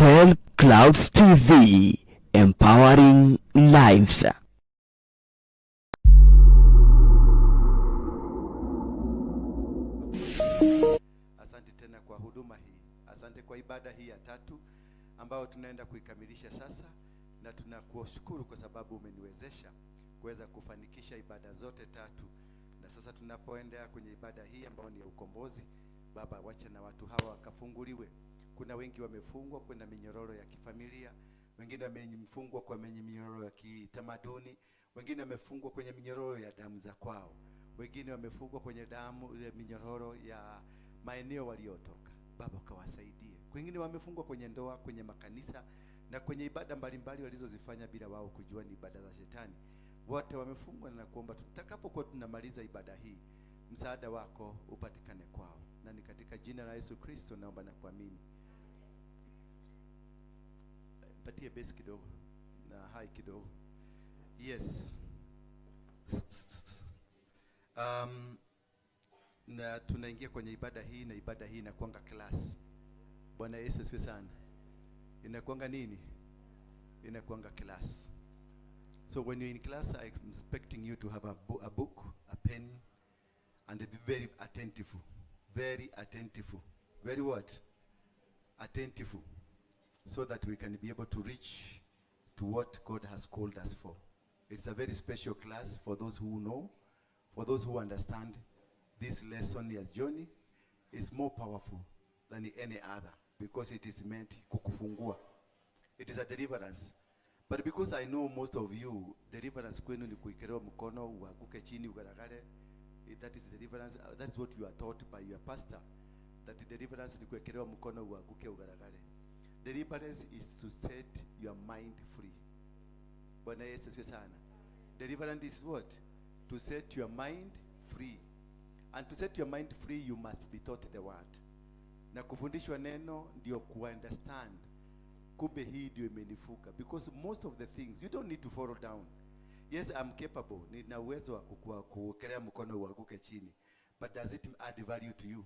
Bethel Clouds TV, empowering lives. Asante tena kwa huduma hii, asante kwa ibada hii ya tatu ambayo tunaenda kuikamilisha sasa, na tunakushukuru kwa sababu umeniwezesha kuweza kufanikisha ibada zote tatu, na sasa tunapoendea kwenye ibada hii ambayo ni ya ukombozi, Baba, wacha na watu hawa wakafunguliwe. Kuna wengi wamefungwa kuna minyororo ya kifamilia, wengine wamefungwa kwa minyororo ya kitamaduni, wengine wamefungwa kwenye minyororo ya damu za kwao, wengine wamefungwa kwenye damu ile minyororo ya maeneo waliotoka. Baba, ukawasaidie. Wengine wamefungwa kwenye ndoa, kwenye makanisa na kwenye ibada mbalimbali walizozifanya bila wao kujua ni ibada za shetani. Wote wamefungwa, na kuomba tutakapokuwa tunamaliza ibada hii, msaada wako upatikane kwao, na ni katika jina la Yesu Kristo naomba na kuamini. Patie base kidogo na hai kidogo. Yes. Na tunaingia kwenye ibada hii, na ibada hii inakuanga class. Bwana Yesu asifiwe sana. Inakuanga nini? Inakuanga class. So when you're in class, I'm expecting you to have a book, a pen, and be very attentive. Very attentive. Very what? Attentive. So that we can be able to reach to what God has called us for. It's a very special class for those who know, for those who understand. This lesson ya journey is more powerful than any other because it is meant kukufungua. It is a deliverance. But because I know most of you, deliverance kwenu ni kuwekelewa mkono uanguke chini ugaragare. That is deliverance. That is what you are taught by your pastor. That deliverance ni kuwekelewa mkono uanguke ugaragare. Deliverance is to set your mind free. Bwana Yesu asifiwe sana. Deliverance is what? To set your mind free. And to set your mind free, you must be taught the word. Na kufundishwa neno ndio ku-understand. Kumbe hii ndio imenifunga. Because most of the things, you don't need to fall down. Yes, I'm capable. Nina uwezo wa kuwekelea mkono uanguke chini. But does it add value to you?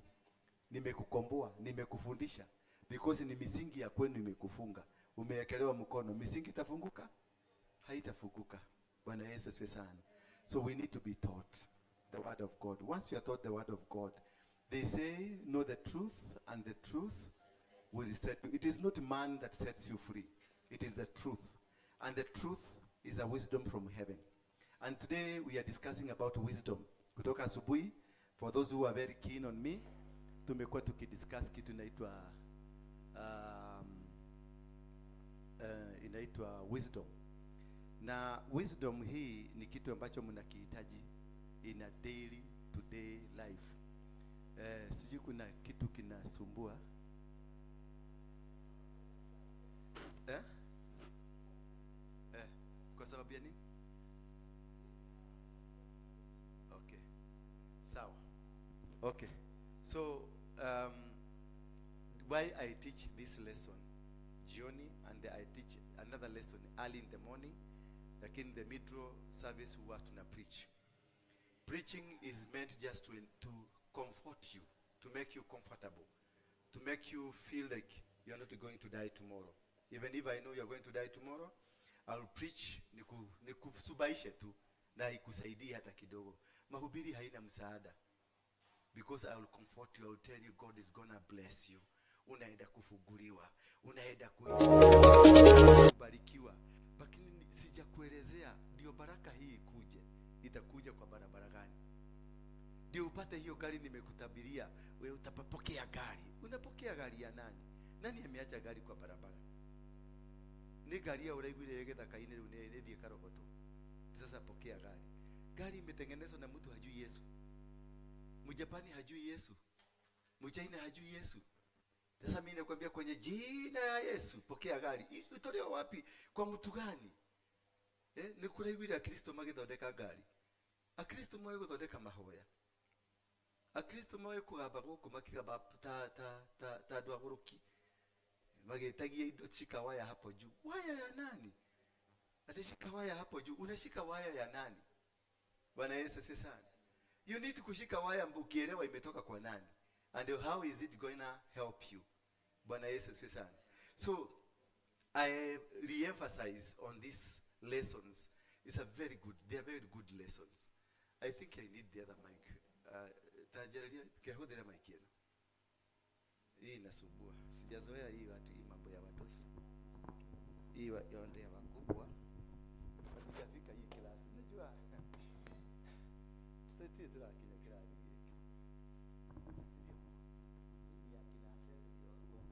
Nimekukomboa, nimekufundisha. Because ni misingi ya kwenu imekufunga. Umewekelewa mkono, misingi itafunguka? Haitafunguka. Bwana Yesu asifiwe sana. So we need to be taught the word of God. Once you are taught the word of God, they say, know the truth, and the truth will set you. It is not man that sets you free. It is the truth. And the truth is a wisdom from heaven. And today we are discussing about wisdom. Kutoka asubuhi, for those who are very keen on me, tumekuwa tukidiscuss kitu inaitwa wisdom. Na wisdom hii ni kitu ambacho mnakihitaji in a daily to day life. Sijui kuna kitu kinasumbua. Eh? Kwa sababu ya nini? Okay. Sawa. Okay. So, why I teach this lesson jioni and I teach another lesson early in the morning, lakini the middle service huwa tuna preach. Preaching is meant just to comfort you, to make you comfortable, to make you feel like you're not going to die tomorrow. Even if I know you're going to die tomorrow, I'll preach nikusubaishe tu na ikusaidie hata kidogo. Mahubiri haina msaada. Because I will comfort you, I will tell you God is going to bless you. Unaenda kufunguliwa, unaenda kubarikiwa. Lakini sijakuelezea ndio baraka hii ikuje, itakuja kwa barabara gani? Ndio upate hiyo gari nimekutabiria, wewe utapokea gari. Unapokea gari ya nani? Nani ameacha gari kwa barabara? Ni gari ya uraiguire githaka-inĩ rĩu nĩ ĩthiĩ karogoto. Sasa pokea gari. Gari imetengenezwa na mtu hajui Yesu. Mjapani hajui Yesu. Mchina hajui Yesu. Sasa mimi nakwambia kwenye jina ya Yesu pokea gari. Itolewa wapi? Kwa mtu gani? Ni kuraiguire Akristo magithondeka gari. Akristo moe guthondeka mahoya. Akristo moe kugamba guku makigamba ta andu aguruki. Magitagia indo, shika waya hapo juu. Waya ya nani? Ati shika waya hapo juu. Unashika waya ya nani? Bwana Yesu asifiwe sana. You need kushika waya ukielewa imetoka kwa nani. And how is it going to help you? Bwana Yesu asifiwe sana. So I re-emphasize on these lessons. It's a very good, they are very good lessons. I think I need the other mic. Tajalia kehudhira mic yenu. Hii inasumbua. Sijazoea hii watu, hii mambo ya watosi. Hii yote ya wakubwa. Hatujafika hii class. Unajua? Tutie turakinya kirathi giki. Sindio? Hii ya kina asese ndio wakubwa.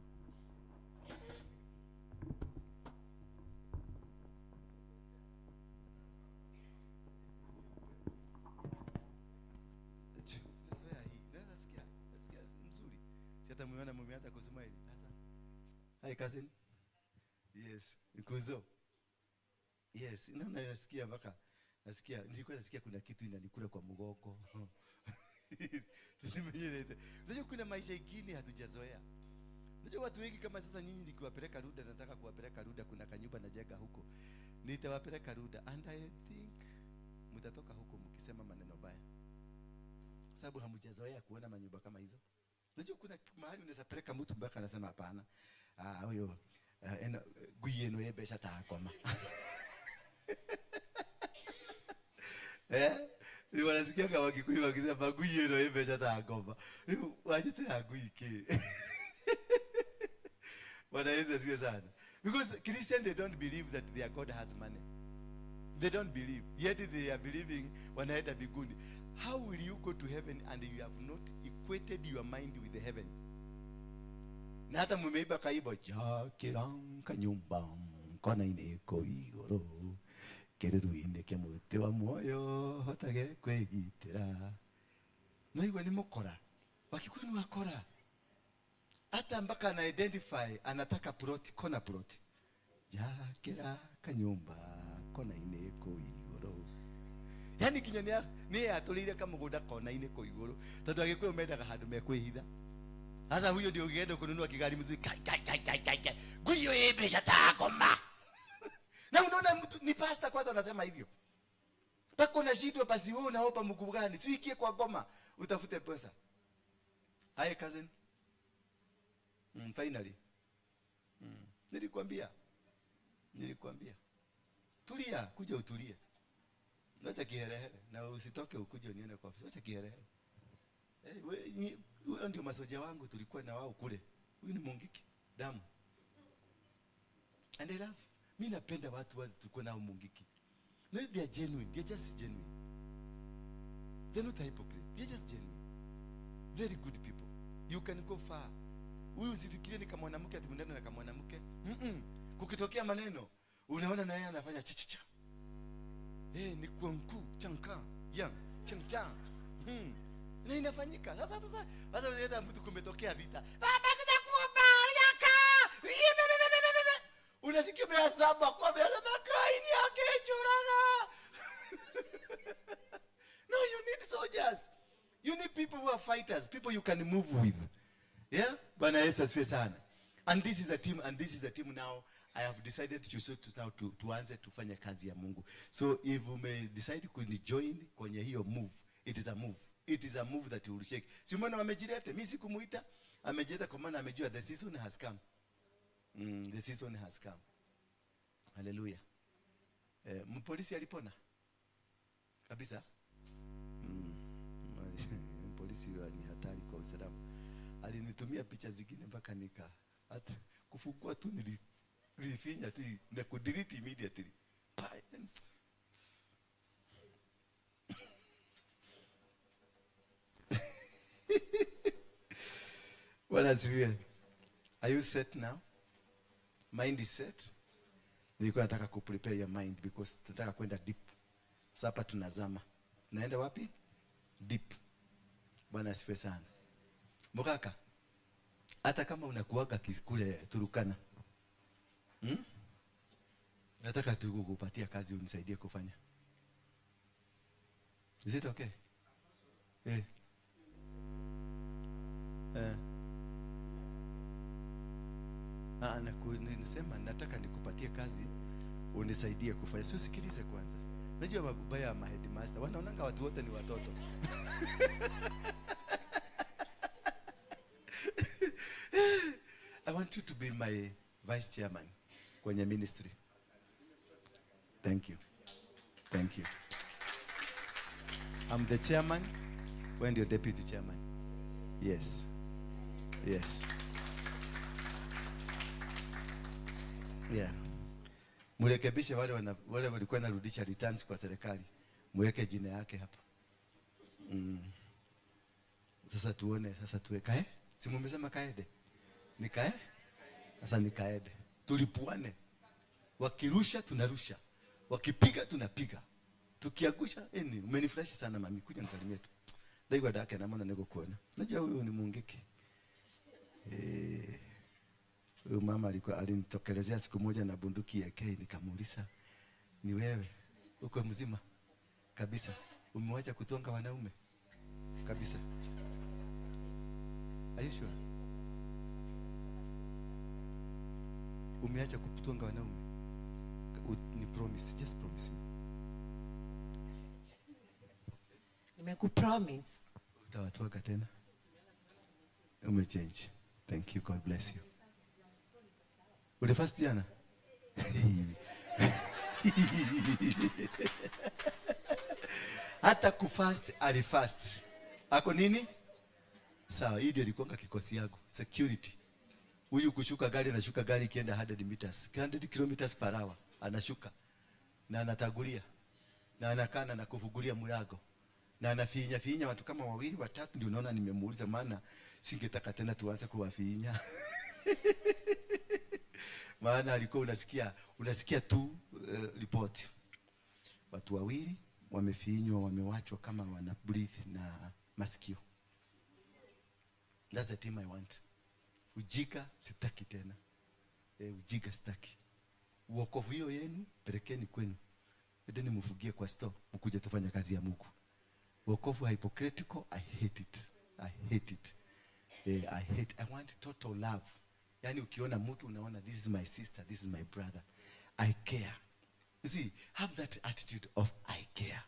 Tunazoea hii. Naweza sikia. Nasikia mzuri. Si hata mmeona mmeanza kusoma hili. Sasa. Hi cousin. Yes, nikuzo. Yes, naona nasikia mpaka nasikia nilikuwa nasikia kuna kitu inanikula kwa mgongo. Tusimenyelete. Unajua kuna maisha ingine hatujazoea. Unajua watu wengi kama sasa nyinyi nikiwapeleka Ruda, nataka kuwapeleka Ruda, kuna kanyumba najenga huko. Nitawapeleka Ruda and I think mtatoka huko mkisema maneno baya. Kwa sababu hamjazoea kuona manyumba kama hizo. Unajua kuna mahali unaweza peleka mtu mpaka anasema hapana. Ah, huyo ngui ĩno ĩ mbeca ta ngoma. Eh? Ni wanasikiaga Wakikuyu wakisema ngui ĩno ĩ mbeca ta ngoma. Rĩu wanjĩtĩra ngui kĩ? Bwana Yesu asifiwe sana. Because Christians, they don't believe that their God has money. They don't believe. Yet they are believing wanaenda mbinguni. How will you go to heaven and you have not equated your mind with the heaven? Na hata mumeiba kaibo jakira kanyumba kona ineko igoro kereruine kia muti wa muoyo hotage kwigitira. No igwe ni mukora. Wakikuyu ni wakora. Hata mpaka ana identify anataka plot, kona plot. Jakira kanyumba kona ineko igoro. Yani kinya ni atulire kamugunda kona ineko igoro. Tondu Agikuyu mendaga handu mekwihitha. Sasa huyo ndio ukienda kununua kigari mzuri, kai kai kai kai kai kai. Guyo ye mbeca ta ngoma. Na unaona mtu ni pastor kwanza anasema hivyo. Mpaka unashindwa basi wewe unaomba Mungu gani? Si uingie kwa ngoma utafute pesa. Hi cousin. Finally. Nilikwambia. Nilikwambia. Tulia, kuja utulie. Acha kiherehere na usitoke ukuje unione kwa ofisi. Acha kiherehere. Wewe ndio masoja wangu tulikuwa na wao kule. Huyu ni Mungiki damu. And I love. Mimi napenda watu wa tulikuwa nao Mungiki. No, they are genuine. They are just genuine. They are not hypocrite. They are just genuine. Very good people. You can go far. Huyu usifikirie ni kama mwanamke ati mnene na kama mwanamke. Kukitokea maneno unaona na yeye anafanya chichicha. Ni kwa mkuu chanka. Yang changchang. Na inafanyika. Sasa sasa sasa unaenda mtu kumetokea vita. Baba tutakuomba yaka. Unasikia 700 kwa 700 kaini yake churaga. No, you need soldiers. You need people who are fighters, people you can move with. Yeah? Bwana Yesu asifiwe sana. And this is a team, and this is a team now. I have decided to so to now to tuanze tufanye kazi ya Mungu. So if you may decide kunijoin kwenye hiyo move, it is a move. It is a move that you will shake. Si umeona wamejileta? Mimi sikumuita. Amejileta kwa maana amejua the season has come. The season has come. Hallelujah. Mpolisi alipona? Kabisa? Polisi ni hatari kwa usalama. Alinitumia picha zingine mpaka nika hata kufungua tu nilifinya tu na kudelete immediately. Bwana asifiwe. Are you set now? Mind is set? Nilikuwa nataka ku prepare your mind because tunataka kwenda deep. Sasa hapa tunazama. Tunaenda wapi? Deep. Bwana asifiwe sana. Mukaka, hata kama unakuaga kule Turukana. Nataka tu kukupatia kazi unisaidie kufanya. Is it okay? Nisema nataka nikupatie kazi unisaidie kufanya. Si usikilize kwanza. Unajua mabaya ya headmaster wanaonanga watu wote ni watoto. I want you to be my vice chairman. kwenye ministry. Thank you. Thank you. I'm the chairman. Wewe ndio deputy chairman. Yes. Yes. Yeah. Murekebishe wale walikuwa narudisha returns kwa serikali. Muweke jina yake hapa. Sasa tuone, sasa tuwekae. Si mmesema kaede? Ni kae? Sasa ni kaede. Tulipuane. Wakirusha tunarusha. Wakipiga tunapiga. Tukiagusha, umenifurahisha sana mami, kuja nisalimie tu. Ndaigua dake na mbona niko kuona. Najua huyu ni Mungiki. Huyu mama alikuwa alinitokelezea siku moja na bunduki ya K, nikamuuliza, ni wewe? Uko mzima? Kabisa. Umewacha kutonga wanaume? Kabisa. Are you sure? Umeacha kutonga wanaume? Ni promise, just promise me. Nimekupromise. Utawatwaga tena? Umechange. Thank you, God bless you. Ulifast jana? Hata kufast alifast. Ako nini? Sawa, hii ndio ilikuwa kikosi yangu, security. Huyu kushuka gari, anashuka gari ikienda 100 meters, 100 kilometers per hour anashuka. Na anatagulia. Na anakana na kufungulia mlango. Na anafinya finya watu kama wawili watatu, ndio unaona nimemuuliza, maana singetaka tena tuanze kuwafinya. Maana alikuwa unasikia tu report. Watu wawili wamefinywa, wamewachwa kama wana breathe na masikio. That's the team I want. Ujika sitaki tena. Ujika sitaki. Wokovu hiyo yenu pelekeni kwenu. Endeni mfugie kwa store, mkuje tufanye kazi ya Mungu. Wokovu hypocritical, I hate it. I hate it. I hate. I want total love. Yani ukiona mtu unaona this is my sister, this is my brother. I care. You see, have that attitude of I care.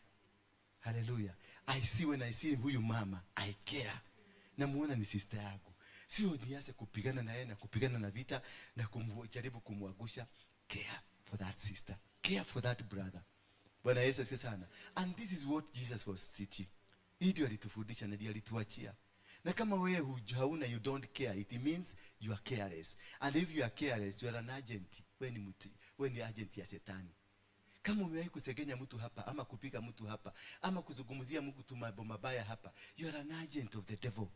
Hallelujah. I see when I see huyu mama, I care. Namuona ni sister yangu. Sio nianze kupigana na yeye na kupigana na vita na kumjaribu kumwagusha. Care for that sister. Care for that brother. Bwana Yesu asifiwe sana. And this is what Jesus was teaching. Hii ndio alitufundisha na ndio alituachia. Na kama wewe hauna, you don't care, it means you are careless. And if you are careless, you are an agent. Wewe ni agent ya shetani. Kama umewahi kusegenya mtu hapa, ama kupiga mtu hapa, ama kuzungumzia mtu mambo mabaya hapa, you are an agent of the devil.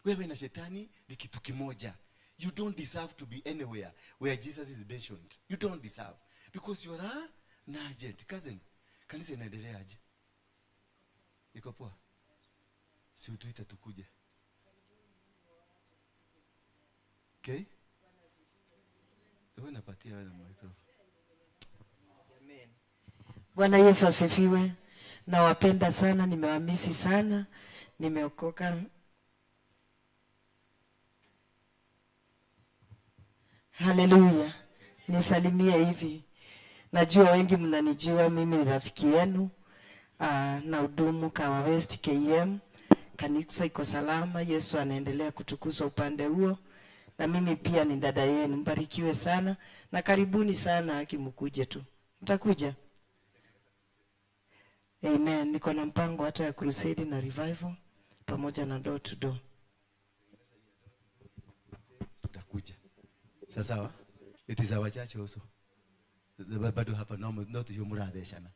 Wewe na shetani ni kitu kimoja. You don't deserve to be anywhere where Jesus is mentioned. You don't deserve. Because you are an agent. Cousin, kanisa inaendelea aje? Iko poa? Si utuite tukuje. Okay? Wewe napatia wewe microphone. Amen. Bwana Yesu asifiwe. Nawapenda sana, nimewamisi sana. Nimeokoka. Haleluya. Nisalimie hivi. Najua wengi mnanijua, mimi ni rafiki yenu. Na hudumu Kawa West KM. Kanisa iko salama, Yesu anaendelea kutukuzwa upande huo. Na mimi pia ni dada yenu. Mbarikiwe sana na karibuni sana, akimkuje tu. Mtakuja? Amen. Niko na mpango hata ya crusade na revival pamoja na door to door. Tutakuja. Sasa it is our church also. Bado hapa no no tuyo murathecana.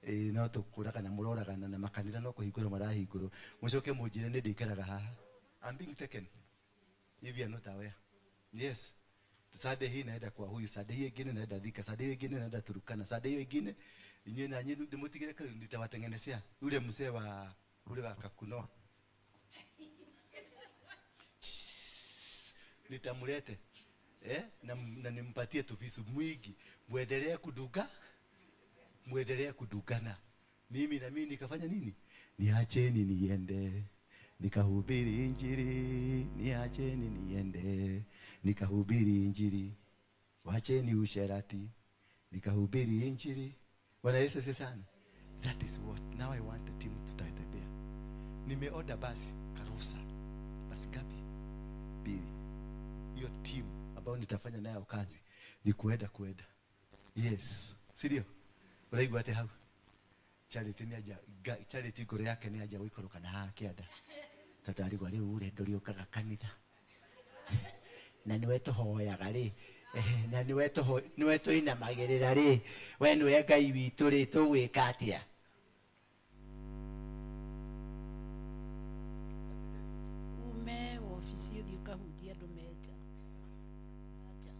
No tukuragana muroragana na makanitha no kuhingũrwo marahingũrwo. Mucoke munjire ni ndikaraga haha. I'm being taken. If you are not aware. Yes. Sunday hii naenda kwa huyu, Sunday hii ingine naenda Thika, Sunday hii ingine naenda Turkana, Sunday hiyo ingine inywe na nyinyi ndimutigire kayu nitawatengenezea yule mzee wa ule wa Kakunoa. Nitamlete. Na nimpatie tu visu mwingi. Muendelee kuduka. Muendelee kudukana. Mimi na mimi nikafanya nini? Niacheni niende. Nikahubiri injili, niacheni niende. Nikahubiri injili. Wacheni usherati. Nikahubiri injili. Bwana Yesu asifiwe sana. That is what now I want the team to tutatembea. Nimeorder basi karusa. Basi ngapi? 2. Hiyo team ambayo nitafanya nayo kazi. Ni kuenda kuenda. Yes. Si ndio? Ũraigua atĩ hau? Charity nĩ anja, Charity ngoro yake nĩ anja gũikũrũka na haha kĩanda. Tondũ arigwo rĩu rĩ ndũrĩũkaga kanitha. Na nĩwe tũhoyaga rĩ. Na nĩwe nĩwe tũinamagĩrĩra rĩ. We nĩwe Ngai witũ rĩ, tũgwĩka atĩa? Ume wabici ũthiĩ ũkahunjie andũ me nja. Nja.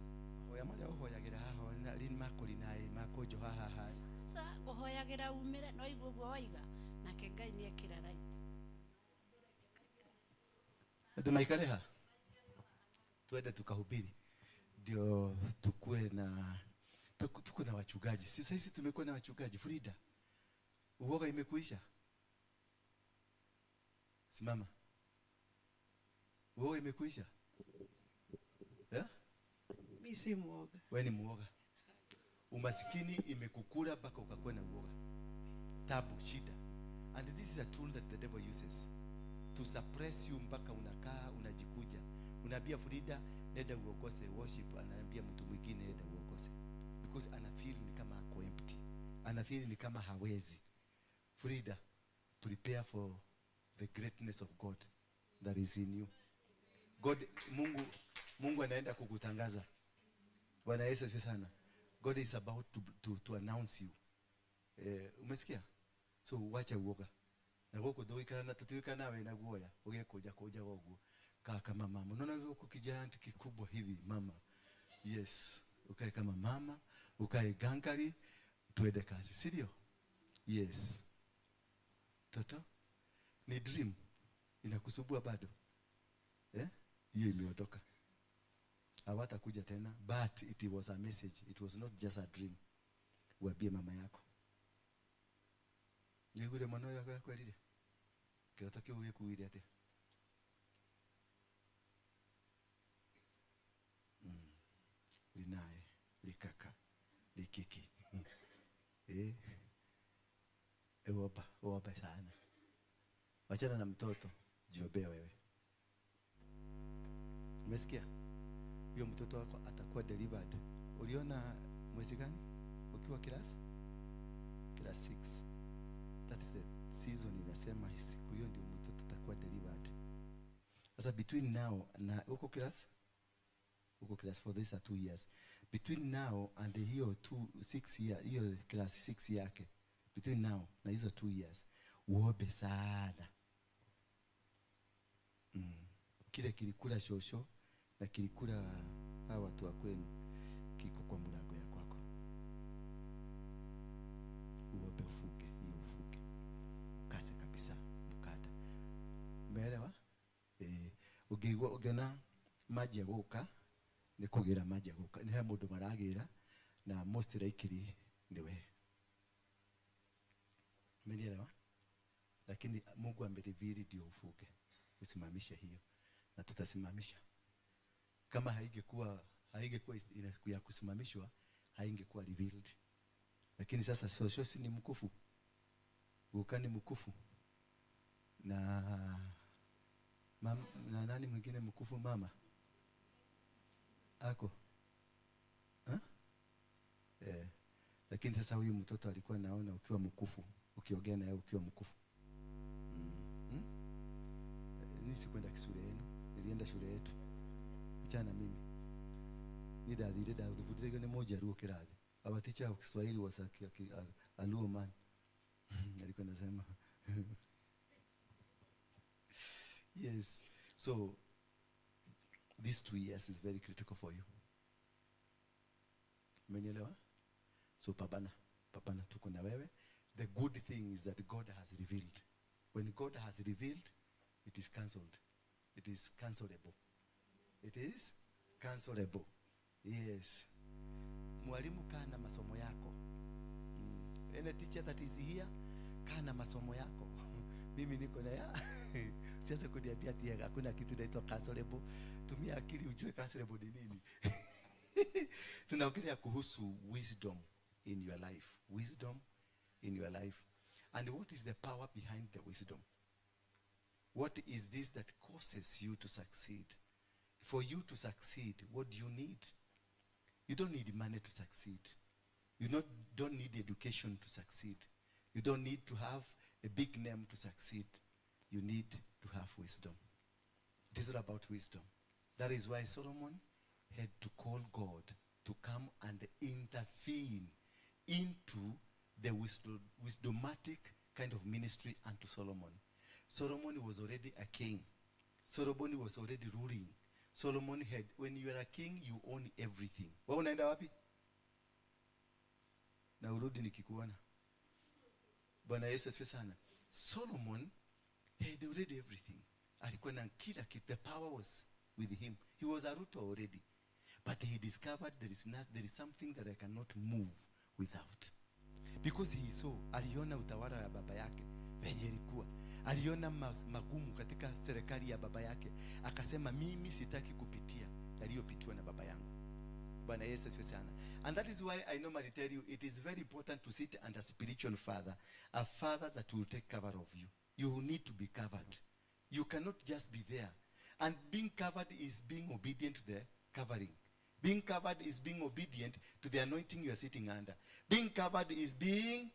Hoya marĩa ũhoyagĩra haha na rĩ makũrinaĩ makũnjoha haha. Aca ngũhoyagĩra umĩre no igua ũguo waiga nake Ngai nĩ ekĩra right. Andũ maikare ha? Twende tukahubiri ndio tukue na tuko na wachungaji. Sasa hizi tumekuwa na wachungaji. Frida, uoga imekuisha? Simama. Uoga imekuisha? Yeah? Mimi si muoga. Wewe ni muoga. Umasikini imekukula mpaka ukakuwa na uoga. Tabu, shida. And this is a tool that the devil uses to suppress you mpaka unakaa unajikuja. Unaambia Frida nenda uokose worship, anaambia mtu mwingine nenda uokose. Because ana feel ni kama ako empty. Ana feel ni kama hawezi. Frida, prepare for the greatness of God that is in you. God, Mungu anaenda kukutangaza. Bwana Yesu asifiwe sana. God is about to announce you. Umesikia? So wacha uoga. Na gũkũ ndũgũikara na tũtigũikara nawe na guoya, ũgekũnja kũnja ũguo. Kaa kama mama. Unaona hivyo huko kijanti kikubwa hivi mama. Yes, ukae kama mama, ukae gangari, tuende kazi, si ndio? Yes. Toto, ni dream inakusumbua bado? Hiyo imeondoka. Hawatakuja tena, but it was a message. It was not just a dream. Uambie mama yako. Nĩguo mwana ũyũ akwĩrire? Kĩroto kĩu gĩkuire atĩa? Linae, likaka, likiki. Uomba, uombe sana. Wachana na mtoto, jiombee wewe. Umesikia? Huyo mtoto wako atakuwa delivered. Uliona mwezi gani? Ukiwa class? Class 6. That is the season inasema siku hiyo ndio mtoto atakuwa delivered. Sasa between now na uko class? Uko class 4, these are 2 years. Between now and hiyo 2 6 year, hiyo class 6 yake. Between now na hizo 2 years, uombe sana. Kile kilikula shosho na kilikula hawa watu wa kwenu kiko kwa mlango ya kwako. Uombe ufuke, hiyo ufuke. Ukase kabisa mkata. Umeelewa? Ũngĩigua ũngĩona maji ya gũka nĩ kũgĩra maji ya gũka. Nĩ he mũndũ maragĩra na most likely ni we. Umenielewa? Lakini Mungu amereveal ndio ufuke. Usimamishe hiyo. Na tutasimamisha. Kama haingekuwa ya kusimamishwa, haingekuwa revealed. Lakini sasa soshosi ni mkufu. Guka ni mkufu. Na na nani mwingine mkufu mama? Ako. Ha? Lakini sasa huyu mtoto alikuwa naona ukiwa mkufu, ukiongea naye ukiwa mkufu. Mimi sikwenda shule yenu, nilienda shule yetu. Achana mimi. Ni ndathire ndathubutire ni moja ruo kirathi. Our teacher of Kiswahili was a Luo man. Alikuwa anasema. Yes. So these 2 years is very critical for you. Umenielewa? So pambana, pambana tuko na wewe. The good thing is that God has revealed. When God has revealed, it is cancelled. It is cancelable. It is cancelable. Yes. Mwalimu kaa na masomo yako. Any teacher that is here, kaa na masomo yako. Mimi niko na ya. Sianze kuniambia ati hakuna kitu inaitwa cancelable. Tumia akili ujue cancelable ni nini. Tunaongelea kuhusu wisdom in your life. Wisdom in your life. And what is the power behind the wisdom? What is this that causes you to succeed? For you to succeed, what do you need? You don't need money to succeed. You don't need education to succeed. You don't need to have a big name to succeed. You need to have wisdom. It is all about wisdom. That is why Solomon had to call God to come and intervene into the wisdomatic kind of ministry unto Solomon. Solomon was already a king. Solomon was already ruling. Solomon had, when you are a king, you own everything. Wewe unaenda wapi? Na urudi nikikuona. Bwana Yesu asifiwe sana. Solomon had already everything. Alikuwa na kila kitu. The power was with him. He was a Ruto already. But he discovered there is not, there is something that I cannot move without. Because he saw, aliona utawala wa baba yake venye ilikuwa. Aliona magumu katika serikali ya baba yake. Akasema, "Mimi sitaki kupitia yaliyopitiwa na baba yangu." Bwana Yesu asifiwe sana. And that is why I normally tell you it is very important to sit under spiritual father, a father that will take cover of you. You need to be covered. You cannot just be there. And being covered is being obedient to the covering. Being covered is being obedient to the anointing you are sitting under. Being covered is being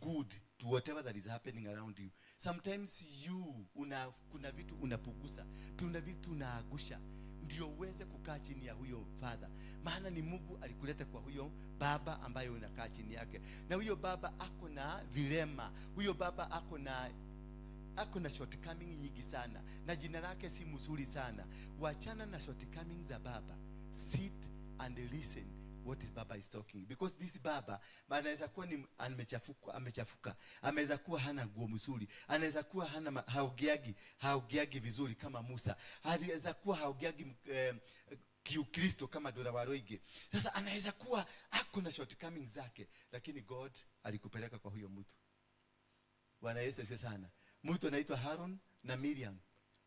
good to whatever that is happening around you. Sometimes you una, kuna vitu unapugusa, kuna vitu unaagusha ndio uweze kukaa chini ya huyo father, maana ni Mungu alikuleta kwa huyo baba ambaye unakaa chini yake, na huyo baba ako na vilema, huyo baba ako na shortcoming nyingi sana, na jina lake si mzuri sana. Wachana na shortcoming za baba, sit and listen what is baba is talking, because this baba anaweza kuwa ni amechafuka, amechafuka, ameweza kuwa hana nguo mzuri, anaweza kuwa hana haogeagi vizuri kama Musa, anaweza kuwa haogeagi kiukristo kama Dora Waroige. Sasa anaweza kuwa ako na shortcoming zake, lakini God alikupeleka kwa huyo mtu. Bwana Yesu asifiwe sana. Mtu anaitwa Haron na Miriam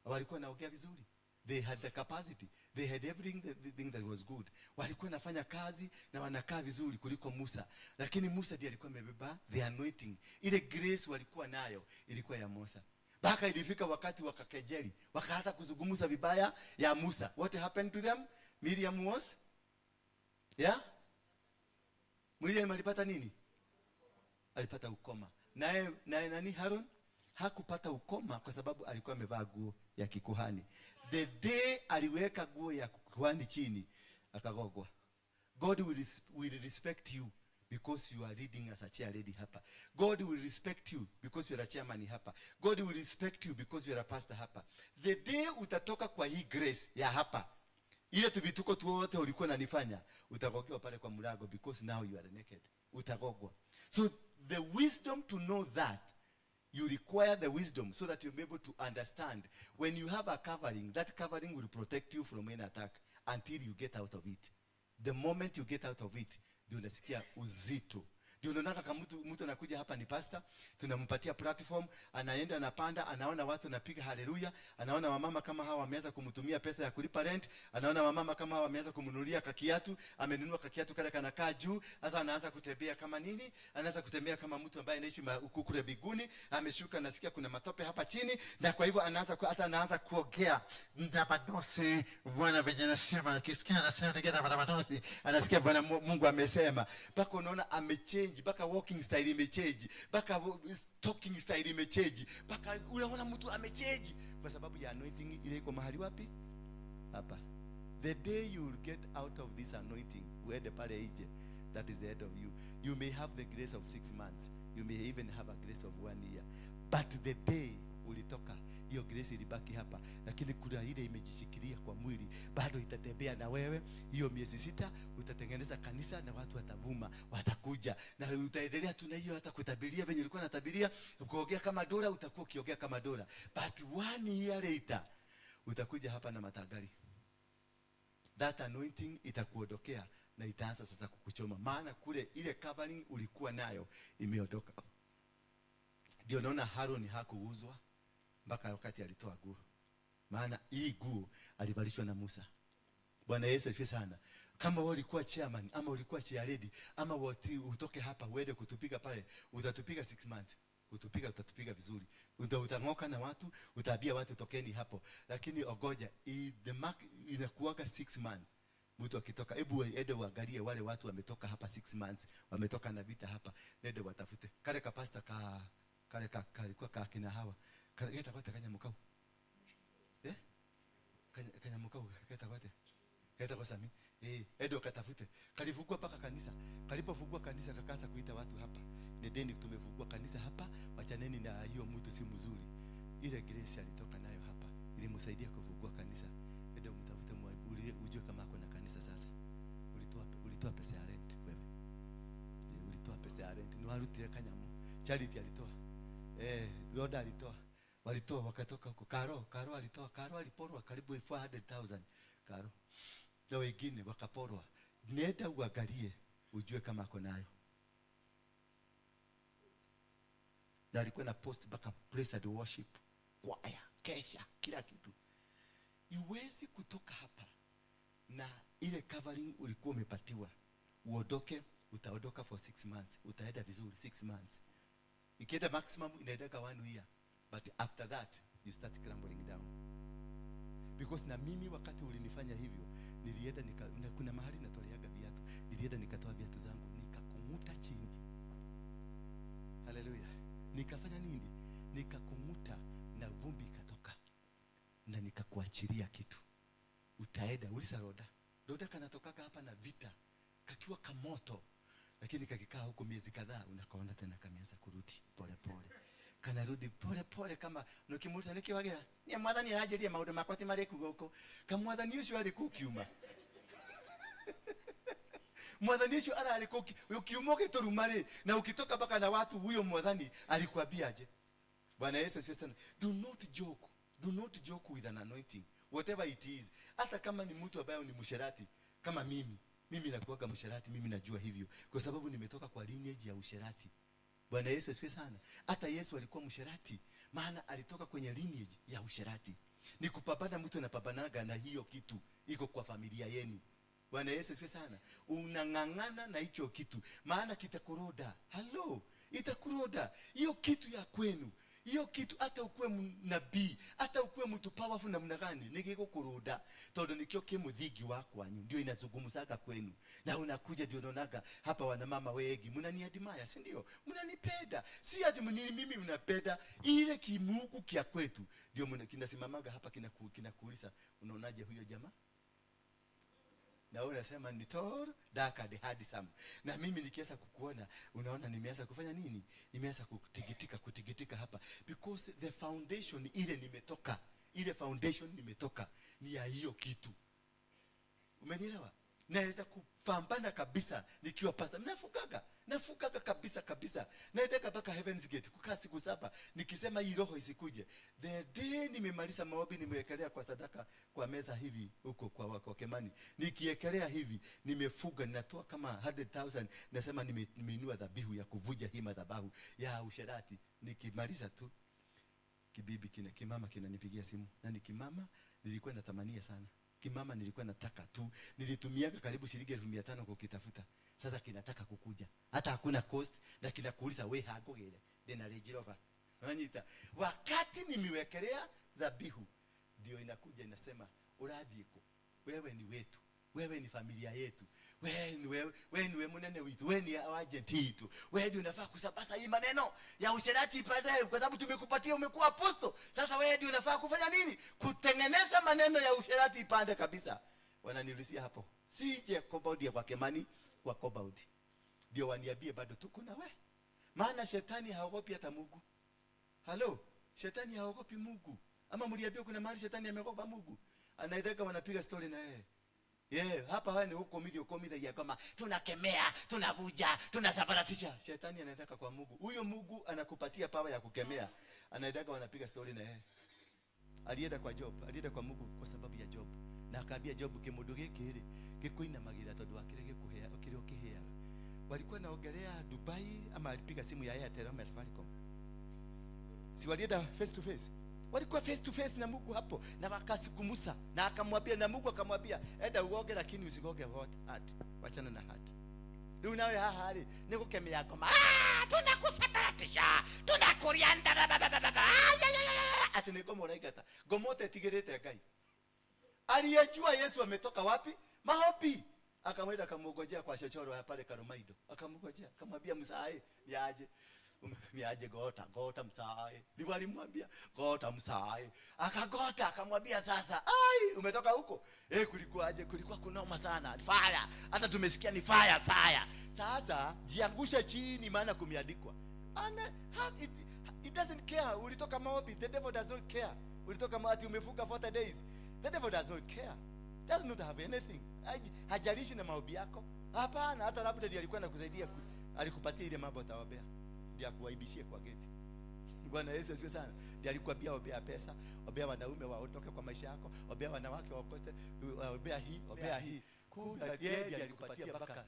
walikuwa wanaongea vizuri. They had the capacity. They had everything, the thing that was good. Walikuwa wanafanya kazi na wanakaa vizuri kuliko Musa. Lakini Musa ndiye alikuwa amebeba the anointing. Ile grace walikuwa nayo ilikuwa ya Musa. Mpaka ilifika wakati wakakejeli, wakaanza kuzungumza vibaya ya Musa. What happened to them? Miriam was, yeah? Miriam alipata nini? Alipata ukoma. Naye nani, Haron hakupata ukoma kwa sababu alikuwa amevaa nguo ya kikuhani. The day aliweka nguo ya kuhani chini, akagogwa. God will respect you because you are leading as a chair lady hapa. God will respect you because you are a chairman hapa. God will respect you because you are a pastor hapa. The day utatoka kwa hii grace ya hapa, ile tuvituko tu wote ulikuwa unanifanya, utagogewa pale kwa mlango because now you are naked. Utagogwa. So the wisdom to know that you require the wisdom so that you'll be able to understand when you have a covering, that covering will protect you from any attack until you get out of it. The moment you get out of it, ndio unasikia uzito. Ndio unaona kama mtu anakuja hapa ni pastor, tunampatia platform, anaenda anapanda, anaona watu wanapiga haleluya, anaona wamama kama hawa wameanza kumtumia pesa ya kulipa rent, anaona wamama kama hawa wameanza kumnunulia kakiatu, amenunua kakiatu kale kanakaa juu, sasa anaanza kutembea kama nini? Anaanza kutembea kama mtu ambaye anaishi huku kule biguni, ameshuka, nasikia kuna matope hapa chini, na kwa hivyo hata anaanza kuongea ndabanosi, Bwana venye anasema, akisikia anasema tegena ndabanosi, anasikia Bwana Mungu amesema, mpaka unaona amechange, mpaka walking style imechange, mpaka talking style imechange, mpaka unaona mtu amechange kwa sababu ya anointing ile iko mahali wapi? Hapa. The day you will get out of this anointing, uende pale nje, that is the end of you. You may have the grace of 6 months, you may even have a grace of one year, but the day ulitoka, hiyo grace ilibaki hapa, lakini kuna ile imejishikilia kwa mwili, bado itatembea na wewe hiyo miezi 6. Utatengeneza kanisa na watu watavuma, watakuja, na utaendelea tu na hiyo, hata kutabiria venye ulikuwa unatabiria, kuongea kama Dora, utakuwa ukiongea kama Dora, but one year later utakuja hapa na matagari. That anointing itakuondokea na itaanza sasa kukuchoma, maana kule ile covering ulikuwa nayo imeondoka. Ndio naona Haron hakuuzwa mpaka wakati alitoa nguo, maana hii nguo alivalishwa na Musa. Bwana Yesu asifiwe sana. Kama wewe ulikuwa chairman ama ulikuwa chair lady ama wati, utoke hapa uende kutupiga pale, utatupiga 6 months. Kutupiga utatupiga vizuri. Utang'oka na watu, utaambia watu tokeni hapo. Lakini ogoja, the mark inakuwaga 6 months. Mtu akitoka, hebu ende uangalie wale watu wametoka hapa 6 months, wametoka na vita hapa, nende watafute. Kale ka pastor ka kale ka kalikuwa ka kina hawa. Kale geta kwate kanyamu kau. Eh? Kanyamu kau geta kwate. Geta kwa Sami. Eh, ende ukatafute. Kalifungua paka kanisa. Kalipofungua kanisa kakaanza kuita watu hapa. Nendeni, tumefungua kanisa hapa, wachaneni na hiyo mtu si mzuri. Ile grace alitoka nayo hapa ilimsaidia kufungua kanisa. Ende umtafute, ujue kama ako na kanisa sasa. Ulitoa pesa ya rent wewe. Eh, ulitoa pesa ya rent. Ni warutire kanyamu. Charity alitoa. Eh, Roda alitoa. Walitoa wakatoka huko. Karo alitoa. Karo aliporwa karibu 400,000. Karo. Na wengine wakaporwa. Nenda uangalie ujue kama ako nayo. Na alikuwa na post mpaka praise and worship, choir, kesha, kila kitu. Iwezi kutoka hapa na ile covering ulikuwa umepatiwa uondoke, utaondoka for 6 months, utaenda vizuri 6 months, ikienda maximum inaendaka one year, but after that you start crumbling down, because na mimi wakati ulinifanya hivyo nilienda na kuna mahali natoleaga viatu, nilienda nikatoa viatu zangu nikakung'uta chini. Haleluya! Nikafanya nini? Nikakung'uta na vumbi ikatoka na nikakuachilia kitu. Utaenda ulisa Roda. Roda kanatokaga hapa na vita kakiwa kamoto, lakini kakikaa huko miezi kadhaa unakaona tena kameanza kurudi pole pole, kanarudi pole pole, kama nukimuuliza nikiwagira ni mwathani aranjĩrie maũndũ makwa ti marĩku gũkũ. Kamwathani ũcio arĩ kũ ũkiuma? Mwathani ũcio ararĩ kũ ũkiuma ũgĩtũruma rĩ, na ukitoka mpaka na watu? Huyo mwathani alikwambia aje? Bwana Yesu asifiwe sana. Do not joke, do not joke with an anointing, whatever it is. Hata kama ni mtu ambaye ni msherati kama mimi, mimi nakuwaga msherati, mimi najua hivyo kwa sababu nimetoka kwa lineage ya usherati. Bwana Yesu asifiwe sana. Hata Yesu alikuwa msherati, maana alitoka kwenye lineage ya usherati. Ni kupambana, mtu anapambanaga na hiyo kitu iko kwa familia yenu. Bwana Yesu asifiwe sana. Unang'ang'ana na hicho kitu, maana kitakuroda. Halo, itakuroda hiyo kitu ya kwenu, hiyo kitu. Hata ukuwe nabii, hata ukuwe mtu powerful namna gani, nigigukuruda tondu nikio kimuthingi wa kwanyu, ndio inazungumzaga kwenu. Na unakuja ndio unaonaga hapa wanamama wengi mnaniadmire, si ndio? Mnanipenda, si ati mimi mnapenda ile kimungu kia kwetu, ndio kinasimamaga hapa, kinakuuliza, "Unaonaje huyo jamaa?" Na wewe unasema ni tall, dark and handsome. Na mimi nikianza kukuona, unaona nimeanza kufanya nini? Nimeanza kutigitika, kutigitika hapa, because the foundation ile nimetoka, ile foundation nimetoka ni ya hiyo kitu. Umenielewa? Naweza kupambana kabisa nikiwa pastor. Nafugaga, nafugaga kabisa kabisa. Naendeka mpaka Heaven's Gate kukaa siku 7 nikisema hii roho isikuje. The day nimemaliza maombi, nimewekelea kwa sadaka kwa meza hivi huko kwa Kemani. Nikiekelea hivi, nimefuga, ninatoa kama 100,000, nasema nimeinua dhabihu ya kuvuja hii madhabahu ya usherati. Nikimaliza tu, kibibi kina kimama kinanipigia simu, na ni kimama nilikuwa natamania sana, kimama nilikuwa nataka tu, nilitumiaga karibu shilingi 500,000 kukitafuta. Sasa kinataka kukuja, hata hakuna cost, na kinakuuliza, "We hangugire ndina Range Rover?" Unanyita? Wakati nimewekelea dhabihu, ndio inakuja inasema, "Urathiĩ kũ? Wewe ni wetu, wewe ni familia yetu, wewe ni wewe, wewe ni we munene witu, wewe ni agent yetu, wewe ndio unafaa kusambaza hii maneno ya usherati baadaye, kwa sababu tumekupatia, umekuwa apostle. Sasa wewe ndio unafaa kufanya nini? Kutengeneza maneno ya usherati ipande kabisa." Wananiulizia hapo, sije compound ya kwa Kemani, kwa compound ndio waniambie bado tuko na we, maana shetani haogopi hata Mungu. Halo, shetani haogopi Mungu. Ama mliambiwa kuna mahali shetani ameogopa Mungu? Anaendeka wanapiga story na yeye. Yeah, hapa wewe ni huko midi uko midi ya kama tunakemea, tunavuja, tunasambaratisha. Shetani anaendaka kwa Mungu. Huyo Mungu anakupatia power ya kukemea. Anaendaka wanapiga story na yeye. Alienda kwa Job, alienda kwa Mungu kwa sababu ya Job. Na akaambia Job, "Kimundu giki rĩ gikuinamagira tondu wa kĩrĩa gĩkũhea, kĩrĩa ũkĩheaga." Walikuwa naongelea Dubai, ama alipiga simu ya Airtel ama ya Safaricom. Si walienda face to face? Walikuwa face to face na Mungu hapo na wakazungumza, na akamwambia, na Mungu akamwambia, "Enda uoge, lakini usigoge hot heart. Wachana na heart." Rĩu nawe haha rĩ nĩ gũkemea ngoma, "Ah, tunakusambaratisha, tunakurianda ba, ba, ba, ba, ba, ah, ya, ya, ya, ya." Ati nĩ ngoma ũraingata, ngoma ũtetigĩrĩte Ngai. Aliyejua Yesu ametoka wapi? Maombi. Akamwenda akamgojea kwa chochoro ya pale Karumaido. Akamgojea, akamwambia msae, niaje? Niaje gota, gota msae. Ndivyo alimwambia, gota msae. Akagota akamwambia sasa, ai, umetoka huko? Eh, kulikuwaje? Kulikuwa kunoma sana. Fire. Hata tumesikia ni fire, fire. Sasa jiangushe chini maana kumeandikwa. Ana ha, it doesn't care. Ulitoka maombi, the devil does not care. Ulitoka ati umefunga 40 days. The devil does not care. Does not have anything. Hajalishwi na maombi yako. Hapana, hata labda ndiye alikuwa anakusaidia alikupatia ile mambo ataombea. Ndiye akuaibishie kwa geti. Bwana Yesu asifiwe sana. Ndiye alikuambia ombea pesa, ombea wanaume waondoke kwa maisha yako, ombea wanawake wakoste, ombea hii, ombea hii. Kumbe yeye ndiye alikupatia mpaka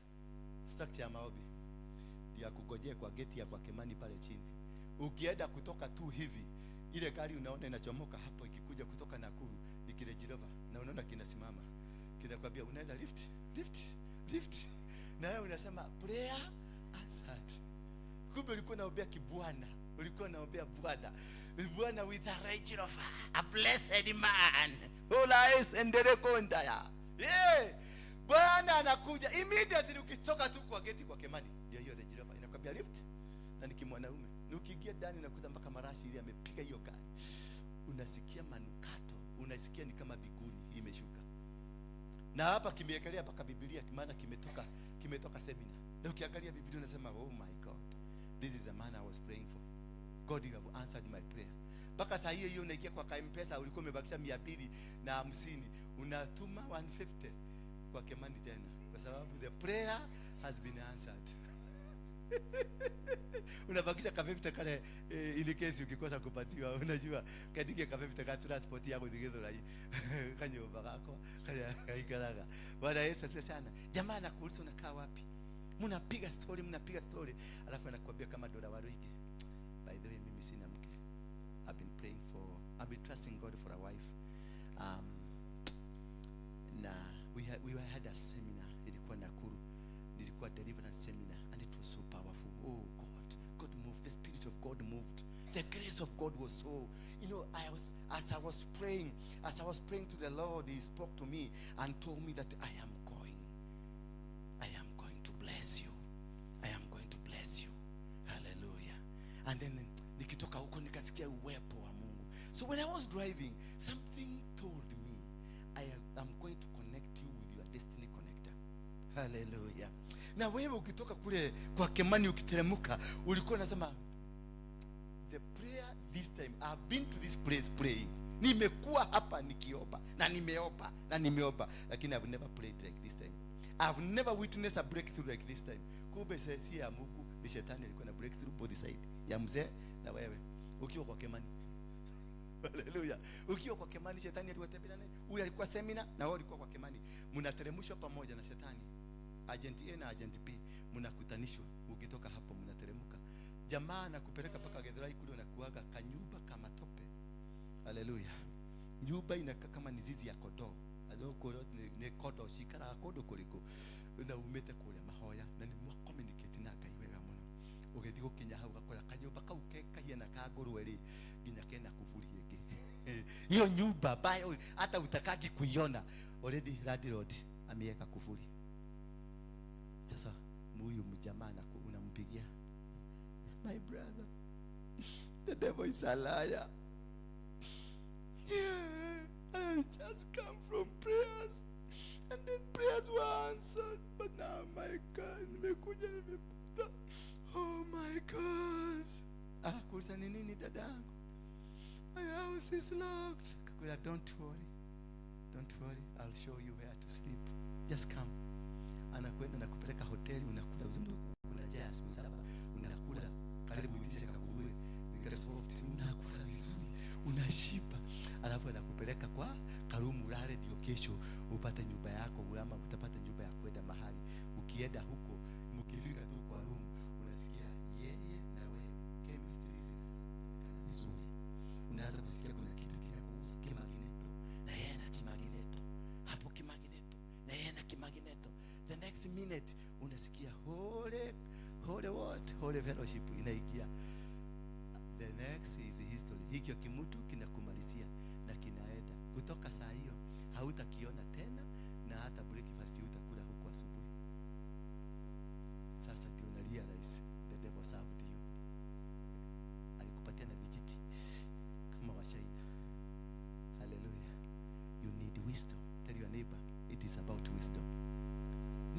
structure ya maombi. Ndiye akugojee kwa geti ya kwa Kimani pale chini. Ukienda kutoka tu hivi, ile gari unaona inachomoka hapo ikikuja kutoka Nakuru ni kile Range Rover, na unaona kinasimama. Kinakwambia unaenda lift, lift, lift. Na wewe unasema prayer answered. Kumbe ulikuwa unaombea kibwana, ulikuwa unaombea Bwana. Bwana with a Range Rover, a blessed man. Ola esendere konda ya. Yeah. Bwana anakuja immediately ukitoka tu kwa geti kwa Kimani. Ndio hiyo Range Rover inakwambia lift. Na ni kimwanaume. Na ukiingia ndani unakuta mpaka marashi ile amepiga hiyo gari. Unasikia manukato, unasikia ni kama biguni imeshuka. Na hapa kimeekelea mpaka Biblia, maana kimetoka seminar. Na ukiangalia Biblia unasema oh my God, this is the man I was praying for. God, you have answered my prayer. Mpaka saa hiyo hiyo unaingia kwa M-Pesa, ulikuwa umebakisha 250, unatuma 150 kwa Kimani tena, kwa sababu the prayer has been answered. Unabakisha ka 50 kale, ili kesi ukikosa kupatiwa, unajua kadike ka 50 ka transport yako thigithura kanyumba gakwa karia gaikaraga. Bwana Yesu asifiwe sana. Jamaa anakuuliza unakaa wapi? Mnapiga story, mnapiga story, alafu anakuambia kama Dora Waruige, by the way mimi sina mke. I've been praying for, I've been trusting God for a wife. Na we had a seminar, ilikuwa Nakuru. Nilikuwa deliverance seminar and it was so powerful. Oh God, God moved, the Spirit of God moved. The grace of God was so, you know, I was, as I was praying, as I was praying to the Lord, he spoke to me and told me that I am going to bless you. I am going to bless you. Hallelujah. And then nikitoka huko nikasikia uwepo wa Mungu. So when I was driving, something told me, I am going to connect you with your destiny connector. Hallelujah. Na wewe ukitoka kule kwa Kimani ukiteremka, ulikuwa unasema the prayer this time, I've been to this place praying. Nimekuwa hapa nikiomba na nimeomba na nimeomba, lakini I've never prayed like this time. I've never witnessed a breakthrough like this time. Kumbe si ya Mungu, ni shetani alikuwa na breakthrough both side, ya mzee na wewe ukiwa kwa Kimani. Hallelujah. Ukiwa kwa Kimani shetani aliwatembelea naye. Huyu alikuwa seminar na wewe ulikuwa kwa Kimani. Mnateremshwa pamoja na shetani. Agent A na agent B mnakutanishwa. Ukitoka hapo mnateremka. Jamaa anakupeleka mpaka Githurai kule unakuaga kanyumba kama tope. Hallelujah. Nyumba inakaa kama ni zizi ya kondoo. Adokoro ni kondoo cikaraga kundu kuriku na umite kuria mahoya na ni mwa communicate na Ngai wega muno. Ugithii gukinya hau gakora kanyumba kau ke kahiana ka nguruwe ri nginya kena kuburi ingi. Hiyo nyumba ambayo hata utakaki kuiona already landlord ameweka kufuri. Sasa huyu mjamaa unampigia, my brother, the devil is a liar. Yeah, I just come from prayers and the prayers were answered, but now my God, nimekuja nimepata, oh my God. Akakuuliza ni nini dadangu? My house is locked. Akakuambia don't worry, don't worry, I'll show you where to sleep, just come. Anakwenda na kupeleka hoteli, unakula vizuri, unajaa siku 7, unakula karibu uitishe kakuwe nikasoft, unakula vizuri, unashiba, alafu anakupeleka kwa karumu ulale, ndio kesho upate nyumba yako, ama utapata nyumba ya kwenda mahali. Ukienda huko, mkifika tu kwa room, unasikia yeye na wewe chemistry zinaanza vizuri, unaanza kusikia kuna kitu kinakuhusu kimagneto, na yeye na kimagneto hapo, kimagneto na yeye na kimagneto. The next minute unasikia holy, holy what, holy fellowship inaingia. The next is history. Hikyo kimutu kinakumalizia na kinaenda. Kutoka saa hiyo hautakiona tena, na hata breakfast wisdom.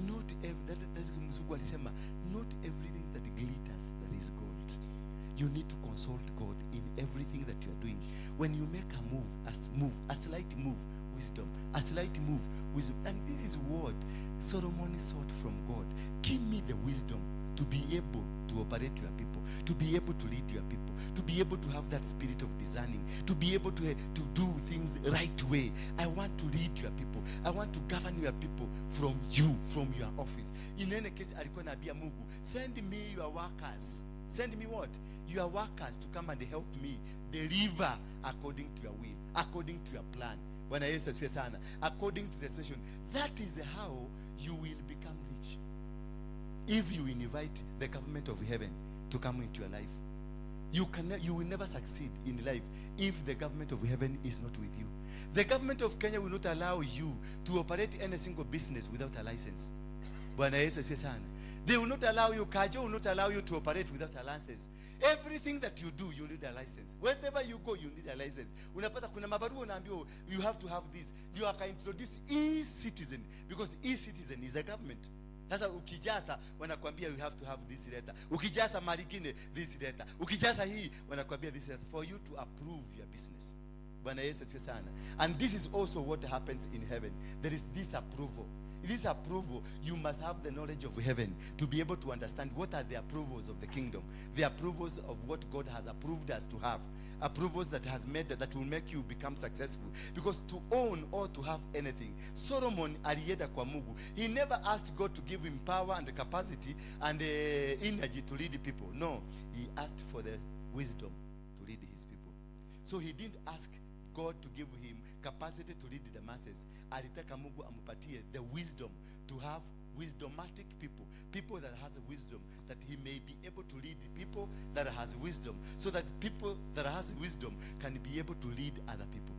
Not every, that is mzungu alisema, not everything that glitters that is gold. You need to consult God in everything that you are doing. When you make a move, a slight move, wisdom, a slight move, wisdom. And this is what Solomon sought from God. Give me the wisdom to be able to operate your people, to be able to lead your people, to be able to have that spirit of discerning, to be able to do things the right way. I want to lead your people. I want to govern your people from you, from your office. In any case, alikuwa anaambia Mungu, send me your workers. Send me what? Your workers to come and help me deliver according to your will, according to your plan. Bwana Yesu asifiwe sana. According to the situation. That is how you will become rich. If you invite the government of heaven to come into your life. You will never succeed in life if the government of heaven is not with you. The government of Kenya will not allow you to operate any single business without a license. Bwana Yesu asifiwe sana. They will not allow you, Kajo will not allow you to operate without a license. Everything that you do, you need a license. Wherever you go, you need a license. Unapata kuna mabarua unaambiwa you have to have this. Ndio aka introduce e-citizen, because e-citizen is a government. Sasa ukijaza wanakuambia you have to have this letter. Ukijaza mali ingine, this letter. Ukijaza hii wanakuambia this letter for you to approve your business. Bwana Yesu asifiwe sana. And this is also what happens in heaven. There is this approval. This approval, you must have the knowledge of heaven to be able to understand what are the approvals of the kingdom, the approvals of what God has approved us to have, approvals that has made that will make you become successful. Because to own or to have anything, Solomon alienda kwa Mungu. He never asked God to give him power and capacity and energy to lead people. No, he asked for the wisdom to lead his people. So he didn't ask God to give him capacity to lead the masses. Alitaka Mungu ampatie the wisdom to have wisdomatic people, people that has wisdom, that he may be able to lead the people that has wisdom, so that people that has wisdom can be able to lead other people.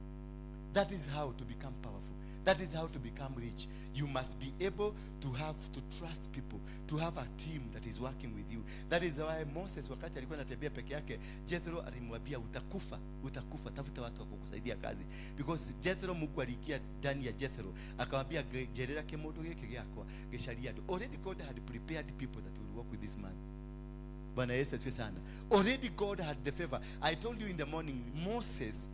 That is how to become powerful. That is how to become rich. You must be able to have to trust people, to have a team that is working with you. That is why Moses wakati alikuwa anatembea peke yake, Jethro alimwambia utakufa, utakufa, tafuta watu wa kukusaidia kazi. Because Jethro, Mungu aliingia ndani ya Jethro, akamwambia jerera kimundu giki giakwa gicaria andu. Already God had prepared people that would work with this man. Bwana Yesu asifiwe sana. Already God had the favor. I told you in the morning, Moses,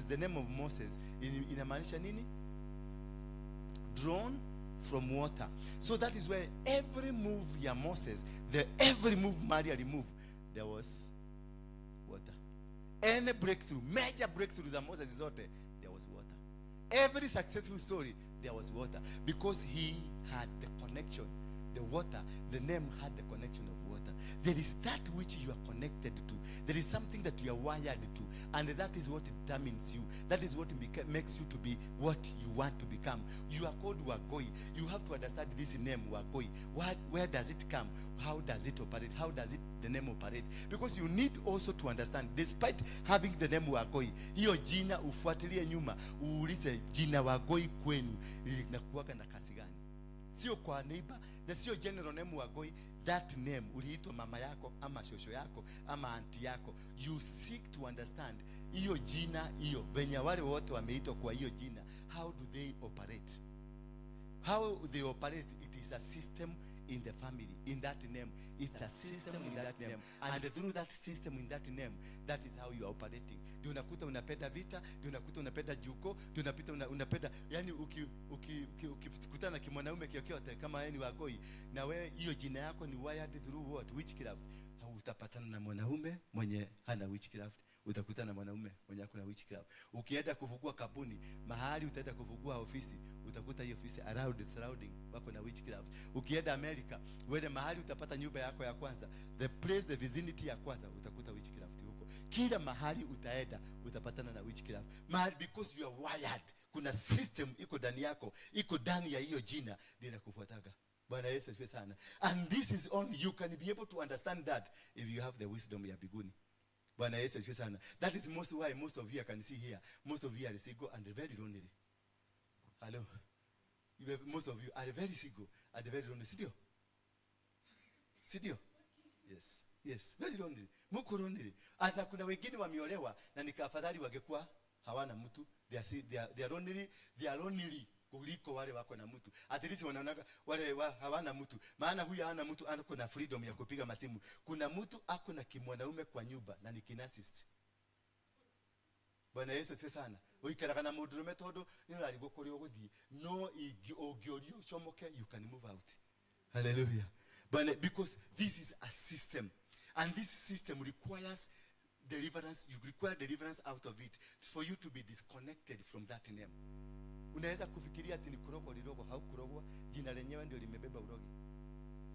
the name of Moses inamaanisha nini? Drawn from water. So that is why every move ya Moses, the every move Maria removed, there was water. Any breakthrough, major breakthroughs za Moses zote, there was water. Every successful story, there was water. Because he had the connection. The water, the name had the connection of water. There is that which you are connected to. There is something that you are wired to. And that is what determines you. That is what makes you to be what you want to become. You are called Wagoi. You have to understand this name, Wagoi. Where does it come? How does it operate? How does the name operate? Because you need also to understand, despite having the name Wagoi, hiyo jina ufuatilie nyuma, uulize jina Wagoi kwenu linakuwaga na kasi gani? Sio kwa neighbor na sio general name Wagoi. That name uliitwa mama yako ama shosho yako ama auntie yako. You seek to understand hiyo jina hiyo, venye wale wote wameitwa kwa hiyo jina, how do they operate? How they operate, it is a system in the family, in that name. It's a system in that name. And through that system in that name, that is how you are operating. Ndio unakuta unapenda vita, ndio unakuta unapenda juko, ndio unapita unapenda, yani ukikutana na kimwanaume kiokiote kama wewe ni Wagoi na wewe hiyo jina yako ni wired through what? Witchcraft. Utapatana na mwanaume mwenye hana witchcraft. Utakutana na mwanaume mwenye ako na witchcraft. Ukienda kufungua kampuni, mahali utaenda kufungua ofisi, utakuta hiyo ofisi around the surrounding wako na witchcraft. Ukienda America, uende mahali utapata nyumba yako ya kwanza, the place, the vicinity ya kwanza, utakuta witchcraft huko. Kila mahali utaenda utapatana na witchcraft. Mahali, because you are wired. Kuna system iko ndani yako, iko ndani ya hiyo jina linakufuataga. Bwana Yesu asifiwe sana. And this is only you can be able to understand that if you have the wisdom ya mbinguni. Bwana Yesu asifiwe sana. That is most why most of you I can see here, most of you are single and very lonely. Hello. Most of you are very single and very lonely. Sindio? Sindio? Yes. Yes. Very lonely. Muko lonely. Na kuna wengine wameolewa na ni afadhali wangekuwa hawana mtu. They are lonely. They are lonely Kuliko wale wako na mtu. At least wanaonaga wale hawana mtu. Maana huyu hana mtu, ako na freedom ya kupiga masimu. Kuna mtu ako na kimwanaume kwa nyumba na ni kinarcissist. Bwana Yesu asifiwe sana. Uikaraga na mundurume tondu ni urarigwo kuria uguthii, no ũngĩũrio ũcomoke, you can move out. Hallelujah. But because this is a system, and this system requires deliverance, you require deliverance out of it for you to be disconnected from that name. Unaweza kufikiria ati ni kurogwa lirogwa, haukurogwa, jina lenyewe ndio limebeba urogi.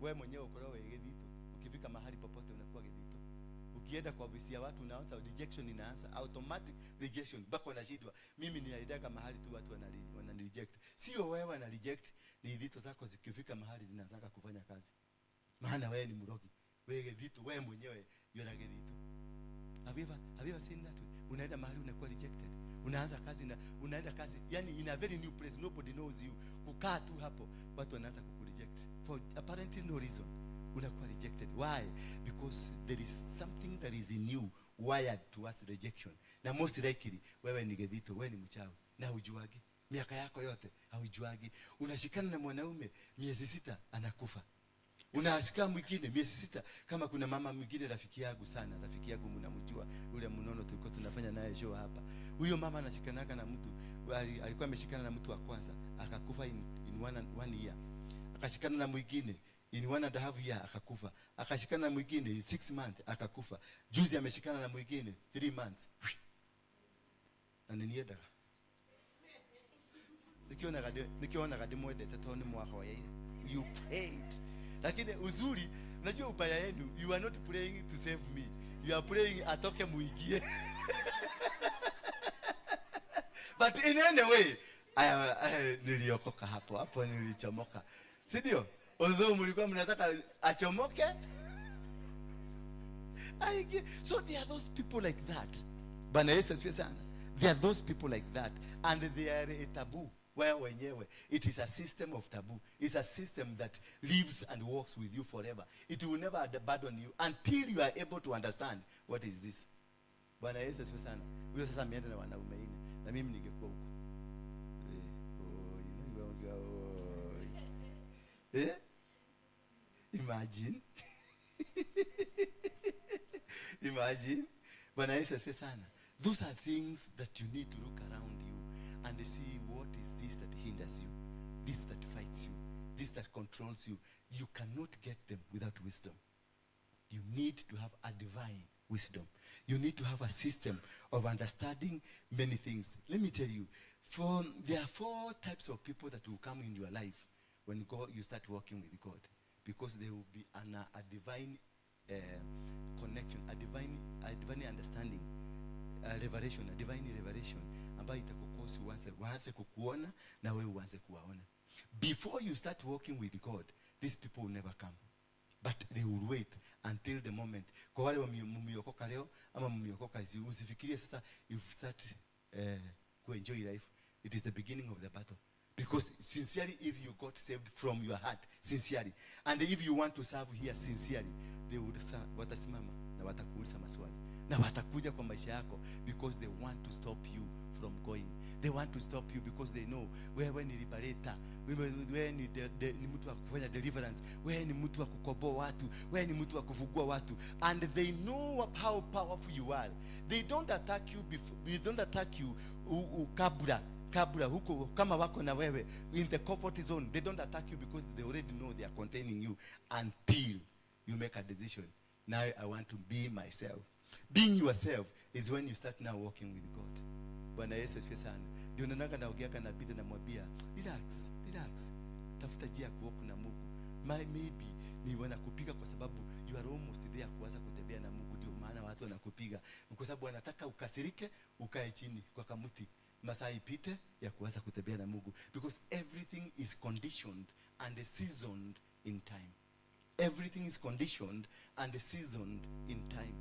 Wewe mwenyewe ukoragwo wĩ gĩthito. Ukifika mahali popote unakuwa gĩthito. Ukienda kwa ofisi ya watu unaanza rejection, inaanza automatic rejection mpaka unashindwa. Mimi ninaendaga mahali tu watu wanani reject. Sio wewe wana reject, ni dhito zako zikifika mahali zinaanza kufanya kazi. Maana wewe ni mrogi. Wewe gĩthito, wewe mwenyewe yule gĩthito. Have you ever seen that? Unaenda mahali unakuwa rejected. Unaanza kazi na unaenda kazi, yani in a very new place, nobody knows you. Kukaa tu hapo watu wanaanza kukureject for apparently no reason. Unakuwa rejected. Why? Because there is something that is in you wired towards rejection. Na most likely wewe ni gethito, wewe ni mchawi na hujuagi. Miaka yako yote haujuagi. Unashikana na mwanaume miezi 6 anakufa. Unashika mwingine miezi 6. Kama kuna mama mwingine rafiki yangu sana, rafiki yangu mnamjua, yule mnono tulikuwa tunafanya naye show hapa. Huyo mama anashikanaga na mtu, alikuwa ameshikana na mtu wa kwanza, akakufa in one year. Akashikana na mwingine in 1.5 year akakufa. Akashikana na mwingine in 6 months akakufa. Juzi ameshikana na mwingine 3 months. Na niniendaga. Nikionaga ndimwendete tondũ nĩ mwahoyeire. You prayed. Lakini uzuri, unajua ubaya yenu, you are not praying to save me. You are praying atoke muingie. But in any way, niliokoka hapo, hapo nilichomoka. Si ndio? Although mlikuwa mnataka achomoke. Aingie. So there are those people like that. Bwana Yesu asifiwe sana. There are those people like that, and they are a taboo. Wewe wenyewe, it is a system of taboo. It's a system that lives and walks with you forever. It will never abandon you until you are able to understand what is this. Bwana Yesu asifiwe sana. Huyo sasa ameenda na wanaume nne, na mimi ningekuwa huko. Oh, you know, oh. Imagine. Imagine. Bwana Yesu asifiwe sana. Those are things that you need to look around you and see what is this that hinders you, this that fights you, this that controls you. You cannot get them without wisdom. You need to have a divine wisdom. You need to have a system of understanding many things. Let me tell you, there are 4 types of people that will come in your life when you start working with God, because there will be a divine connection, a divine understanding, a revelation, a divine revelation ambayo itakukosi uanze kukuona na wewe uanze kuwaona. Before you start working with God, these people will never come. But they will wait until the moment. Kwa wale mmeokoka leo ama mmeokoka, usifikirie sasa you start kuenjoy life. It is the beginning of the battle. Because sincerely, if you got saved from your heart, sincerely, and if you want to serve here sincerely, they would watasimama na watakuuliza maswali. Na watakuja kwa maisha yako because they want to stop you from going. They want to stop you because they know wewe ni liberator, wewe ni mtu wa kufanya deliverance, wewe ni mtu wa kukomboa watu, wewe ni mtu wa kufungua watu, and they know how powerful you are. They don't attack you before, they don't attack you kabla huko kama wako na wewe in the comfort zone. They don't attack you because they already know they are containing you until you make a decision. Now I want to be myself. Being yourself is when you start now walking with God. Bwana Yesu asifiwe sana. Ndio naona naongea na Peter, namwambia relax, relax. Tafuta njia ya kuoku na Mungu. Maybe ni wanakupiga kwa sababu you are almost there kuanza kutembea na Mungu. Ndio maana watu wanakupiga kwa sababu wanataka ukasirike, ukae chini kwa kamuti, masaa ipite ya kuanza kutembea na Mungu, because everything is conditioned and seasoned in time. Everything is conditioned and seasoned in time.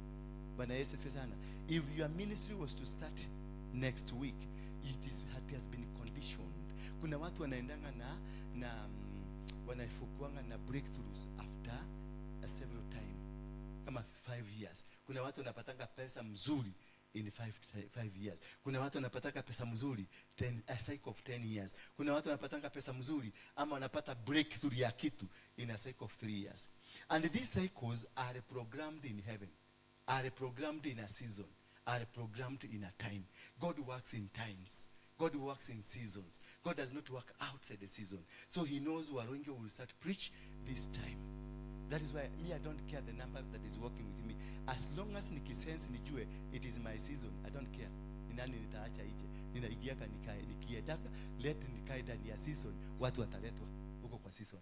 Bwana Yesu asifiwe sana. If your ministry was to start next week, it has been conditioned. Kuna watu wanaendanga na wanafukuanga na breakthroughs after a several time, kama 5 years. Kuna watu wanapatanga pesa mzuri in 5 years. Kuna watu wanapataka pesa mzuri a cycle of 10 years. Kuna watu wanapataka pesa mzuri ama wanapata breakthrough ya kitu in a cycle of 3 years. And these cycles are programmed in heaven, are programmed in a season, are programmed in a time. God works in times. God works in seasons. God does not work outside the season. So he knows Waruinge will start preach this time. That is why me, I don't care the number that is working with me. As long as nikisense, nijue it is my season, I don't care. Ni nani nitaacha ije. Ninaingiaka nikae, nikiendaka, let nikae ndani ya season, watu wataletwa huko kwa season.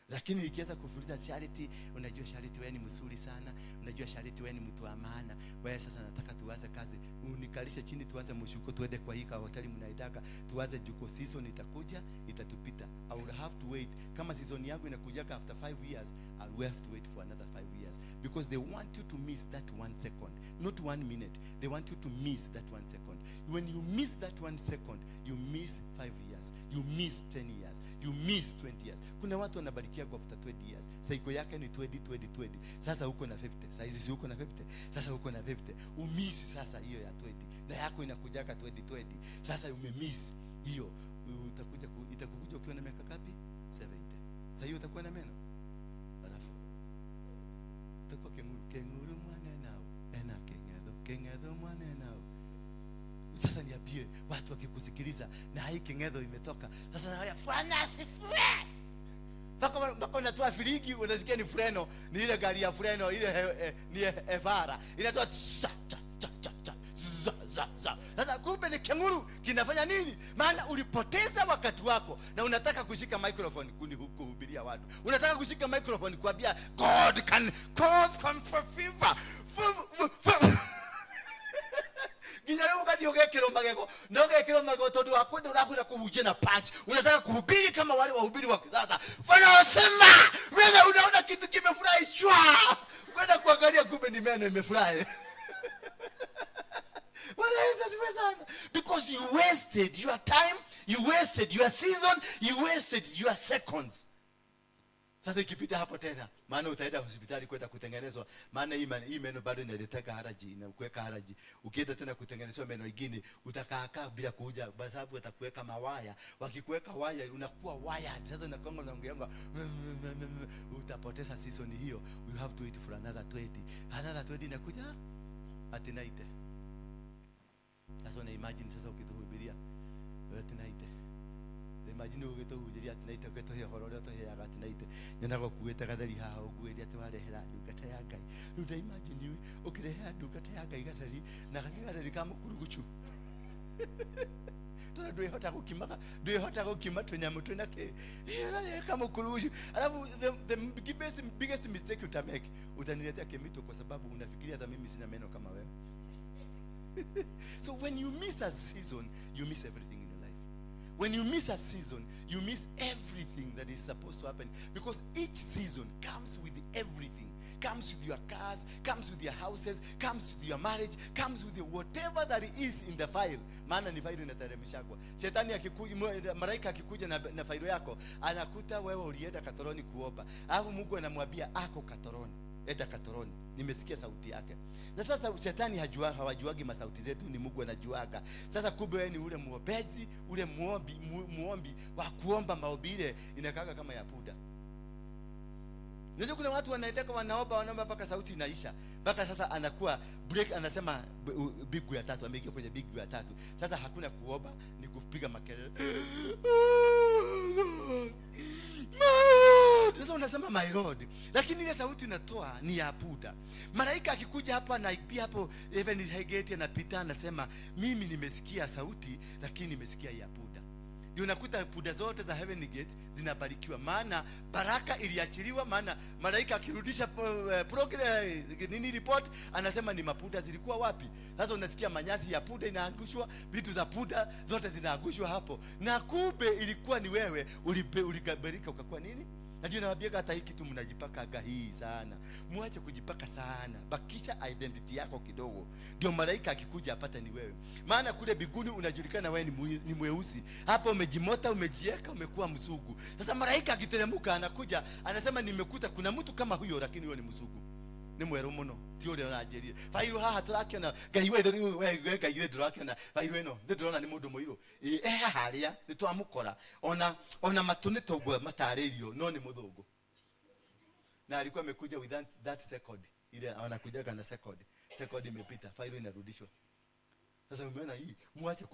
Lakini nikiweza kufuliza Charity, unajua Charity wewe ni mzuri sana, unajua Charity wewe ni mtu wa maana. Wewe sasa nataka tuanze kazi, unikalishe chini tuanze mshuko, tuende kwa hii hoteli mnaidaka, tuanze juko season itakuja, itatupita. I will have to wait. Kama season yangu inakujaka after 5 years, I will have to wait for another 5 years because they want you to miss that one second, not one minute. They want you to miss that one second. When you miss that one second, you miss 5 years, you miss 10 years, you miss 20 years. Kuna watu wanabarikia kwa after 20 years. Cycle yake ni 20 20 20. Sasa uko na 50. Sasa hizi si uko na 50. Sasa uko na 50. Umiss sasa hiyo ya 20. Na yako inakujaka 20 20. Sasa umemiss hiyo. Itakuja ukiwa na miaka ngapi? 70. Sasa hiyo utakuwa na meno. Alafu utakuwa kenguru, kenguru mwane nao. Ena kengetho, kengetho mwane nao. Sasa niambie, watu wakikusikiliza na hii kengetho imetoka. Sasa na Bwana asifiwe. Mpaka unatoa firingi, unasikia ni freno, ni ile gari ya freno ile ni evara inatoa tsa tsa tsa tsa tsa za za za. Sasa kumbe ni kenguru kinafanya nini? Maana ulipoteza wakati wako na unataka kushika microphone kuhubiria watu, unataka kushika microphone kuambia God can cause come for fever. Nginya rĩu ũgathiĩ ũgekĩrwo magego na ũgekĩrwo magego tondũ wa kwenda ũrakwenda kũhunjia na punch. Unataka kuhubiri kama wale wahubiri wa kisasa wanaosema wewe unaona kitu kimefurahi shwa, kwenda kuangalia kumbe ni meno imefurahi. Bwana Yesu asifiwe sana. Because you wasted your time, you wasted your season, you wasted your seconds. Sasa ikipita hapo tena, maana utaenda hospitali kwenda kutengenezwa, maana hii meno bado inaletaka haraji, inakuweka haraji. Ukienda tena kutengenezwa meno ingine, utakaakaa bila kuja, kwa sababu watakuweka mawaya. Wakikuweka waya, unakuwa wired. Sasa unakuwa unaongeanga, utapoteza season hiyo. You have to wait for another 20. Another 20 inakuja at night. Sasa una imagine sasa ukituhubiria at night. Imagine ũgĩtũhunjĩria atĩ naite, ũgĩtũhe ũhoro ũrĩa ũtũheaga atĩ naite, nyonaga ũkuĩte gatheri haha ũkuĩre atĩ warehera ndungata ya Ngai. Rĩu ta imagine ũkĩrehera ndungata ya Ngai gaceri na gatheri ka mũkurugucu, tondũ ndwĩhota gũkima tũnyamũ twĩna kĩ ũrarehe kamũkurugucu. Alafu the biggest mistake utamake, utaniletea kemito kwa sababu unafikiria hata mimi sina meno kama wewe. So when you miss a season, you miss everything in your life. When you miss a season, you miss everything that is supposed to happen. Because each season comes with everything. Comes with your cars, comes with your houses, comes with your marriage, comes with your whatever that is in the file. Maana ni faili inateremshagwa. Shetani akikuja, malaika akikuja na failo yako, anakuta wewe ulienda katoroni kuomba. Alafu Mungu anamwambia ako katoroni. Enda katoroni. Nimesikia sauti yake. Na sasa shetani hawajuagi masauti zetu, ni Mungu anajuaga. Sasa kumbe wewe ni ule muombezi, ule muombi wa kuomba maombi ile inakaga kama ya puda. Unajua kuna watu wanaendeka wanaomba wanaomba mpaka sauti inaisha. Mpaka sasa anakuwa break, anasema bigu ya tatu, ameingia kwenye bigu ya tatu. Sasa hakuna kuomba, ni kupiga makelele. My Lord. Sasa unasema my Lord, lakini ile sauti unatoa ni ya puda. Malaika akikuja hapa na pia hapo even gate anapita anasema mimi nimesikia sauti, lakini nimesikia ya puda. Ndio unakuta puda zote za Heaven Gate zinabarikiwa, maana baraka iliachiliwa. Maana malaika akirudisha nini report, anasema ni mapuda zilikuwa wapi? Sasa unasikia manyasi ya puda inaangushwa, vitu za puda zote zinaangushwa hapo, na kumbe ilikuwa ni wewe uligabarika ukakuwa nini. Najua nawaambia hata hii kitu mnajipakaga hii sana. Muache kujipaka sana. Bakisha identity yako kidogo. Ndio malaika akikuja apate ni wewe. Maana kule biguni unajulikana wewe ni mweusi. Hapa umejimota, umejieka, umekuwa msugu. Sasa malaika akiteremka anakuja, anasema nimekuta kuna mtu kama huyo, lakini huyo ni msugu. Nĩ mwerũ mũno ti ũrĩa ũranjĩrire bairũ haha tũrakĩona Ngai we we Ngai we ndũrakĩona bairũ ĩno nĩ ndĩrona nĩ mũndũ mũirũ. Ĩ e haha harĩa nĩ twamũkora ona matũ nĩ toguo matarĩirio no nĩ mũthũngũ. Na alikuwa amekuja with that second ile anakujaga na second imepita, faili inarudishwa. Sasa umeona hii, muache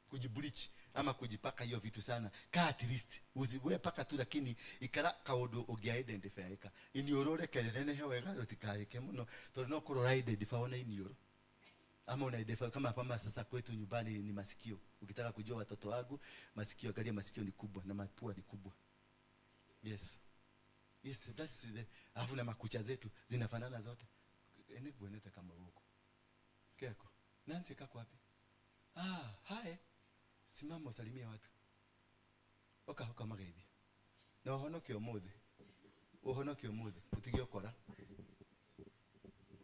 kujibleach ama kujipaka hiyo vitu sana. Ka at least usiwe paka tu, lakini ikara kaundu ungia identify ka inioro reke nehe wega rutikarike muno tondu no kurora identify ona inioro ama una identify kama hapa sasa kwetu nyumbani ni masikio. Ukitaka kujua watoto wangu masikio, angalia masikio ni kubwa na mapua ni kubwa. Yes. Yes, that's the alafu na makucha zetu zinafanana zote. Ene bweneta kama huko. Keko. Nancy kako wapi? Ah, hi. Simama usalimie watu. Oka hoka mageithi. Na uhonoke umuthi. Uhonoke umuthi. Utige ukora.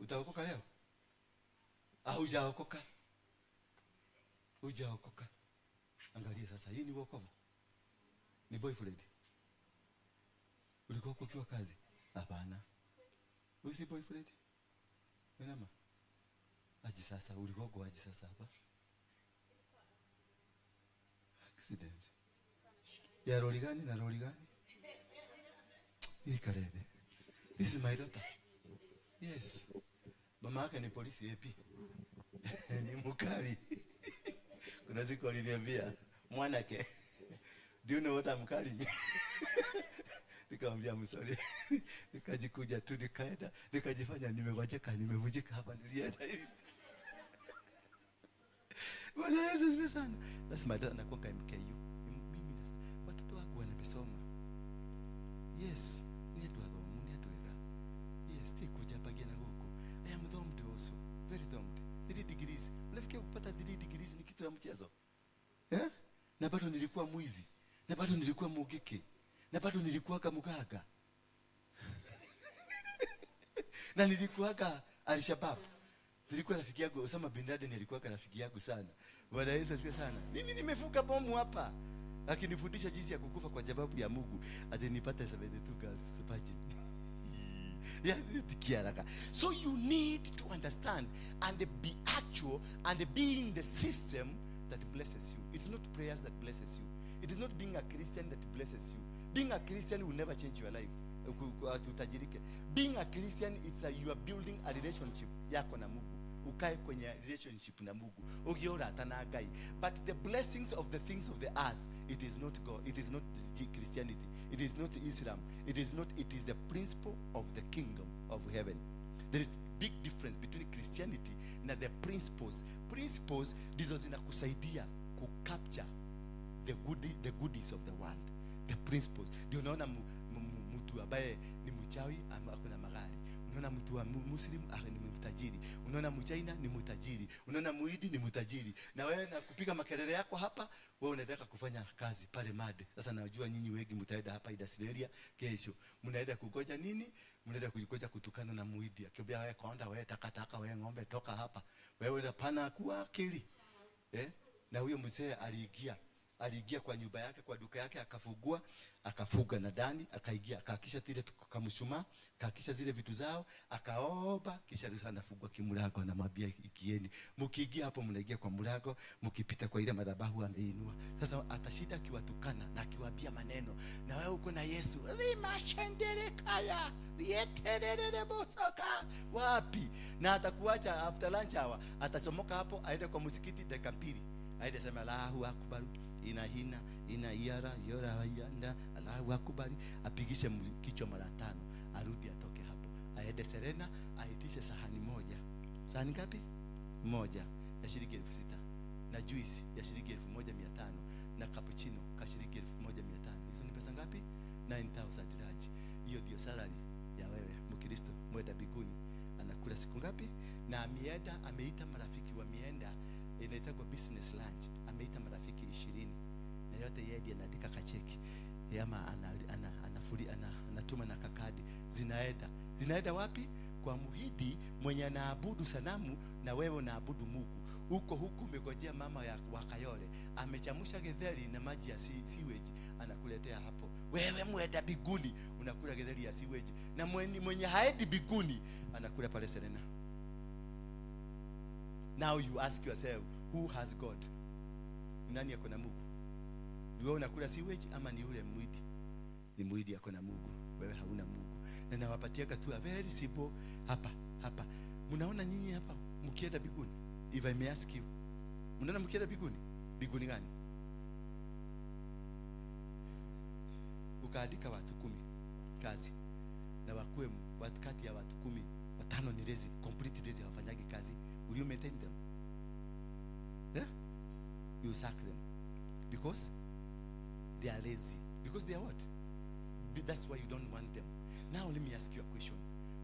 Utaokoka leo? Ah, hujaokoka. Hujaokoka. Angalia sasa, hii ni wokovu. Ni boyfriend. Ulikuwa ukiwa kazi? Hapana. Huyu si boyfriend? Mama. Aje sasa, ulikuwa uko aje sasa hapa? Accident. Ya lori gani na lori gani? Hii karede. This is my daughter. Yes. Mama yake ni polisi AP. Ni mkali. Kuna siku aliniambia, mwanake, do you know what I'm carrying? Nikamwambia I'm sorry. Nikajikuja tu nikaenda, nikajifanya nimegojeka, nimevunjika hapa nilienda hivi. Bwana Yesu asifiwe sana. That's my daughter anakuwa MKU. Mimi nasa watoto wako wanamesoma. Yes, ni atu athomu, ni atu ega. Yes, ti kujapagia na huko. I am thumbed also. Very thumbed. 3 degrees. Unafikia kupata 3 degrees ni kitu ya mchezo. Eh? Na bado nilikuwa mwizi. Na bado nilikuwa mugike. Na bado nilikuwa muganga. Na nilikuwa Al-Shabaab. Nilikuwa rafiki yangu Osama bin Laden alikuwa rafiki yangu sana. Bwana Yesu asifiwe sana. Mimi nimefuka bomu hapa. Akinifundisha jinsi ya kukufa kwa sababu ya Mungu. Ati nipate 72 girls virgin. Yeah, tikiaraka. So you need to understand and be actual and be in the system that blesses you. It's not prayers that blesses you. It is not being a Christian that blesses you. Being a Christian will never change your life. Utajirike. Being a Christian, it's a, you are building a relationship yako na Mungu. Ukae kwenye relationship na Mungu. Ugiora na Ngai. But the blessings of the things of the earth, it is not God. It is not Christianity. It is not Islam. It is not. It is the principle of the kingdom of heaven. There is big difference between Christianity na the principles. Principles ndizo zinakusaidia ku capture the goodies of the world. The principles. Ndio unaona mtu ambaye ni mchawi ama ako na magari. Unaona mtu wa Muslim ni mtajiri. Unaona Mchina ni mtajiri. Unaona Muhindi ni mtajiri. Na wewe na kupiga makelele yako hapa, wewe unataka kufanya kazi pale Made. Sasa najua nyinyi wengi mtaenda hapa Industrial kesho. Mnaenda kugoja nini? Mnaenda kugoja kutukana na Muhindi. Akiambia wewe konda, wewe takataka, wewe ng'ombe toka hapa. Wewe unapana kuwa akili. Eh? Na huyo mzee aliingia kwa nyumba yake, kwa duka yake, akafungua, akafuga na ndani, akaingia, akahakisha tile tukamshumaa, akahakisha zile vitu zao, akaomba, kisha Yesu anafungua kimlango anamwambia ikieni. Mkiingia hapo mnaingia kwa mlango, mkipita kwa ile madhabahu ameinua. Sasa atashinda akiwatukana na akiwaambia maneno. Na wewe uko na Yesu. Rimashenderekaya, rieterere bosoka. Wapi? Na atakuacha after lunch hour, atachomoka hapo aende kwa msikiti dakika 2. Aende sema Allahu Akbar. Ina hina ina iara yora yanda Allahu Akbar, apigishe kichwa mara 5, arudi atoke hapo aende Serena aitishe sahani moja. Sahani ngapi? Moja ya shilingi 6,000 na juice ya shilingi 1,500 na cappuccino ka shilingi 1,500. Hizo ni pesa ngapi? 9,000 raji. Hiyo ndio salary ya wewe Mkristo mwenda biguni. Anakula siku ngapi? Na ameenda ameita marafiki wa mienda, inaitwa business lunch. Ameita marafiki 20 na yote yeye ndiye anaandika kacheki ama anatuma na kakadi. Zinaenda wapi? Kwa muhidi mwenye anaabudu sanamu na wewe unaabudu Mungu. Huko huku umegojea mama ya Wakayole amechamusha githeri na maji ya sewage anakuletea hapo. Wewe mwenda biguni unakula githeri ya sewage, na mwenye haendi biguni anakula pale Serena. Now you ask yourself, who has God? Ni nani ako na Mungu? Ni wewe unakula sewage ama ni yule mwidi? Ni mwidi ako na Mungu, wewe hauna Mungu. Na nawapatiaga tu a very simple hapa hapa. Mnaona nyinyi hapa mkienda biguni? If I may ask you, mnaona mkienda biguni? Biguni gani? Ukaandika watu 10 kazi, na wakuwe watu kati ya watu 10, 5 ni lazy, complete lazy, hawafanyagi kazi. Will you maintain them? Yeah? You sack them because they are lazy. Because they are what? That's why you don't want them. Now let me ask you a question.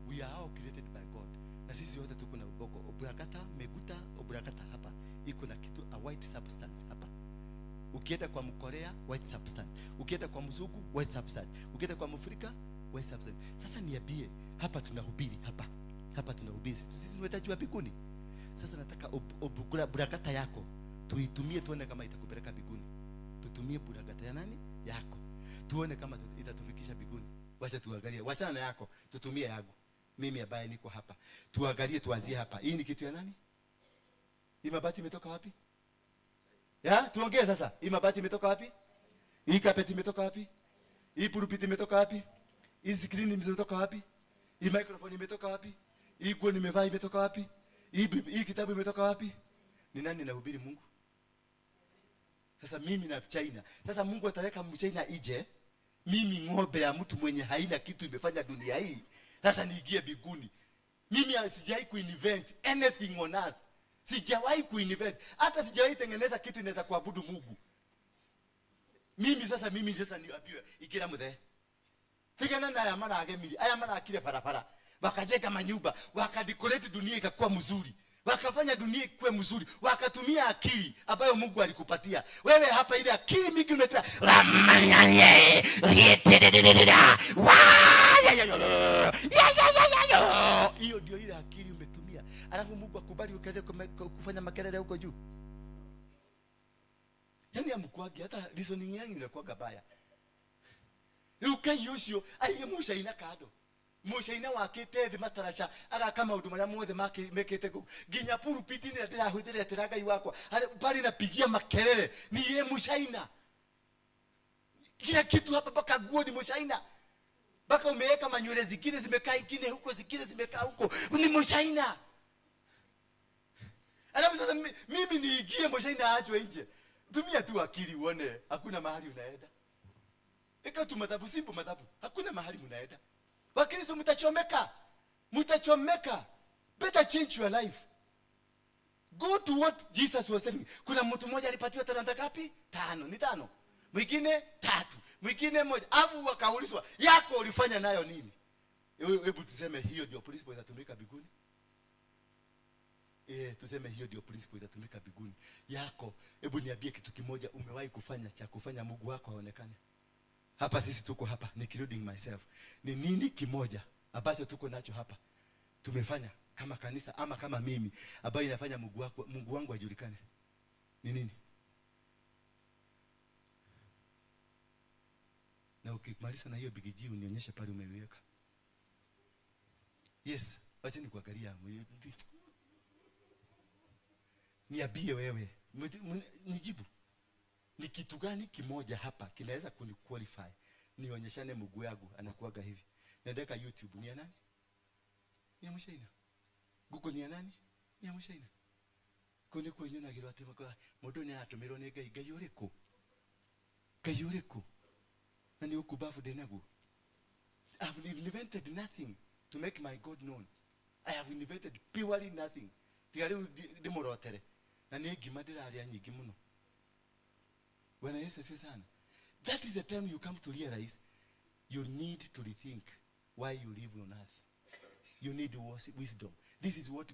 We are all created by God. Na sisi wote tuko na ubongo. Obragata, meguta, obragata hapa. Iko na kitu, a white substance hapa. Ukienda kwa Mkorea, white substance. Ukienda kwa Mzungu, white substance. Ukienda kwa Mfrika, white substance. Sasa niambie, hapa tunahubiri hapa. Hapa tunahubiri. Sisi ni wetaji wa mbinguni. Sasa nataka buragata yako tuitumie tuone kama itakupeleka mbinguni. Tutumie buragata ya nani? Yako. Tuone kama itatufikisha mbinguni. Wacha tuangalie. Wachana na yako, tutumie yangu. Mimi ambaye niko hapa. Tuangalie, tuanzie hapa. Hii ni kitu ya nani? Hii mabati imetoka wapi? Ya, tuongee sasa. Hii mabati imetoka wapi? Hii carpet imetoka wapi? Hii pulpit imetoka wapi? Hii screen imetoka wapi? Hii microphone imetoka wapi? Hii nguo nimevaa imetoka wapi? Hii kitabu imetoka wapi? Ni nani anahubiri Mungu? Sasa mimi na China. Sasa Mungu ataweka Mchina ije. Mimi ng'ombe ya mtu mwenye haina kitu imefanya dunia hii. Sasa niingie mbinguni. Mimi sijawahi kuinvent anything on earth. Sijawahi kuinvent. Hata sijawahi tengeneza kitu inaweza kuabudu Mungu. Mimi sasa niambiwe ikira muthe. Tigana na aya maragemiri, aya marakire barabara. Wakajenga manyumba, wakadecorate dunia ikakuwa mzuri. Wakafanya dunia ikuwe mzuri, wakatumia akili ambayo Mungu alikupatia. Wewe hapa ile akili mingi umepewa. Hiyo ndio ile akili umetumia. Alafu Mungu akubali ukaende kufanya makelele huko juu. Yaani amkuagi hata reasoning yangu inakuwa baya. Rĩu ucio aige mũcaina kando. Mũcaina wakĩte thĩ mataraca agaka maũndũ marĩa mothe mekĩte kũu. Nginya pulpit-inĩ ĩrĩa ndĩrahũthĩra Ngai wakwa, pale napigia makelele ni ye mũcaina. Kila kitu hapa mpaka nguo ni mũcaina. Mpaka umeweka manywele zingine zimekaa ingine huko, zingine zimekaa huko, ni mũcaina. Alafu sasa mimi niingie mũcaina aachwe nje. Tumia tu akili uone hakuna mahali unaenda. Eka tu madhabu, simple madhabu. Hakuna mahali mnaenda. Wakristo mtachomeka. Mtachomeka. Better change your life. Go to what Jesus was saying. Kuna mtu mmoja alipatiwa talanta ngapi? 5. Ni 5. Mwingine 3. Mwingine 1. Afu wakaulizwa, yako ulifanya nayo nini? Hebu tuseme hiyo ndio principle itatumika mbinguni. Tuseme hiyo ndio principle itatumika mbinguni. Yako, hebu niambie kitu kimoja umewahi kufanya cha kufanya Mungu wako aonekane. Hapa sisi tuko hapa, including myself. Ni nini kimoja ambacho tuko nacho hapa tumefanya kama kanisa ama kama mimi ambayo inafanya Mungu wangu ajulikane? Ni nini? Na ukimaliza na hiyo big G unionyeshe pale umeiweka. Yes, wacha nikuangalia. Niambie wewe, nijibu. Ni kitu gani kimoja hapa kinaweza kuniqualify nionyeshane Mungu yangu anakuaga hivi? Nendeka YouTube ni ya nani? Ni ya Mshaina. Google ni ya nani? Ni ya Mshaina. Kuni kwenye na giro ati mundu ni aratumirwo ni Ngai, Ngai uriku? Ngai uriku? Na ni ukubavu ndinaguo. I have invented nothing to make my God known. I have invented purely nothing. Tiga riu ndimurotere. Na ni ngima ndiraria nyingi muno. Bwana Yesu asifiwe sana. That is the time you come to realize you need to rethink why you live on earth. You need wisdom. This is what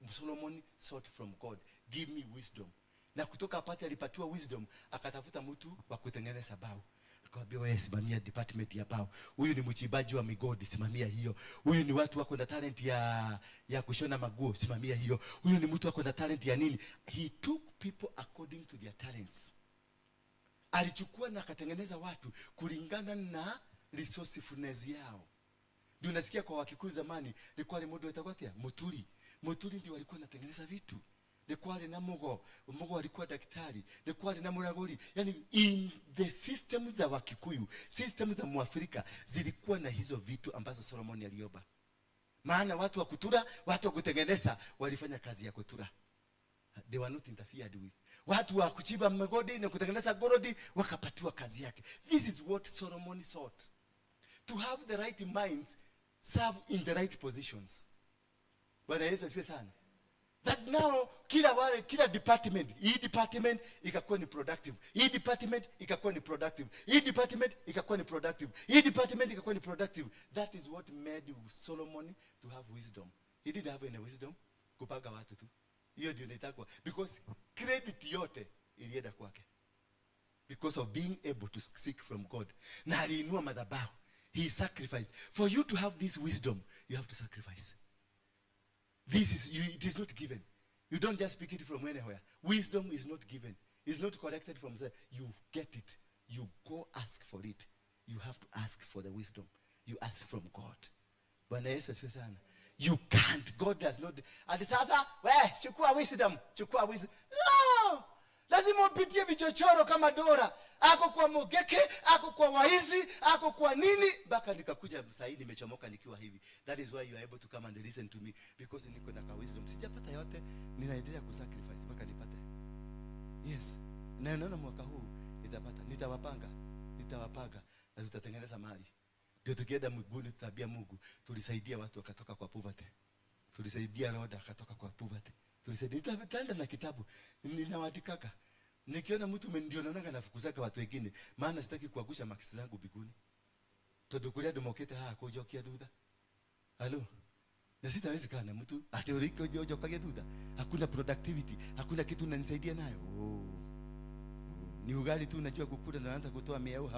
Solomon sought from God. Give me wisdom. Na kutoka apate alipatiwa wisdom, akatafuta mtu wa kutengeneza bao. Akawambia, wewe simamia department ya pao. Huyu ni mchimbaji wa migodi, simamia hiyo. Huyu ni watu wako na talent ya kushona maguo, simamia hiyo. Huyu ni mtu wako na talent ya nini. He took people according to their talents. Alichukua na akatengeneza watu kulingana na resourcefulness yao. Ndio unasikia kwa Wakikuyu zamani ilikuwa ni mundu wetagwo atia, muturi. Muturi ndio walikuwa wanatengeneza vitu. Nĩkwarĩ na mũgo, mũgo alikuwa daktari, nĩkwarĩ na mũragũri. Yani in the system za Wakikuyu, system za Mwafrika zilikuwa na hizo vitu ambazo Solomon aliomba. Maana watu wa kutura, watu wa kutengeneza walifanya kazi ya kutura. They were not interfered with. Watu wa kuchimba migodi na kutengeneza gorodi wakapatiwa kazi yake. This is what Solomon sought. To have the right minds serve in the right positions. Bwana Yesu asifiwe sana. That now kila department, hii department ikakuwa ni productive, hii department ikakuwa ni productive, hii department ikakuwa ni productive, hii department ikakuwa ni productive. That is what made Solomon to have wisdom. He didn't have any wisdom kupanga watu tu. Hiyo ndio inaitwa because credit yote ilienda kwake because of being able to seek from God. Na aliinua madhabahu. He sacrificed. For you to have this wisdom, you have to sacrifice. It is not given. You don't just pick it from anywhere. Wisdom is not given. It's not collected from there. You get it. You go ask for it. You have to ask for the wisdom. You ask from God. Bwana Yesu asifiwe sana. You can't. God does not. Ati sasa, we, chukua wisdom. Chukua wisdom. No! Lazima upitie vichochoro kama Dora. Ako kwa mogeke, ako kwa waizi, ako kwa nini, mpaka nikakuja sasa hivi nimechomoka nikiwa hivi. That is why you are able to come and listen to me, because niko na ka wisdom. Sijapata yote, ninaendelea kusacrifice mpaka nipate. Yes. Na naona mwaka huu nitapata, nitawapanga na tutatengeneza mali. Ndio tukienda mbinguni tutaambia Mungu tulisaidia watu wakatoka kwa poverty. Tulisaidia Roda akatoka kwa poverty. Tulisaidia. Nitaenda na kitabu ninawaandikaka. Nikiona mtu ndio naonanga nafukuzaga watu wengine, maana sitaki kuangusha marks zangu mbinguni. Tondu kuria andu mokite haha kunjokia thutha. Halo. Na sitawezi kaa na mtu ati uriko njokagia thutha. Hakuna productivity, hakuna kitu unanisaidia nayo. Oh. Oh. Ni ugali tu unajua kukula na naanza kutoa miau.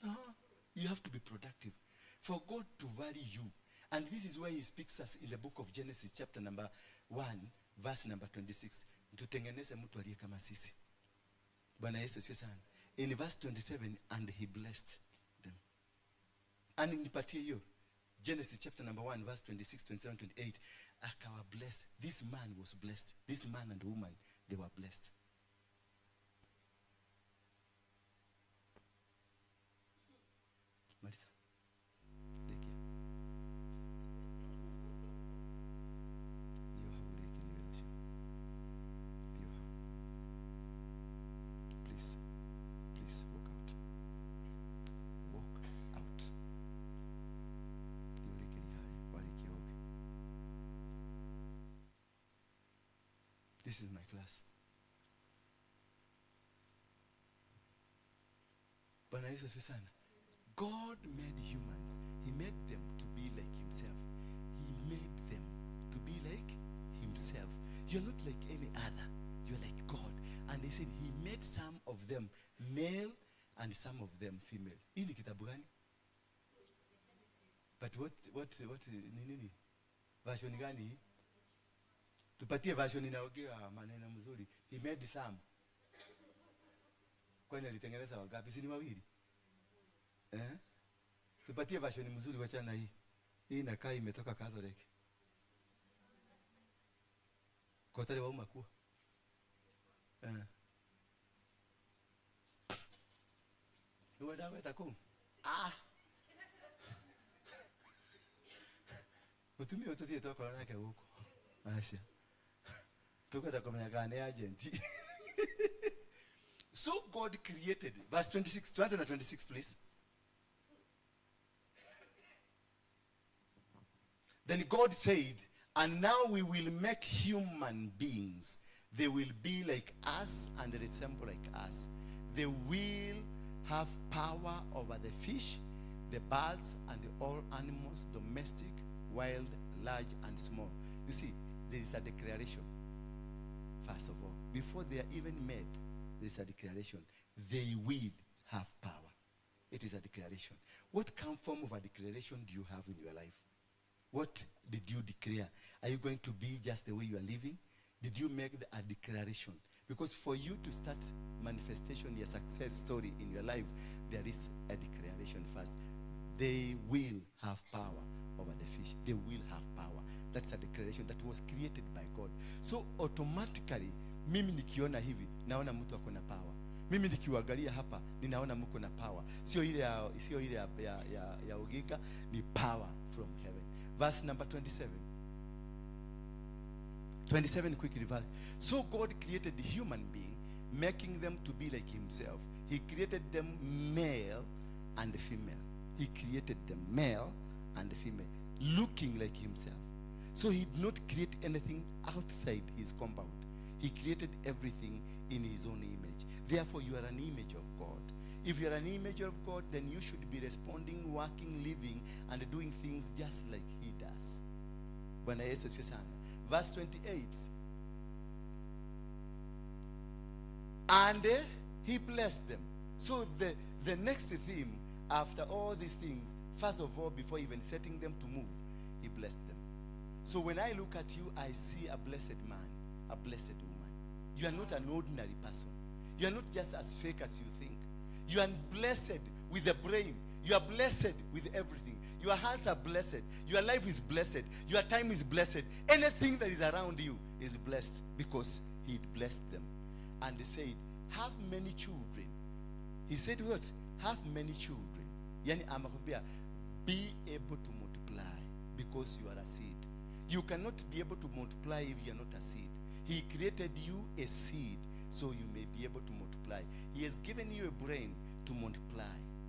No, you have to be productive for God to value you. And this is why he speaks us in the book of Genesis chapter number 1 verse number 26. Tutengeneze mtu aliye kama sisi. Bwana Yesu asifiwe sana. In verse 27, and he blessed them. And nipatie hiyo Genesis chapter number 1 verse 26, 27, 28. Akawa blessed. This man was blessed. This man and woman, they were blessed. Marisa. Rekia. Ndio hau rĩkĩrie wĩra ũcio. Ndio hau. Please. Please walk out. Walk out. Ndio rĩkĩrie harĩa warĩkia ũke. This is my class. Bwana Yesu asifiwe sana. God made humans. He made them to be like himself. He made them to be like himself. You're not like any other. You're like God. And he said he made some of them male and some of them female. Hii ni kitabu gani? But what, ni nini? Version gani hii? Tupatie version inaongea maneno mzuri. He made some. Kwani alitengeneza wangapi? Si ni wawili? Eh? Tupatie version mzuri, wachana na hii. Hii inakaa imetoka Catholic. Kotare wauma kuwa. Eh. Uwenda gweta kuu? Ah. Mutumia ũyũ tũthiĩ twakora nake gũkũ. Aca. Tũkwenda kũmenya kana nĩ agent. So God created, verse 26, tuanze na 26 please. Then God said, and now we will make human beings. They will be like us and resemble like us. They will have power over the fish, the birds, and all animals, domestic, wild, large, and small. You see, there is a declaration. First of all, before they are even made, This is a declaration. They will have power. It is a declaration. What kind form of a declaration do you have in your life? What did you declare? Are you going to be just the way you are living? Did you make a declaration? Because for you to start manifestation, your success story in your life, there is a declaration first. They will have power over the fish. They will have power. That's a declaration that was created by God. So automatically, mimi nikiona hivi, naona mtu ako na power. Mimi nikiwaangalia hapa, ninaona mko na power. Sio ile ya ugiga, ni power from heaven. Verse number 27. 27 quickly verse. So God created the human being, making them to be like himself. He created them male and female. He created them male and female, looking like himself. So he did not create anything outside his compound. He created everything in his own image. Therefore, you are an image of God. If you are an image of God, then you should be responding, working, living, and doing things just like he does. Bwana Yesu asifiwe sana. Verse 28. And he blessed them. So the next theme, after all these things, first of all, before even setting them to move, he blessed them. So when I look at you, I see a blessed man, a blessed woman. You are not an ordinary person. You are not just as fake as you think. You are blessed with the brain. You are blessed with everything. Your hands are blessed. Your life is blessed. Your time is blessed. Anything that is around you is blessed because he blessed them. And he said, have many children. He said what? Have many children. Yani amakwambia, be able to multiply because you are a seed. You cannot be able to multiply if you are not a seed. He created you a seed so you may be able to multiply. He has given you a brain to multiply.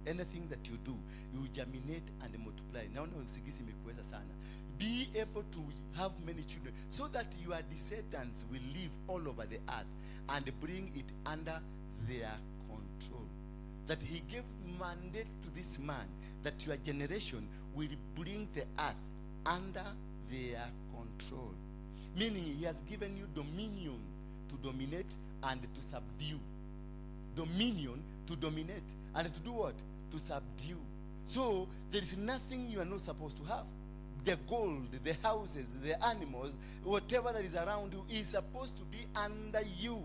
Anything that you do, you germinate and multiply. Naona usingizi imekuweza sana. Be able to have many children so that your descendants will live all over the earth and bring it under their control. That he gave mandate to this man that your generation will bring the earth under their control. Meaning he has given you dominion to dominate and to subdue. Dominion to dominate and to do what? To subdue. So there is nothing you are not supposed to have. The gold, the houses, the animals, whatever that is around you is supposed to be under you.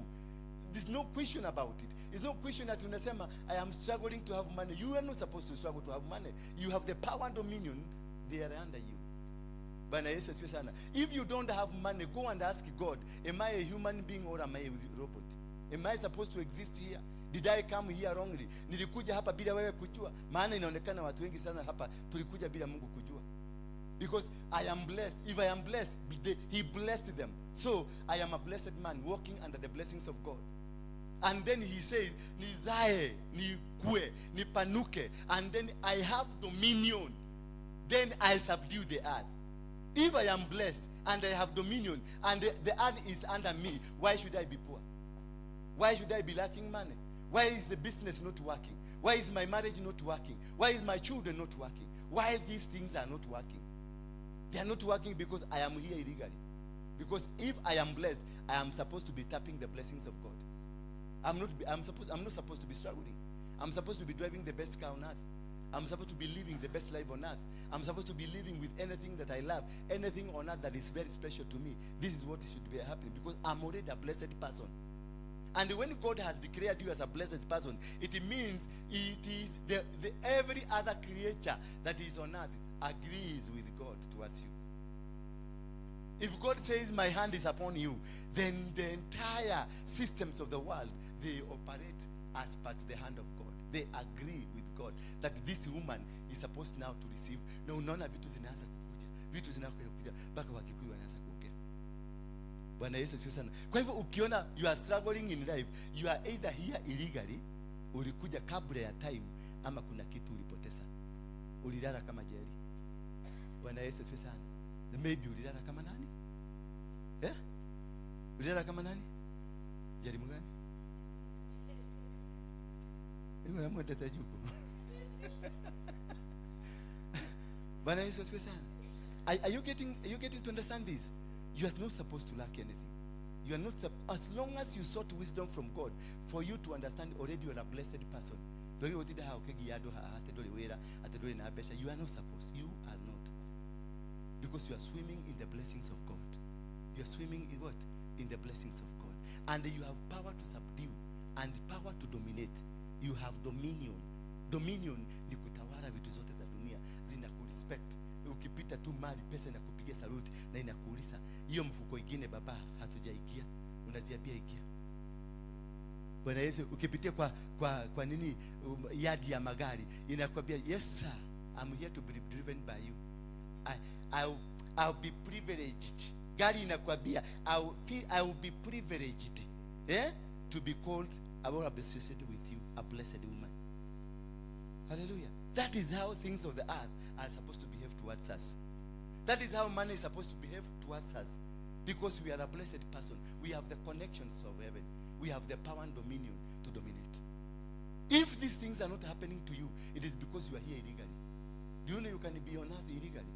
There's no question about it. There's no question that unasema, I am struggling to have money. You are not supposed to struggle to have money. You have the power and dominion. They are under you. Bwana Yesu asifiwe sana. If you don't have money, go and ask God, am I a human being or am I a robot? Am I supposed to exist here? Did I come here wrongly? Nilikuja hapa bila wewe kujua? Maana inaonekana watu wengi sana hapa tulikuja bila Mungu kujua. Because I am blessed. If I am blessed, he blessed them. So I am a blessed man walking under the blessings of God. And then he says, nizae, nikue, nipanuke. And then I have dominion. Then I subdue the earth. If I am blessed and I have dominion and the earth is under me, why should I be poor? Why should I be lacking money? Why is the business not working? Why is my marriage not working? Why is my children not working? Why these things are not working? They are not working because I am here illegally. Because if I am blessed, I am supposed to be tapping the blessings of God. I'm not supposed to be struggling. I'm supposed to be driving the best car on earth. I'm supposed to be living the best life on earth. I'm supposed to be living with anything that I love, anything on earth that is very special to me. This is what should be happening because I'm already a blessed person. And when God has declared you as a blessed person, it means it is the every other creature that is on earth agrees with God towards you. If God says my hand is upon you, then the entire systems of the world, they operate as per the hand of God. They agree with God that this woman is supposed now to receive. Na unaona vitu zinaanza kukuja, vitu zinaanza kukuja mpaka Wakikuyu wanaanza kuongea. Bwana Yesu asifiwe sana. Kwa hivyo ukiona you are struggling in life, you are either here illegally, ulikuja kabla ya time, ama kuna kitu ulipoteza. Ulilala kama Jerry. Bwana Yesu asifiwe sana. Maybe ulilala kama nani? Ulilala kama nani? Jerry mgani? Iwe amwendete juku. Bwana Yesu asifiwe sana. Are you getting to understand this? You are not supposed to lack anything. You are not as long as you sought wisdom from God for you to understand, already you are a blessed person. Ndwagĩrĩirwo gũtinda haha ũkĩgia andũ haha atĩ ndũrĩ wĩra, atĩ ndũrĩ na mbeca. You are not supposed. You are not. Because you are swimming in the blessings of God. You are swimming in what? In the blessings of God. And you have power to subdue and power to dominate. You have dominion. Dominion ni kutawala vitu zote za dunia, zinakurespect. Ukipita tu mali, pesa inakupigia saluti na inakuuliza, hiyo mfuko ingine baba hatujaikia, unaziambia ikia. Bwana Yesu, ukipitia kwa nini yadi ya magari inakwambia, "Yes sir, I'm here to be driven by you. I'll be privileged." Gari inakwambia, "I will be privileged, eh, to be called, I will be associated with you, a blessed woman." Hallelujah. That is how things of the earth are supposed to behave towards us. That is how money is supposed to behave towards us. Because we are a blessed person. We have the connections of heaven. We have the power and dominion to dominate. If these things are not happening to you, it is because you are here illegally. Do you know you can be on earth illegally?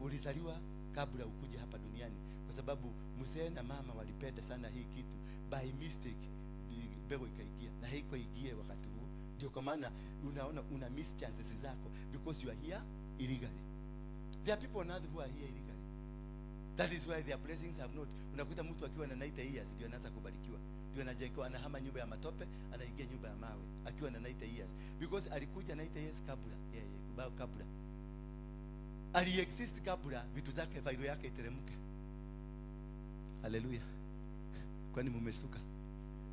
Ulizaliwa kabla ukuje hapa duniani, kwa sababu mzee na mama walipenda sana hii kitu, by mistake mbegu ikaingia na haikuingia wakati huo. Ndio kwa maana unaona una miss chances zako, because you are here illegally. There are people on earth who are here illegally. That is why their blessings have not. Unakuta mtu akiwa na 90 years ndio anaanza kubarikiwa, ndio anajenga, anahama nyumba ya matope, anaingia nyumba ya mawe akiwa na 90 years, because alikuja 90 years kabla yeye, kabla aliexist, kabla vitu zake, failo yake iteremke. Haleluya! Kwani mumesuka?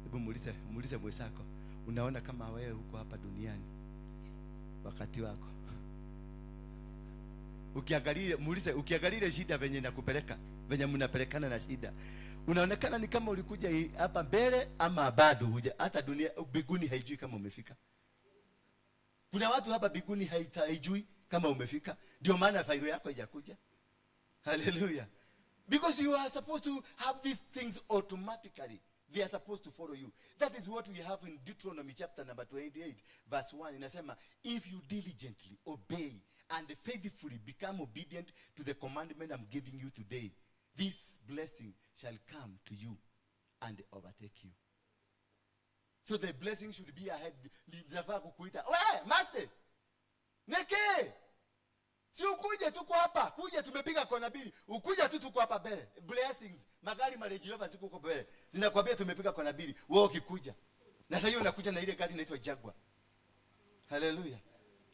Hebu muulize mwenzako, unaona kama wewe huko hapa duniani wakati wako? Ukiangalia, muulize, ukiangalia shida venye inakupeleka, venye mnapelekana na shida, unaonekana ni kama ulikuja hapa mbele ama bado huja. Hata dunia, mbinguni haijui kama umefika. Kuna watu hapa mbinguni haijui kama umefika, ndio maana failo yako haijakuja. Hallelujah. Because you are supposed to have these things automatically. They are supposed to follow you. That is what we have in Deuteronomy chapter number 28 verse 1. Inasema, "If you diligently obey and faithfully become obedient to the commandment I'm giving you today, this blessing shall come to you and overtake you." So the blessing should be ahead. Linafaa kukuita, "We, Mase, neke, si ukuje, tuko hapa, kuja, tumepiga kona mbili, ukuja tu, tuko hapa mbele." Blessings, magari ma Range Rover ziko huko mbele. Zinakwambia tumepiga kona mbili, wewe ukikuja. Na sasa hiyo unakuja na ile gari inaitwa Jaguar. Haleluya.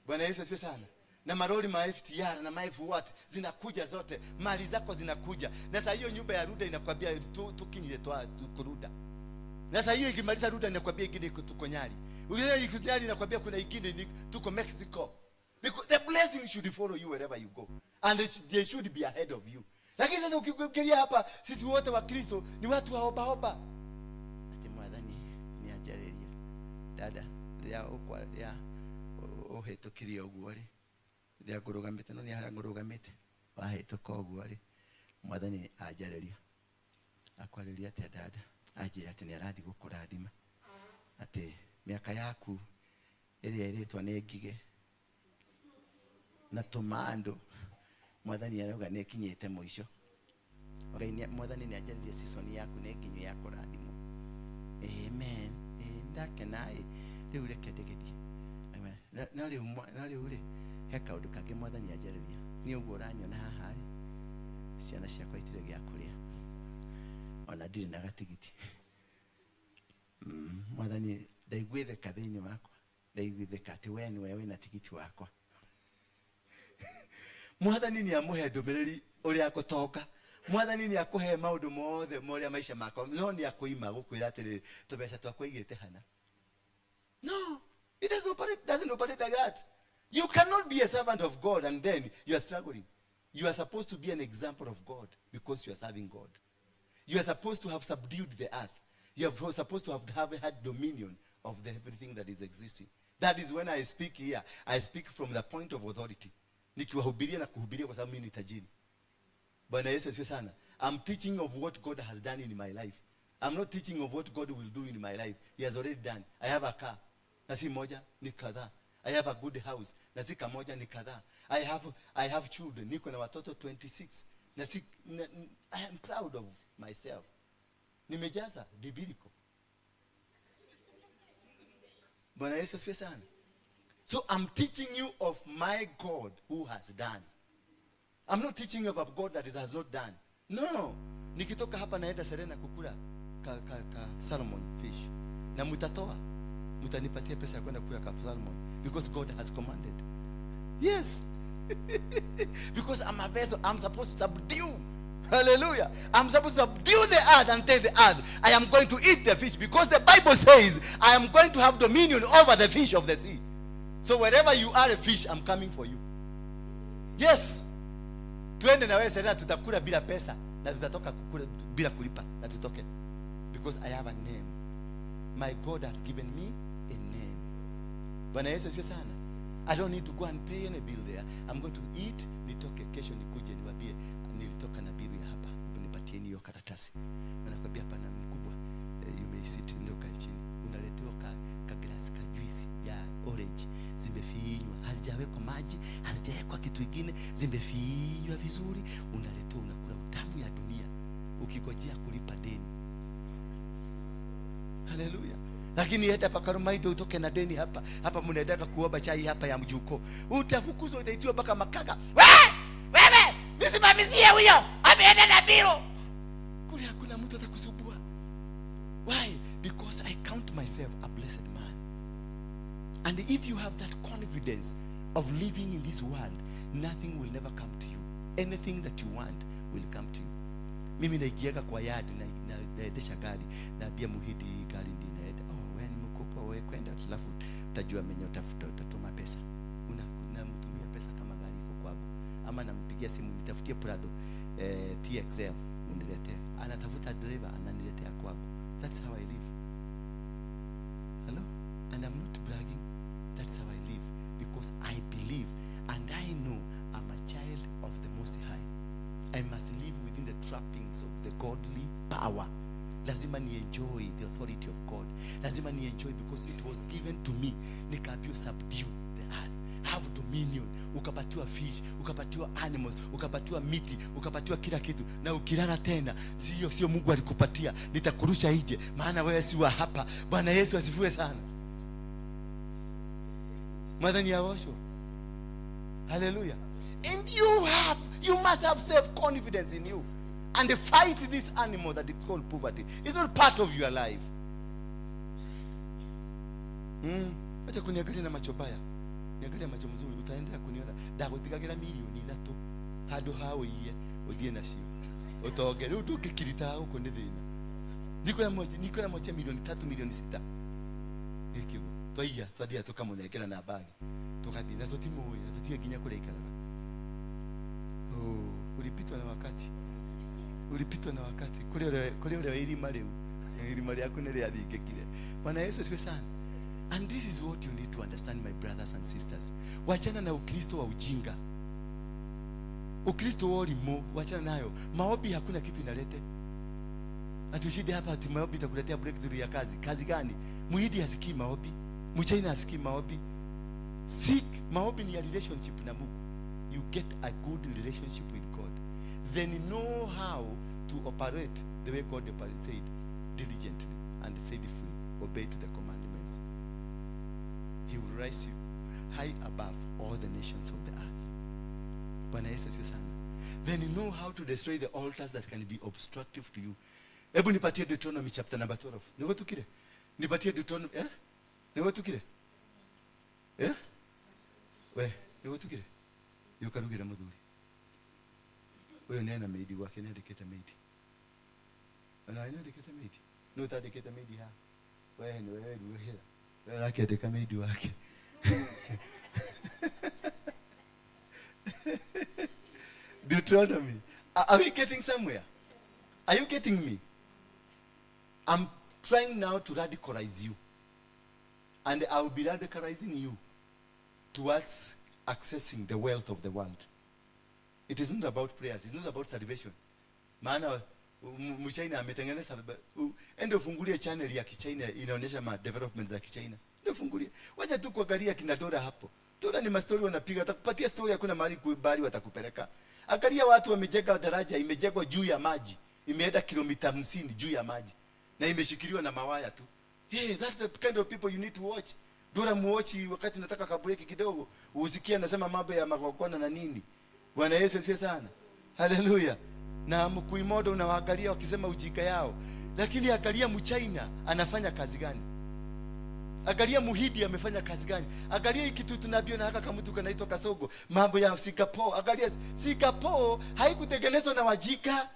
Bwana Yesu asifiwe sana. Na maroli ma FTR na ma F what zinakuja zote, mali zako zinakuja. Na sasa hiyo nyumba ya Ruda inakwambia tukinyire twa tukuruda. Na sasa hiyo ikimaliza Ruda inakwambia ingine iko tuko Nyali. Ukienda iko Nyali inakwambia kuna ingine ni tuko Mexico. Because the blessing should follow you wherever you go. And they should be ahead of you. Lakini sasa ukifikiria hapa, sisi wote wa Kristo ni watu wa oba oba. Ati Mwathani ni ajarĩria. Dada, rĩrĩa ũkwa rĩrĩa ũhĩtũkirie ũguo rĩ, rĩrĩa ngũrũgamĩte, no nĩ harĩa ngũrũgamĩte, wahĩtũka ũguo rĩ, Mwathani anjarĩria. Akwarĩria atĩa, dada? Anjĩra atĩ nĩ arathiĩ gũkũrathima. Atĩ mĩaka yaku ĩrĩa ĩrĩtwo nĩ ngigĩ na tũmandũ, Mwathani arauga nĩ ĩkinyĩte mũico. Ngai Mwathani nĩ anjarĩrie season yaku nĩ nginyu ya kũrathimwo. Amen. Ĩ, ndakena ĩ, rĩu reke ndĩgĩthiĩ. Amen. No rĩu rĩ, he kaũndũ kangĩ Mwathani anjarĩria. Niĩ ũguo ũranyona haha rĩ, ciana ciakwa itirĩ gĩa kũrĩa, ona ndirĩ na gatigiti. Mwathani ndaiguĩthĩka thĩinĩ wakwa, ndaiguĩthĩka atĩ we nĩwe wĩna tigiti wakwa. Mwathani nĩ amũhe ndũmĩrĩri ũrĩa ngũtonga. Mwathani nĩ akũhe maũndũ mothe morĩa maica makwa, no nĩ akũima gũkwĩra atĩrĩrĩ, tũbeca twakwa igĩte hana. No, it doesn't operate like that. You cannot be a servant of God and then you are struggling. You are supposed to be an example of God because you are serving God. You are supposed to have subdued the earth. You are supposed to have had dominion of the everything that is existing. That is when I speak here, I speak from the point of authority. Nikiwahubiria na kuhubiria kwa sababu mimi ni tajiri. Bwana Yesu asifiwe sana. I'm teaching of what God has done in my life. I'm not teaching of what God will do in my life. He has already done. I have a car. Na si moja, ni kadhaa. I have a good house. Na si kamoja, ni kadhaa. I have children. Niko na watoto 26. Na si na, I am proud of myself. Nimejaza biblical. Bwana Yesu asifiwe sana. So I'm teaching you of my God who has done. I'm not teaching you of a God that has not done. No. Nikitoka hapa naenda Serena kukula ka salmon fish. Na mutatoa. Mutanipatia pesa ya kwenda kula ka salmon because God has commanded. Yes. Because I'm a vessel, I'm supposed to subdue. Hallelujah. I'm supposed to subdue the earth and tell the earth, I am going to eat the fish, because the Bible says I am going to have dominion over the fish of the sea. So wherever you are a fish, I'm coming for you. Yes. Tuende na wewe Serena, tutakula bila pesa na tutatoka kukula bila kulipa na tutoke. Because I have a name. My God has given me a name. Bwana Yesu asifiwe sana. I don't need to go and pay any bill there. I'm going to eat, nitoke kesho nikuje niwaambie nilitoka na bill ya hapa. Hebu nipatieni hiyo karatasi. Wanakwambia hapana mkubwa. You may sit, ndio kae chini. Unaletewa ka glass ka juice ya orange. Zimefinywa, hazijawekwa maji, hazijawekwa kitu kingine, zimefinywa vizuri. Unaletewa, unakula utamu ya dunia ukigojea kulipa deni. Haleluya. Lakini enda pakarumaido utoke na deni hapa. Hapa mnaendaka kuomba chai hapa ya mjuko. Utafukuzwa, utaitiwa mpaka makaga. We! Wewe! Nisimamizie huyo. Ameenda na biro. Kule hakuna mtu atakusumbua. Why? Because I count myself a blessed man. And if you have that confidence of living in this world, nothing will never come to you. Anything that you want will come to you. Mimi naigiaga kwa yard na naendesha gari, naambia Muhindi hii gari ndio inaenda. Oh, wewe ni mkubwa, wewe kwenda, alafu utajua mwenye utafuta, utatuma pesa. Unamtumia pesa kama gari iko kwako. Ama nampigia simu, nitafutie Prado, TXL uniletee. Anatafuta driver ananiletea kwako. That's how I live. Hello? And I'm not bragging. That's how I live. Because I believe and I know I'm a child of the Most High. I must live within the trappings of the godly power. Lazima ni enjoy the authority of God. Lazima ni enjoy because it was given to me. Nikaambiwa subdue the earth. Have dominion. Ukapatiwa fish, ukapatiwa animals, ukapatiwa miti, ukapatiwa kila kitu. Na ukilala tena, sio Mungu alikupatia. Nitakurusha nje, maana wewe si wa hapa. Bwana Yesu asifiwe sana. Mwathani agoocwo. Hallelujah. And you must have self-confidence in you. And fight this animal that is called poverty. It's not part of your life. Acha kuniangalia na macho baya. Niangalia macho mzuri, utaendelea kuniona. Ndagutigagira milioni 3 handu ha uiye uthie nacio. Utonge riu ndungikirita guku ni thina. Niko ya moja milioni 3, milioni 6. Giki guo. Twaiya, twathia tukamunengera na bag. Tukathie na tutimuĩ, na tutiũĩ nginya kũrĩa aikaraga. Oh, ulipitwa na wakati. Ulipitwa na wakati. Kule ule irima rĩu. Irima rĩaku nĩ rĩathingĩkire. Bwana Yesu asifiwe sana. And this is what you need to understand, my brothers and sisters. Wachana na Ukristo wa ujinga. Ukristo wa ũrimũ, wachana nayo. Maombi hakuna kitu inalete. Atushinde hapa ati maombi itakuletea breakthrough ya kazi. Kazi gani? Muhindi hasikii maombi. Mchina hasikii maombi. Seek maombi ni ya relationship na Mungu. You get a good relationship with God. Then you know how to operate the way God said, diligently and faithfully obey to the commandments. He will raise you high above all the nations of the earth. Bwana Yesu asifiwe sana. Then you know how to destroy the altars that can be obstructive to you. Hebu nipatie Deuteronomy chapter number 12. Niko tukire? Nipatie Deuteronomy, eh? Niko tukire? Eh? We, niko tukire? Yukarugira muthuri. Uyu nĩ ena maid gwake, nĩ andĩkĩte maid. Ona nĩ andĩkĩte maid. Nũ ũtandĩkĩte maid haha? We nĩ we ruhĩra. We ũrakĩandĩka maid wake. Deuteronomy. Are we getting somewhere? Are you getting me? I'm trying now to radicalize you. And I will be radicalizing you towards accessing the wealth of the world. It is not about prayers. It's not about salvation. Maana Mchina ametengeneza ende ufungulie channel ya Kichina inaonyesha ma developments za Kichina. Ndio ufungulie. Wacha tu kuangalia kina Dora hapo. Dora ni mastori wanapiga, watakupatia story, hakuna mahali kubali watakupeleka. Angalia watu wamejenga daraja, imejengwa juu ya maji. Imeenda kilomita 50 juu ya maji. Na imeshikiliwa na mawaya tu. Hey, that's the kind of people you need to watch. Dora muochi wakati unataka kabreak kidogo, usikie anasema mambo ya magongona na nini. Bwana Yesu asifiwe sana. Haleluya. Na mkuimodo unawaangalia wakisema ujika yao. Lakini angalia Mchina anafanya kazi gani? Angalia Muhindi amefanya kazi gani? Angalia hiki kitu tunaambiwa na haka kamtu kanaitwa Kasogo, mambo ya Singapore. Angalia Singapore haikutengenezwa na wajika.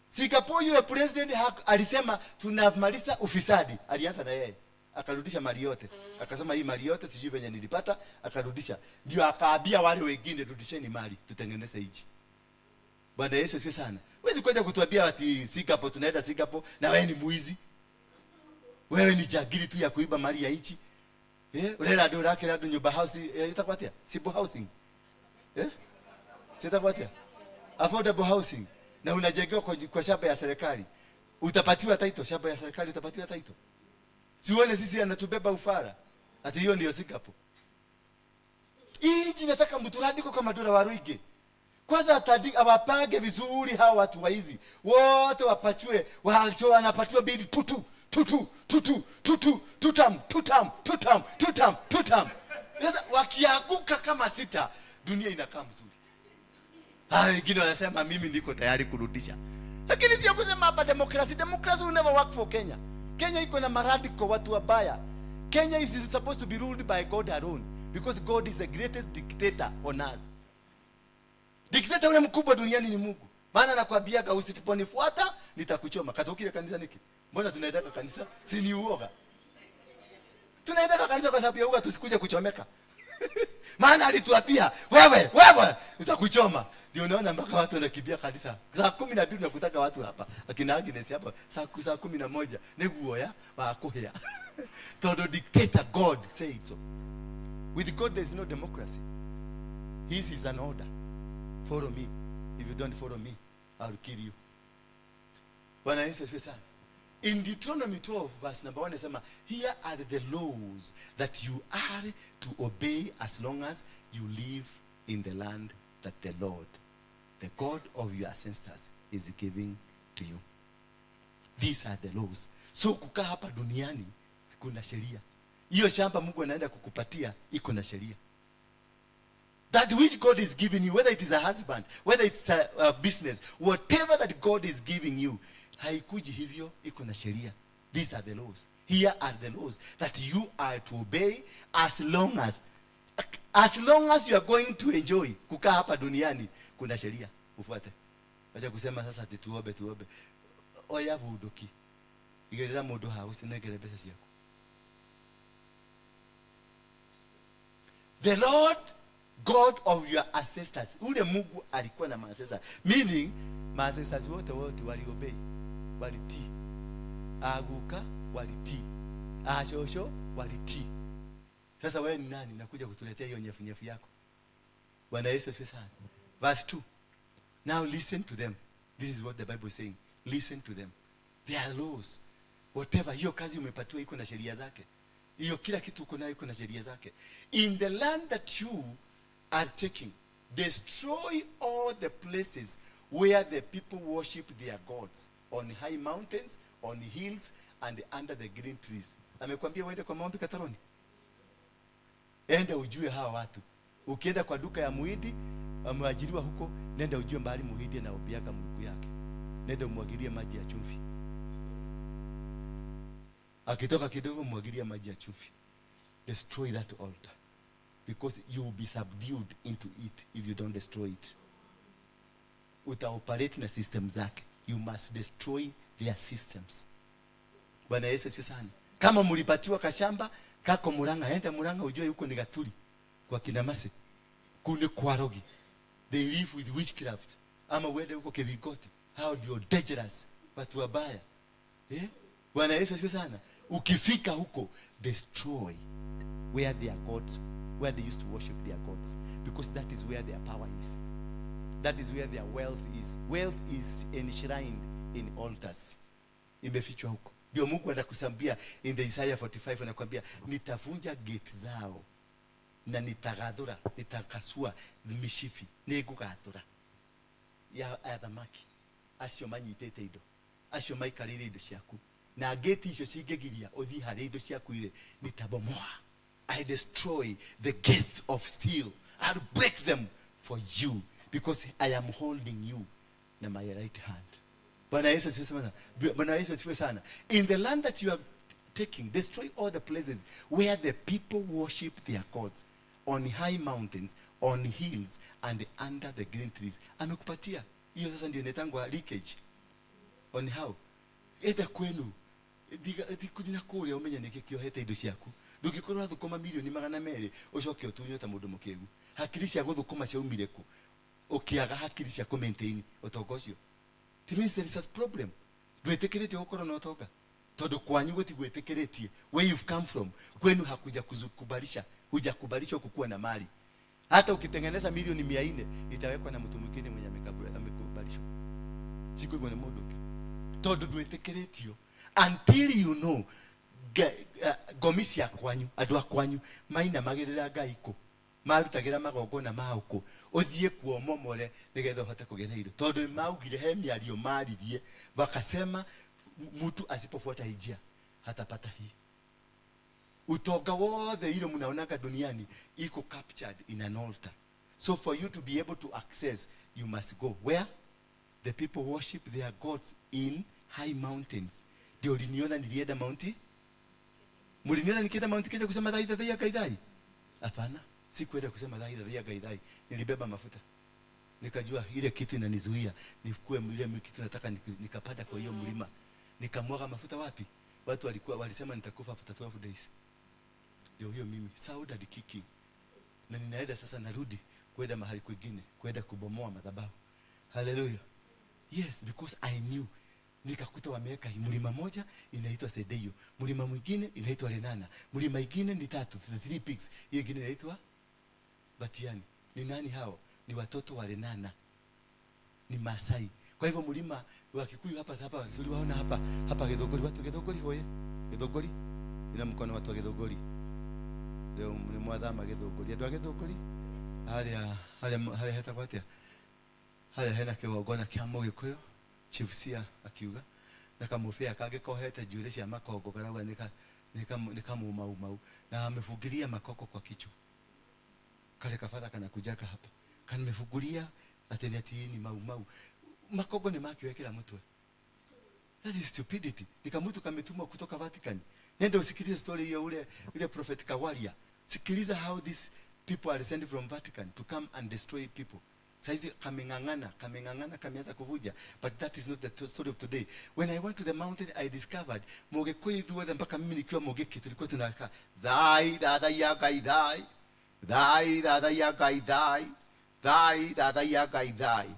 Singapore yule president alisema tunamaliza ufisadi. Alianza na yeye. Akarudisha mali yote. Akasema hii mali yote sijui venye nilipata, akarudisha. Ndio akaambia wale wengine, rudisheni mali tutengeneze hichi. Bwana Yesu asifiwe sana. Huwezi kuja kutuambia ati Singapore tunaenda Singapore na wewe ni mwizi. Wewe ni jagiri tu ya kuiba mali ya nchi. Urera andu urakira andu nyumba house, ĩtagwo atĩa? Simple housing. Sitagwo atĩa? Affordable housing. Na unajengewa kwa shamba ya serikali. Utapatiwa title, shamba ya serikali utapatiwa title. Sione sisi anatubeba ufara. Ati hiyo ndio Singapore. Hii nchi nataka mturandiko kama dola wa Ruige. Kwanza awapange vizuri hawa watu waizi. Wote wapachue, wanapatiwa mbili tutu, tutu, tutu, tutu, tutam, tutam, tutam, tutam, tutam. Sasa wakianguka kama sita, dunia inakaa mzuri. Hao wengine wanasema mimi niko tayari kurudisha. Lakini sio kusema hapa democracy. Democracy will never work for Kenya. Kenya iko na maradiko watu wabaya. Kenya is supposed to be ruled by God alone, because God is the greatest dictator on earth. Dictator ule mkubwa duniani ni Mungu. Maana anakuambiaga usiponifuata nitakuchoma. Katukile kanisa niki. Mbona tunaendaka kanisa? Si ni uoga. Tunaendaka kanisa kwa sababu ya uoga tusikuje kuchomeka. Maana alituapia, wewe, wewe nitakuchoma. Ndio unaona mpaka watu wanakimbia kanisa. Saa 12 nakutaka watu hapa. Akina Agnes hapa saa 11 ni guoya wa kuhia. Todo dictator God said so. With God there is no democracy. His is an order. Follow me. If you don't follow me, I'll kill you. Bwana Yesu asifiwe sana. In Deuteronomy 12 verse number 1 inasema, here are the laws that you are to obey as long as you live in the land that the Lord, the God of your ancestors, is giving to you. These are the laws. So kukaa hapa duniani kuna sheria. Hiyo shamba Mungu anaenda kukupatia iko na sheria. That which God is giving you, whether it is a husband, whether it's a business, whatever that God is giving you, haikuji hivyo, iko na sheria. These are the laws. Here are the laws that you are to obey as long as you are going to enjoy kukaa hapa duniani. Kuna sheria ufuate. Wacha kusema sasa ati tuombe, tuombe. Oya bunduki. Igirira mundu ha utinengere mbeca ciaku. The Lord God of your ancestors. Ule Mungu alikuwa na ancestors. Meaning, ancestors wote wote waliobey, walitii. Aguka walitii. Ashosho walitii. Sasa wewe ni nani nakuja kutuletea hiyo nyefu nyefu yako? Bwana Yesu asifiwe sana. Verse 2. Now listen to them. This is what the Bible is saying. Listen to them. There are laws. Whatever hiyo kazi umepatiwa iko na sheria zake. Hiyo kila kitu uko nayo iko na sheria zake. In the land that you are taking, destroy all the places where the people worship their gods, on high mountains, on hills, and under the green trees. Amekwambia uende kwa maombi Kataroni? Enda ujue hawa watu. Ukienda kwa duka ya muhindi, ameajiriwa huko, nenda ujue mahali muhindi anaobiaga mguu yake. Nenda umwagilie maji ya chumvi. Akitoka kidogo mwagilia maji ya chumvi. Destroy that altar. Because you will be subdued into it if you don't destroy it. Utaoperate na system zake. You must destroy their systems. Bwana Yesu asifiwe sana. Kama mlipatiwa kashamba kako Murang'a, enda Murang'a ujue huko ni Gaturi kwa kinamase. Kune kwarogi. They live with witchcraft. Ama uende huko Kivigoti. Hao ndio dangerous, watu wabaya. Bwana Yesu asifiwe sana. Ukifika huko, destroy where their gods, where they used to worship their gods, because that is where their power is. That is where their wealth is. Wealth is enshrined in altars. Imefichwa huko. Ndio Mungu anakusambia in the Isaiah 45, anakuambia nitavunja gate zao na nitagathura, nitakasua mishipi, nĩngũgathũra ya athamaki acio manyitĩte indo, acio maikarĩire indo ciaku. Na gate icio cingĩgiria ũthiĩ harĩa indo ciaku irĩ, nitabomoa. I destroy the gates of steel. I'll break them for you because I am holding you na my right hand. Bwana Yesu asifiwe sana. Bwana Yesu asifiwe sana. In the land that you are taking, destroy all the places where the people worship their gods, on high mountains, on hills and under the green trees. Amekupatia hiyo sasa, ndio inaitangwa leakage. On how enda kwenu, kuthi na kuria umenye niki kiohete indo ciaku. Ndungikorwo wathukuma milioni 200 ucoke utunywo ta mundu mukigu. Hakiri cia guthukuma ciaumire ku ukiaga hakiri cia ku maintain utonga ucio? It means there is a problem. Ndwĩtĩkĩrĩtio gũkorwo na ũtonga tondũ kwanyu gũtigwĩtĩkĩrĩtie. Where you've come from, kwenu hakuja kukubalisha, hujakubalishwa kukuwa na mali. Hata ukitengeneza milioni 400, itawekwa na mtu mwingine mwenye amekubalishwa, sikuigwo nĩ mũndũ ũngĩ tondũ ndwĩtĩkĩrĩtio until you know ngomi cia kwanyu, andũ a kwanyu mainamagĩrĩra Ngai kũ, marutagĩra magongona ma ũkũ, ũthiĩ kuo momore nĩgetha ũhote kũgĩa na indo, tondũ nĩ maugire he mĩario maririe wakasema mtu asipofuata hii njia hatapata hii. Utonga wothe ile mnaonaga duniani iko captured in an altar. So for you to be able to access, you must go where the people worship their gods in high mountains. Ndio uliniona nilienda Mount? Mliniona nikienda Mount Kenya kusema thai thai ya Gaithai? Hapana, sikuenda kusema thai thai ya Gaithai. Nilibeba mafuta, nikajua ile kitu inanizuia nikue ile kitu nataka. Nikapanda kwa hiyo mlima, nikamwaga mafuta. Wapi? Watu walikuwa walisema nitakufa after 12 days. Ndio hiyo mimi Sauda kicking, na ninaenda sasa, narudi kwenda mahali kwingine, kwenda kubomoa madhabahu. Haleluya! Yes, because I knew. Nikakuta wameweka mlima moja inaitwa Sedeyo, mlima mwingine inaitwa Lenana, mlima ingine ni tatu, the three peaks, hiyo ingine inaitwa Batiani. Ni nani hao? Ni watoto wa Lenana, ni Masai. Kwa hivyo mlima wa Kikuyu hapa hapa, waona hapa hapa Githunguri, watu Githunguri hoye, Githunguri ina mkono, watu wa Githunguri, leo ni mwathama Githunguri, andu a Githunguri haria haria haria hetagwo atia, haria hena kigongona kia Mugikuyu, Chief Sia akiuga na kamubia kangĩ kohete njuĩrĩ cia makongo karauga nĩ kamumaumau na amefungiria makoko kwa kichwa. Kale kabatha kana kujaka hapa kamefungulia ati ni ati ni mau mau, makongo ni makiwekera mutwe. That is stupidity. Ni kamutu kametumwa kutoka Vatican. Nenda usikilize story hiyo, ule ule prophet Kawalia. Sikiliza how these people are sent from Vatican to come and destroy people. Saizi kameng'ang'ana, kameng'ang'ana, kameanza kuvuja. But that is not the story of today. When I went to the mountain, I discovered Mugikuyu ithuothe, mpaka mimi nikiwa Mugiki, tulikuwa tunakaa thai thathaiya Ngai thai thai thathaiya Ngai thai thai thathaiya Ngai thai.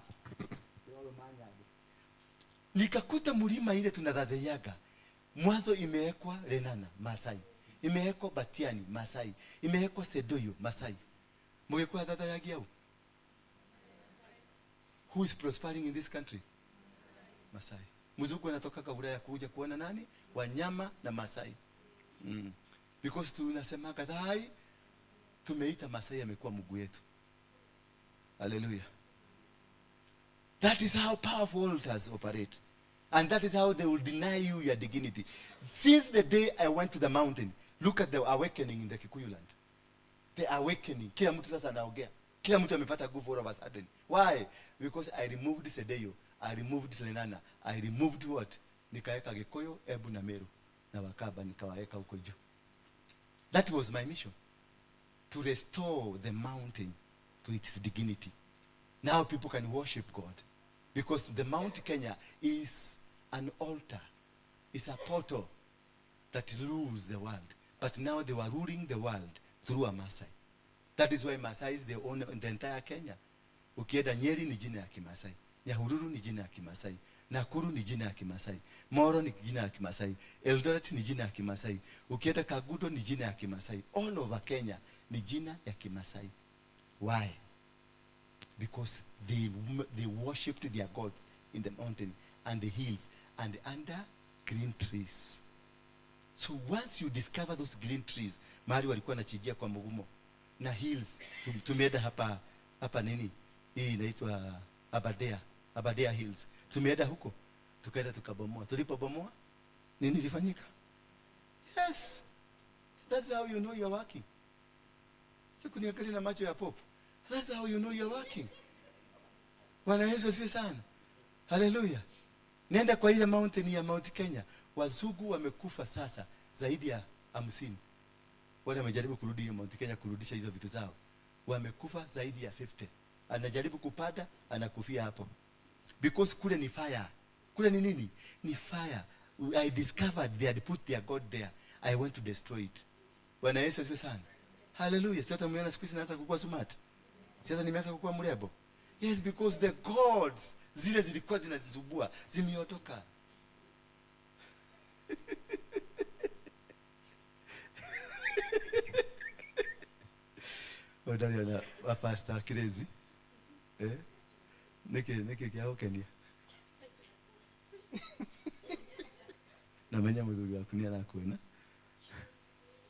Nikakuta mlima ile tunadhadheyaga mwanzo imewekwa Lenana Masai, imewekwa Batiani Masai, imewekwa Sedoyo Masai. Mugikuyu thathayagia au? Who is prospering in this country? Masai. Mzungu anatoka Ulaya kuja kuona nani? Wanyama na Masai. Because tunasemaga thai, tumeita Masai amekuwa Mungu yetu. Hallelujah. That is how powerful altars operate. And that is how they will deny you your dignity. Since the day I went to the mountain, look at the awakening in the Kikuyu land. The awakening. Kila mtu sasa anaongea. Kila mtu amepata nguvu all of a sudden. Why? Because I removed Sedeyo, I removed Lenana, I removed what? Nikaweka Gikuyu, Embu na Meru na Wakamba, nikawaweka huko juu. That was my mission. To restore the mountain to its dignity. Now people can worship God. Because the Mount Kenya is an altar. It's a portal that rules the world. But now they were ruling the world through a Maasai. That is why Maasai is the owner in the entire Kenya. Ukienda Nyeri ni jina ya Kimasai. Nyahururu ni jina ya Kimasai. Nakuru ni jina ya Kimasai. Moro ni jina ya Kimasai. Eldoret ni jina ya Kimasai. Ukienda Kagudo ni jina ya Kimasai. All over Kenya ni jina ya Kimasai. Why? Because they worshipped their gods in the mountain and the hills and under green trees. So once you discover those green trees, mahali walikuwa wanachinjia kwa mugumo na hills, tumeenda hapa hapa nini hii inaitwa Aberdare, Aberdare Hills. Tumeenda huko, tukaenda tukabomoa. Tulipobomoa Nini ilifanyika? Yes. That's how you know you are working. Sikuniangalia na macho ya pop. That's how you know you are working. Bwana Yesu asifiwe sana. Haleluya. Nenda kwa ile mountain ya Mount Kenya. Wazungu wamekufa sasa zaidi ya 50. Wale wamejaribu kurudi hiyo Mount Kenya kurudisha hizo vitu zao. Wamekufa zaidi ya 50. Anajaribu kupanda, anakufia hapo. Because kule ni fire. Kule ni nini? Ni fire. I discovered they had put their God there. I want to destroy it. Bwana Yesu asifiwe sana. Hallelujah. Sasa mmeona siku hizi naanza kukua smart. Sasa nimeanza kukua mrembo. Yes, because the gods zile zilikuwa zinazubua zimeondoka. Odari na wa pastor crazy. Eh? Niki kia gũkenia? Na menya mũthuri waku nĩ arakuona.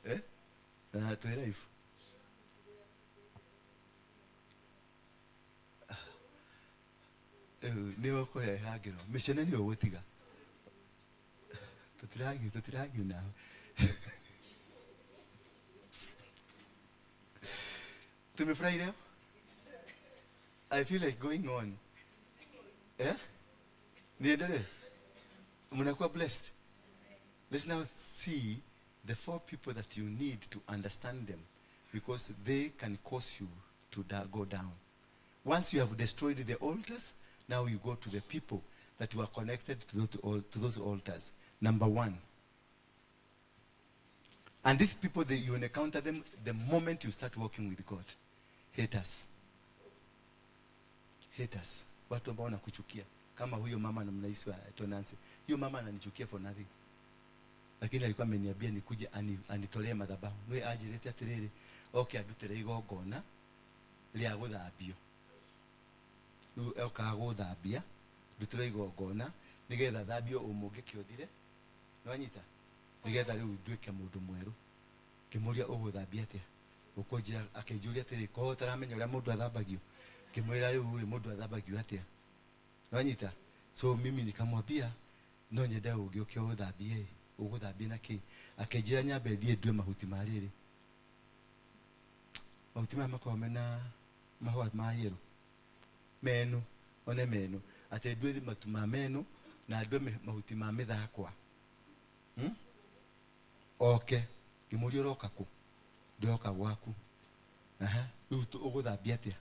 Eh? Na twĩ live. Rĩu nĩ ũkũreha ngero. Mĩcene nĩ ũgũtiga. Tũtiragio nawe. Tumefurahi leo? I feel like going on. Eh? Niendelee? Mnakuwa blessed. Let's now see the four people that you need to understand them, because they can cause you to go down. Once you have destroyed the altars, now you go to the people that were connected to those altars. Number one. And these people, you encounter them the moment you start working with God. Haters. Haters. Watu ambao wanakuchukia. Kama huyo mama na mnaisi wa Nancy. Huyo mama ananichukia for nothing. Lakini alikuwa ameniambia nikuje anitolee madhabahu. Nwe ajirete atiriri. Okay, adutere igongona ria guthambio. Riu okaga guthambia, ndutire igongona nigetha thambio umuthi kiothire. Nwanyita? Nigetha riu nduike mundu mweru. Ngimuria uguthambia atia? Ukunjira akinjuria atiri, ko utaramenya uria mundu athambagio. Ngimwira riu ri mundu athambagio atia? Nwanyita? So mimi nikamwambia no nyende ungiuke uthambie. Uguthambie na ki? Akinjira nyambe thiĩ ndue mahuti ma rĩrĩ. Mahuti maya makoragwo mena mahũa ma yellow. Meno, one meno. Atĩ ndue matu ma meno na ndue mahuti ma mĩthakwa. Oke, ngĩmũria ũroka kũ? Ndĩroka gwaku. Aha, rĩu ũgũthambia atĩa?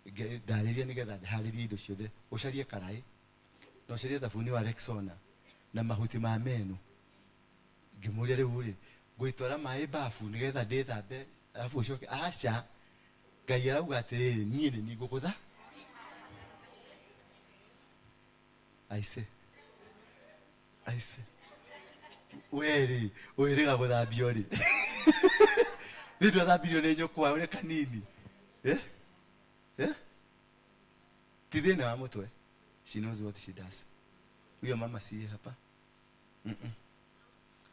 Ndarĩria nĩgetha harĩrie indo ciothe. Ũcarie karaĩ, na ũcarie thabuni wa Rexona na mahuti ma meno. Ngĩmũria rĩu rĩ, ngũitwara maĩ bafu nĩgetha ndĩthambe, arabu ũcoke. Aca, Ngai arauga atĩrĩrĩ, niĩ nĩ niĩ ngũgũtha. Aise. Aise. We rĩ, wĩrĩga gũthambio rĩ. Nĩ twathambirio nĩ nyũkwa ũrĩ kanini. Eh? Eh? Ti thĩna wa mũtwe. She knows what she does. Huyo mama si hapa.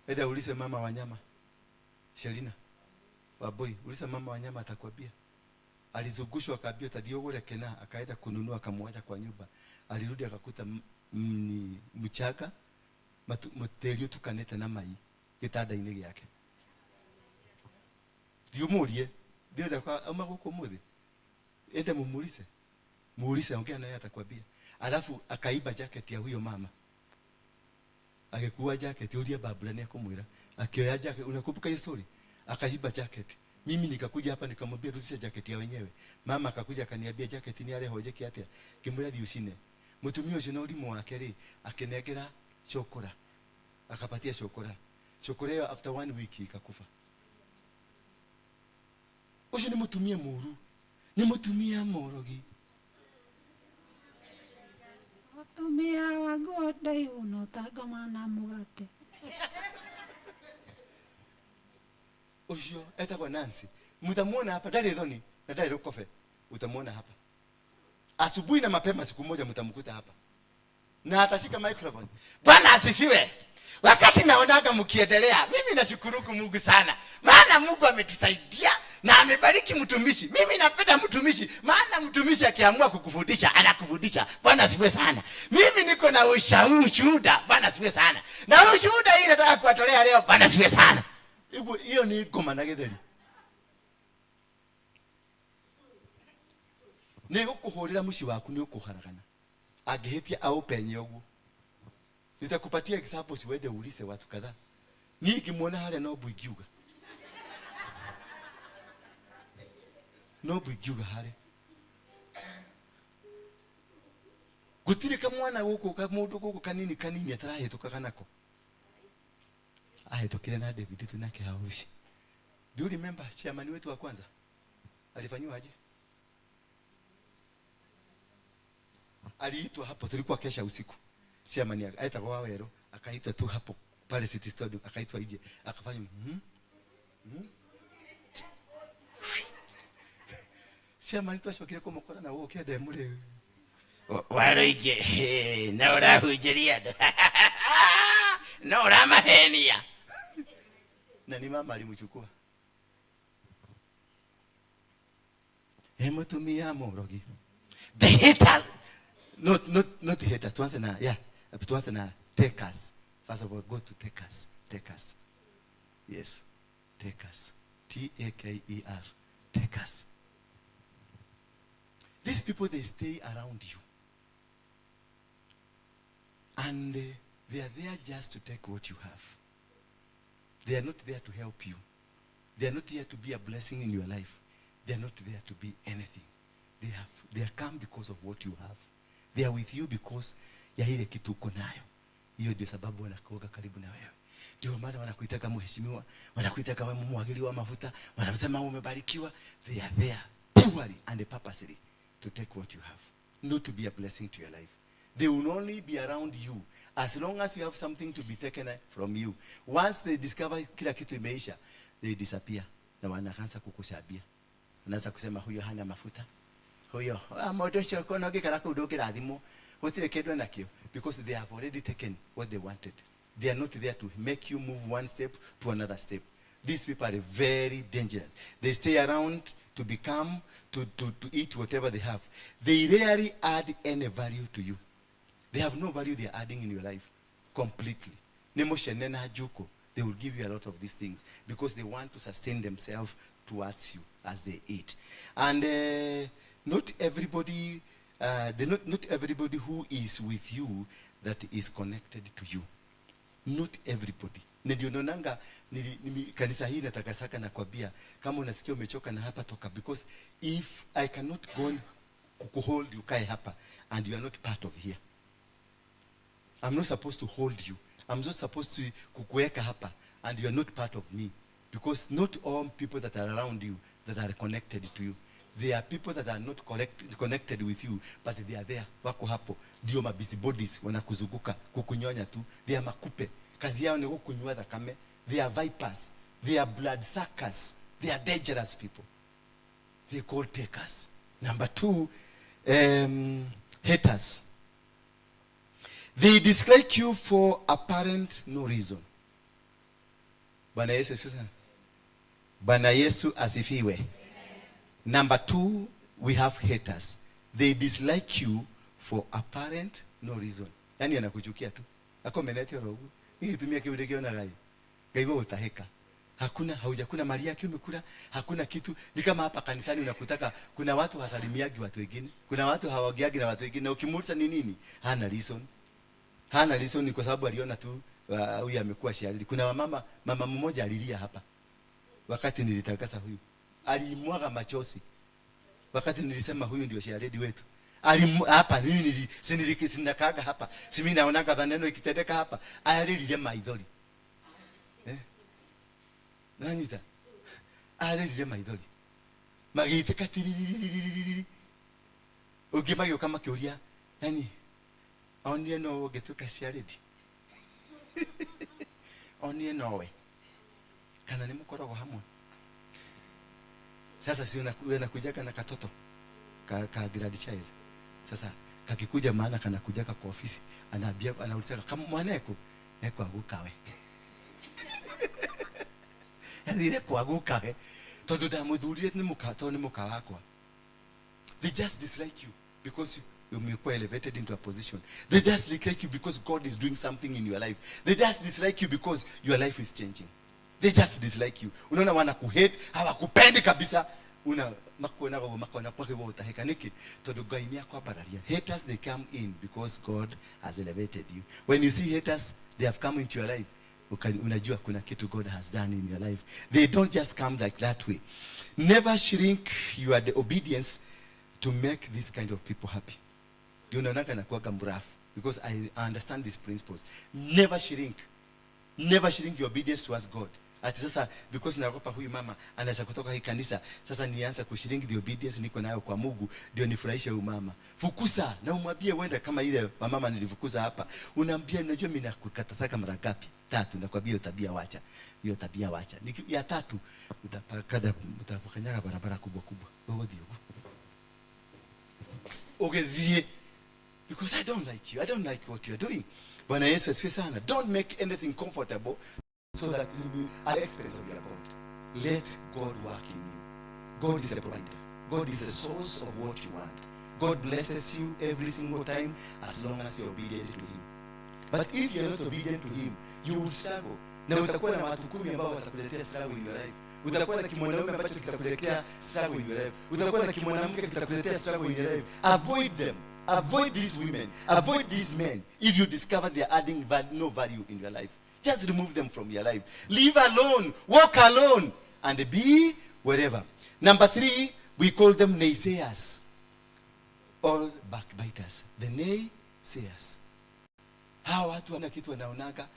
Enda ulize mama wa nyama. Shelina. Waboi, ulize mama wa nyama atakwambia. Alizungushwa akaambiwa tathiĩ ũgũre kena, akaenda kununua akamwacha kwa nyumba. Alirudi akakuta ni mchanga, muteri utukanĩte na mai gĩtanda-inĩ gĩake. Thiĩ ũmũrie, ndĩrenda kwa auma gũkũ ũmũthĩ. Ende mumuulize. Muulize, ongea naye atakwambia. Alafu akaiba jacket ya huyo mama. Akikuwa jacket, ulia babula ni akumwira. Akioya jacket, unakumbuka hiyo story? Akaiba jacket. Mimi nikakuja hapa nikamwambia rudisha jacket ya wenyewe. Mama akakuja akaniambia jacket ni ale hoje atia. Kimwira thiĩ ũcine. Mũtumia ũcio na ũrimũ wake rĩ, akĩnengera chokora. Akapatia chokora. Chokora hiyo after 1 week ikakufa. Ũcio nĩ mũtumia mũũru. Nĩ mũtumia mũrogi. Mũtumia wa nguo ndaihu na ũtangoma na mũgate. Ũcio etagwo Nancy. Mtamuona hapa ndarĩ thoni na ndarĩ rũkobe. Utamuona hapa. Asubuhi na mapema siku moja mtamkuta hapa. Na atashika microphone. Bwana asifiwe. Wakati naonaga mkiendelea, mimi nashukuru Mungu sana. Maana Mungu ametusaidia, Na amebariki mtumishi. Mimi napenda mtumishi, maana mtumishi akiamua kukufundisha anakufundisha. Bwana asifiwe sana. Mimi niko na ushuhuda. Bwana asifiwe sana. Na ushuhuda hii nataka kuwatolea leo. Bwana asifiwe sana. Hiyo ni ngoma na githeri. Nĩ gũkũhũrĩra mũciĩ waku nĩ ũkũharagana. Angĩhĩtia aũpenye ũguo. Nitakupatia examples uende uulize watu kadhaa. Niĩ ngĩmuona harĩa no mbu ingiuga. No mbu ingiuga harĩa. Gũtirĩ kamwana gũkũ ka mũndũ gũkũ kanini kanini atarahĩtũkaga nako. Ahĩtũkire na David tu nake haushi. Do you remember chairman wetu wa kwanza? Alifanyiwa aje? Aliitwa hapo, tulikuwa kesha usiku. Chairman aitagwo Waweru, akaitwa tu hapo pale City Stadium, akaitwa nje, akafanya Chairman twacokire kumukora na gũkĩ ndĩ mũrĩu. Waroige, na ũrahunjĩria andũ. Na ũramahenia. Na ni mama alimchukua. Mutumia mũrogi. The hater. Not haters. Tuanze na, yeah. Tuanze na takers. First of all, go to takers. Takers. Yes. Takers. T-A-K-E-R. Takers. These people, they stay around you. And they are there just to take what you have. They are not there to help you. They are not here to be a blessing in your life. They are not there to be anything. They are come because of what you have. They are with you because ya ile kitu uko nayo. Hiyo ndio sababu wanakuwa karibu na wewe. Ndio maana wanakuita kama mheshimiwa, wanakuita kama mwagili wa mafuta, wanasema umebarikiwa. They are there purely and purposely to take what you have, not to be a blessing to your life. They will only be around you as long as you have something to be taken from you. Once they discover kila kitu imeisha, they disappear. Na wanaanza kukushabia. Wanaanza kusema huyo hana mafuta. Huyo, mũndũ ũcio ũkona ũngĩkara kũu ndũngĩrathimwo. Gũtirĩ kĩndũ enakĩo. Because they have already taken what they wanted. They are not there to make you move one step to another step. These people are very dangerous. They stay around to become, to eat whatever they have. They rarely add any value to you. They have no value they are adding in your life completely. Nĩ mũcene na njuko. They will give you a lot of these things because they want to sustain themselves towards you as they eat. And not everybody, not everybody who is with you that is connected to you. Not everybody. Na ndio naonanga kanisa hii natakasaka na kwambia kama unasikia umechoka na hapa toka, because if I cannot go kukuhold you kae hapa and you are not part of here. I'm not supposed to hold you. I'm not supposed to kukuweka hapa and you are not part of me, because not all people that are around you that are connected to you. There are people that are not connected with you, but they are there. Wako hapo. Ndio ma busybodies wanakuzunguka kukunyonya tu. They are makupe. Kazi yao ni kukunywa thakame. They are vipers. They are blood suckers. They are dangerous people. They call takers. Number 2, haters. They dislike you for apparent no reason. Bwana Yesu asifiwe sana. Bwana Yesu asifiwe. Number 2, we have haters. They dislike you for apparent no reason. Yani anakuchukia tu. Akomenete rogu. Nikitumia kiude kiona gai. Gaigo utaheka. Hakuna, haujakuna mali yake umekula, hakuna kitu. Ni kama hapa kanisani unakutaka kuna watu hasalimiagi watu wengine, kuna watu hawagiagi na watu wengine. Na ukimuuliza ni nini? Hana reason. Hana reason ni kwa sababu aliona tu huyu amekuwa shahidi. Kuna wamama, mama mmoja alilia hapa wakati nilitakasa huyu. Alimwaga machozi wakati nilisema huyu ndio shahidi wetu. Hapa mimi si sinakaga hapa. Si mimi naonaga maneno ikitendeka hapa. Alilile maithori. Nanyita. Alilile maithori. Magiteka tiririri. Ũngĩ magĩũka makĩũria, yani onire no ũngĩtuĩka shahidi. Onire nowe. Kana nĩ mũkoragwo hamwe. Sasa si unakujaga na katoto ka grandchild. Sasa kakikuja maana kanakujaga kwa ofisi, anaambia, anauliza kama mwaneko eko agukawe. Yaani ile kwa agukawe. Tondu ndamuthurire ni muka, tondu ni muka wakwa. They just dislike you because you umekuwa elevated into a position. They just dislike you because God is doing something in your life. They just dislike you because your life is changing. They just dislike you. Unaona wanakuhate, hawakupendi kabisa. Una makuonaga ũguo, makona kwake gũgũtahĩka nĩkĩ? Tondũ Ngai nĩ akwambararia. Haters, they come in because God has elevated you. When you see haters, they have come into your life, unajua kuna kitu God has done in your life. They don't just come like that way. Never shrink your the obedience to make this kind of people happy. Ndio unaonanga nakuwaga mrafu because I understand these principles. Never shrink. Never shrink your obedience towards God. Ati sasa because naogopa huyu mama anaweza kutoka hii kanisa, sasa nianza kushrink the obedience niko nayo kwa Mungu ndio nifurahishe huyu mama. Fukuza na umwambie uende kama ile mama nilifukuza hapa. Unaambia, unajua mimi nakukatazaka mara ngapi? Tatu. Nakwambia hiyo tabia wacha. Hiyo tabia wacha. Ya tatu utapakada, utapakanyaga barabara kubwa kubwa. Wewe ndio. Ugethie because I don't like you. I don't like what you're doing. Bwana Yesu asifiwe sana. Don't make anything comfortable so that it will be at the expense of your God. Let God work in you. God is a provider. God is a source of what you want. God blesses you every single time as long as you're obedient to him. But if you're not obedient to him, you will struggle. Na utakuwa na watu 10 ambao watakuletea struggle in your life. Utakuwa na kimwanaume ambacho kitakuletea struggle in your life. Utakuwa na kimwanamke kitakuletea struggle in your life. Avoid them. Avoid these women. Avoid these men. If you discover they are adding no value in your life, just remove them from your life. Live alone. Walk alone. And be wherever. Number 3, we call them naysayers. All backbiters. The naysayers. Hawa watu wana kitu wanaonaga.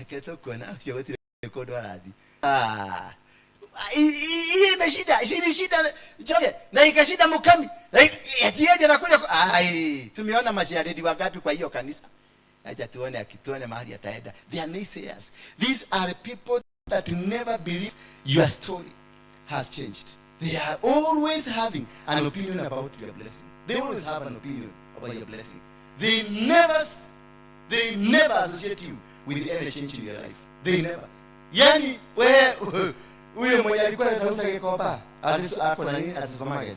Keto kuona, ucio gũtirĩ kũndũ arathiĩ. Hii imeshida, hii ni shida, Njoroge, na ikashida Mukami. Na ati yeye anakuja ai, tumeona masharedi wangapi kwa hiyo kanisa. Acha tuone akituone mahali ataenda. They are naysayers. These are people that never believe your story has changed. They are always having an opinion about your blessing. They always have an opinion about your blessing. They never associate you with any change in your life. They never. Yani, we, huyo mwenye alikuwa anauza Gikomba, ako na nini? Ati supermarket.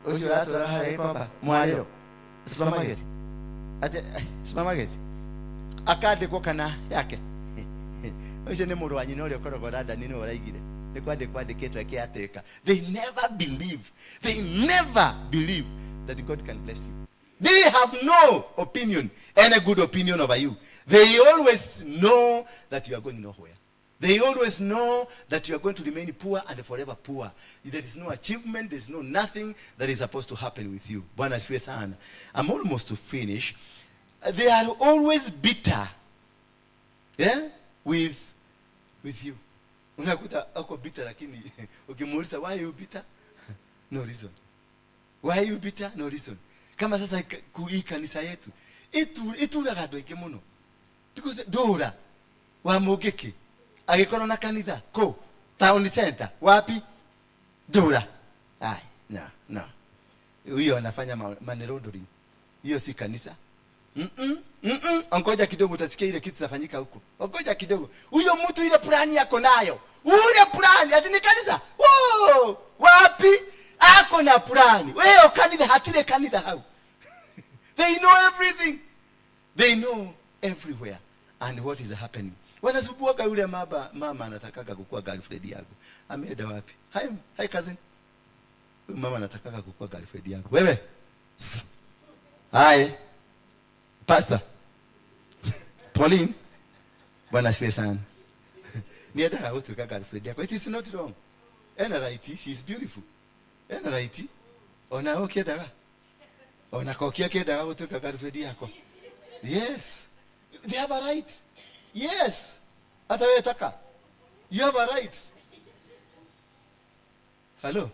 Ucio aratwara harĩa Gikomba, mwarĩro. Supermarket. Ati, supermarket. Akandĩkwo kana yake. Ucio nĩ mũrũ wa nyina ũrĩa ũkoragwo London nĩwe ũraigire. Nĩ kwandĩkwo andĩkĩtwo caretaker. They never believe. They never believe that God can bless you. They have no opinion, any good opinion over you. They always know that you are going nowhere. They always know that you are going to remain poor and forever poor. There is no achievement, there is no nothing that is supposed to happen with you. Bwana asifiwe sana. I'm almost to finish. They are always bitter, yeah, with you. Unakuta ako bitter, lakini ukimuuliza why you bitter? No reason. Why you bitter? No reason. Kama sasa hii kanisa yetu ituraga andũ aingĩ mũno. Because ndũra wa Mũngĩkĩ agĩkorwo na kanitha kũ town center wapi ndũra. Ai, no, no. Huyo anafanya money laundering. Hiyo si kanisa. Ngoja kidogo utasikia ile kitu itafanyika huko. Ngoja kidogo. Huyo mtu ile plani yako nayo. Ule plani ati ni kanisa. Oh, wapi? Ako na plani. Wewe kanitha hatire kanitha hau. They know everything. They know everywhere and what is happening. Wanasubuaka yule mama anatakaga kukua girlfriend yako. Ameenda wapi? Hi, hi cousin. Huyu mama anatakaga kukua girlfriend yako. Wewe. Hi. Pastor. Pauline. Bwana asifiwe sana. Niendaga gutuika girlfriend yako. It is not wrong. Ena right, she is beautiful. Ena right. Ona ukiendaga. Ona kokia kiendaga gutuika girlfriend yako. Yes. They have a right. Yes. Hata wewe taka. You have a right. Hello.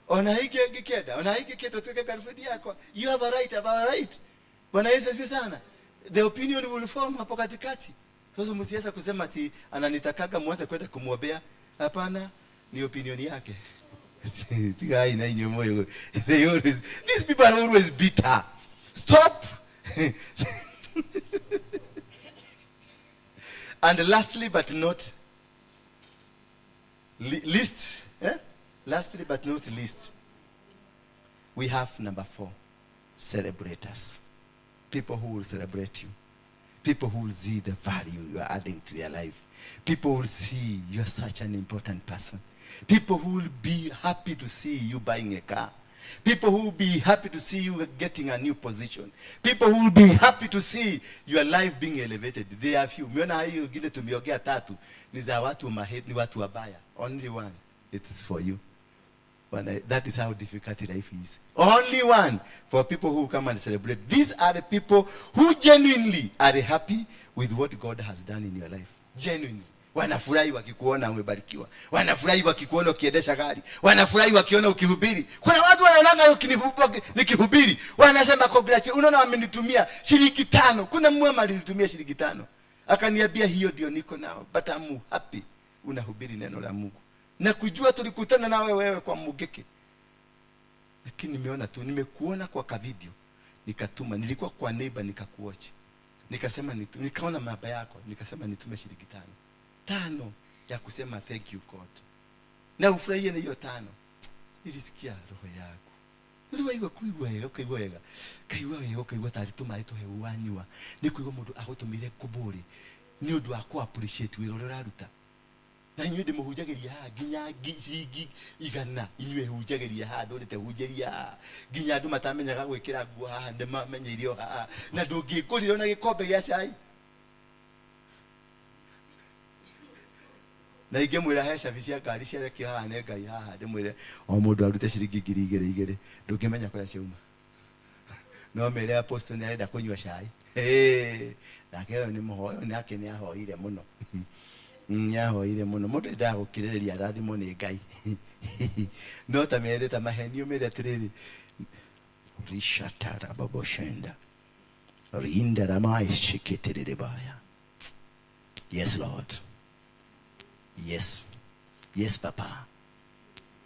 Ona hiki kienda. Ona hiki kienda tuweke girlfriend yako. You have a right, I have a right. Bwana Yesu asifiwe sana. The opinion will form hapo katikati. Sasa msiweza kusema ati ananitakaga muanze kwenda kumwombea. Hapana, ni opinion yake. Tiga hai na inyo moyo. They always, these people are always bitter. Stop. And lastly but not least, Lastly but not least, we have number 4, celebrators. People who will celebrate you. People who will see the value you are adding to their life. People will see you are such an important person. People who will be happy to see you buying a car. People who will be happy to see you getting a new position. People who will be happy to see your life being elevated. They are few. Umeona hiyo ingine tumeongea tatu ni za watu ni watu wabaya. Only one. It is for you. That is how difficult life is. Only one for people who come and celebrate. These are the people who genuinely are happy with what God has done in your life. Genuinely. Wanafurahi wakikuona umebarikiwa. Wanafurahi wakikuona ukiendesha gari. Wanafurahi wakiona ukihubiri. Kuna watu wanaonanga nikihubiri, wanasema congratulations. Unaona wamenitumia shilingi 5. Kuna mwema alinitumia shilingi 5. Akaniambia hiyo ndio niko nao, but I'm happy unahubiri neno la Mungu. Na kujua tulikutana nawe wewe kwa Mugeke. Lakini nimeona tu, nimekuona kwa ka video. Nikatuma, nilikuwa kwa neighbor nikakuwatch. Nikasema nikaona mapa yako, nikasema nitume shilingi 5. 5 ya kusema thank you God. Na ufurahie na hiyo 5. Nilisikia roho yako. Niliwaigua kuigua wega, ukaigua wega. Kaigua wega, ukaigua tarĩ tũmaĩ tũhehu wanyua. Nĩ kũigua mũndũ agũtũmĩire kũbũrĩ. Nĩ ũndũ wa kũ appreciate wĩra ũrĩa ũraruta. Na inyuĩ ndĩmũhunjagĩria haha nginya ciringi 100. Inyuĩ hunjagĩria haha, ndũrĩte hunjĩria haha. Nginya andũ matamenyaga gwĩkĩra nguo haha, nĩmamenyeire o haha. Na ndũngĩngũrĩra ona gĩkombe gĩa cai. Na ingĩmwĩra he cabi cia ngari ciarekio haha nĩ Ngai haha, ndĩmwĩre o mũndũ arute ciringi ngiri igĩrĩ igĩrĩ, ndũngĩmenya kũrĩa ciauma. No mere apostle nĩ arenda kũnyua cai. Hey, nake ũyũ nĩ mũhoyo, nake nĩ ahoire mũno. Nĩ ahoire mũno. Mũndũ endaga gũkirĩrĩria arathimwo nĩ Ngai. No ta mere ta mahenio mere atĩrĩrĩ, rishatara baboshenda rinda ramai shiketerere baya. Yes Lord. Yes. Yes Papa.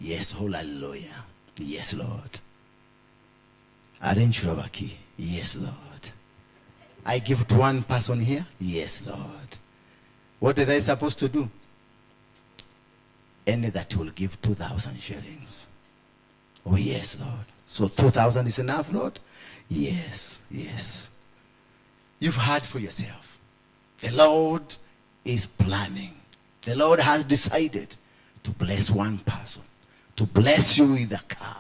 Yes, hallelujah. Yes Lord. Arrange Robaki. Yes Lord. I give to one person here. Yes Lord. What are they supposed to do? Any that will give 2,000 shillings. Oh yes Lord. So 2,000 is enough, Lord? Yes, yes. You've heard for yourself. The Lord is planning. The Lord has decided to bless one person, to bless you with a car.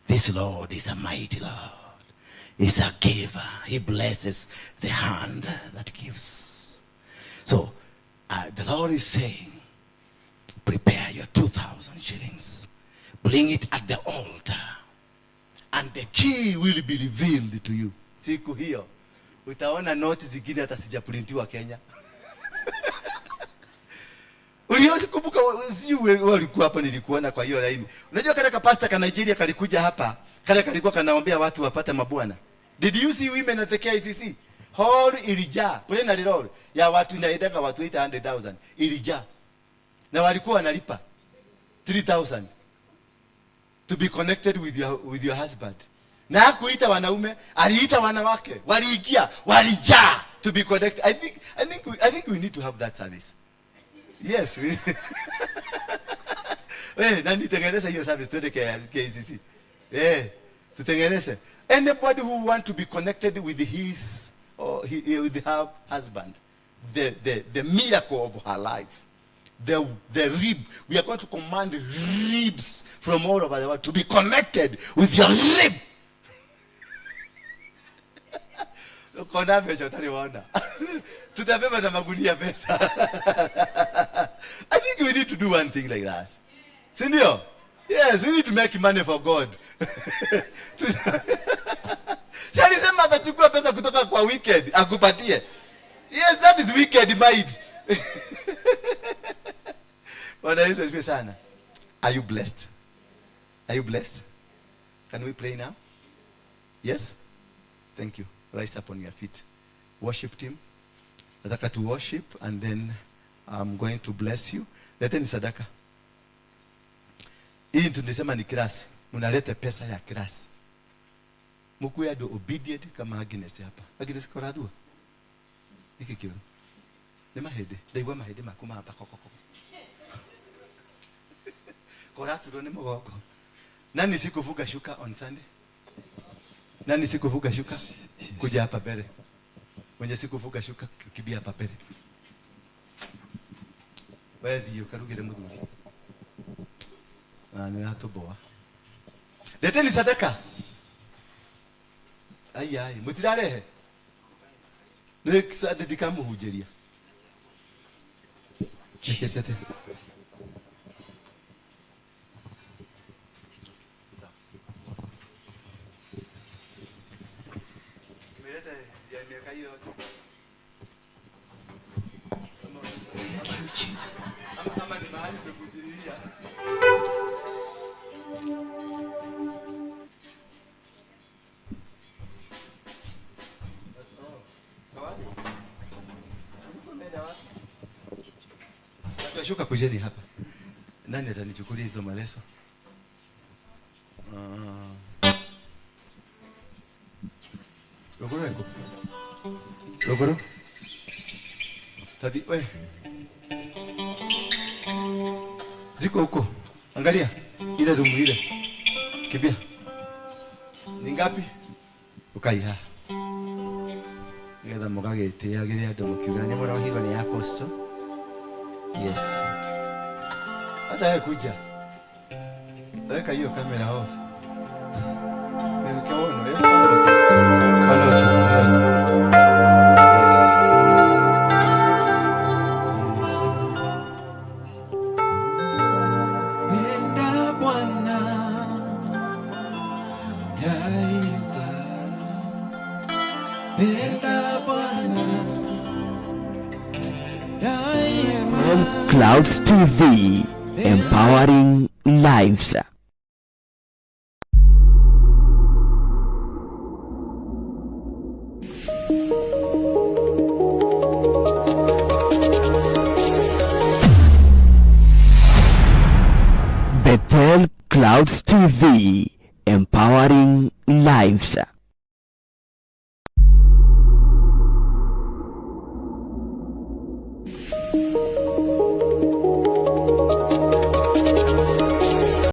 This Lord is a mighty Lord. He's a giver. He blesses the hand that gives. So the Lord is saying, prepare your 2,000 shillings. Bring it at the altar. And the key will be revealed to you. Siku hiyo, utaona noti zingine hata sijaprintiwa Kenya. Uliosikumbuka, sijui wewe ulikuwa hapa, nilikuona kwa hiyo laini. Unajua kale ka pastor ka Nigeria kalikuja hapa, kale kalikuwa kanaombea watu wapate mabwana. Did you see women at the KICC? Hall ilijaa, plenary hall ya watu inaendanga watu 800,000 ilijaa. Na walikuwa wanalipa 3,000 to be connected with your husband. Na hakuita wanaume, aliita wanawake. Waliingia, walijaa to be connected. I think we need to have that service. Yes. Nani tengeneza hiyo service twende KICC. Tutengeneze. Anybody who want to be connected with his or he, with her husband, the miracle of her life, the rib, we are going to command ribs from all over the world to be connected with your rib. Kona pesa utaliona. Tutabeba na magunia pesa. I think we need to do one thing like that. Si ndio? Yes, we need to make money for God. Si alisema atachukua pesa kutoka kwa wicked akupatie. Yes, that is wicked mind. Bwana Yesu asifiwe sana. Are you blessed? Are you blessed? Can we pray now? Yes? Thank you. Rise up on your feet. Worship team. Nataka to worship and then I'm going to bless you. Leteni sadaka. Hii tulisema ni class. Mnalete pesa ya class. Mkuwe ado obedient kama Agnes hapa. Agnes koradua. Niki kiu. Ni mahede. Ndaigua mahede maku ma hapa koko koko. Koraturwo nĩ mũgongo. Nani sikuvuga shuka on Sunday? Nani sikuvuga shuka? Kuja hapa mbele. Mwenye sikuvuga shuka, kibia hapa mbele. Wewe ndio karugire muthuri. Na nĩ ratũboa. Leteni sadaka. Ai ai, mutirarehe. Nĩ Sunday ndikamuhunjĩria. Jesus. Sawa. Nimeleta ya miaka hiyo yote. Thank you, Jesus. Ama ni mahali umekutililia. Zawadi. Ulikuwa umeenda wapi? Watu washuka, kujeni hapa. Nani atanichukulia hizo maleso? Ah. Rogoro eko. Rogoro. Tadi, we. Ziko huko. Angalia ile rumu ile. Kimbia. Ni ngapi? Ukai haha. Nigetha mũgagĩtĩagĩre andũ mũkiuga nĩ mũrohirwo nĩ apostle. Yes. Hata wewe kuja. Weka hiyo kamera off. Nikiona eh, ona tu. Ona tu, ona tu. Yes. Yes, Lord. Penda Bwana daima, penda Bwana daima. Clouds TV, empowering lives. Bethel Clouds TV, empowering lives.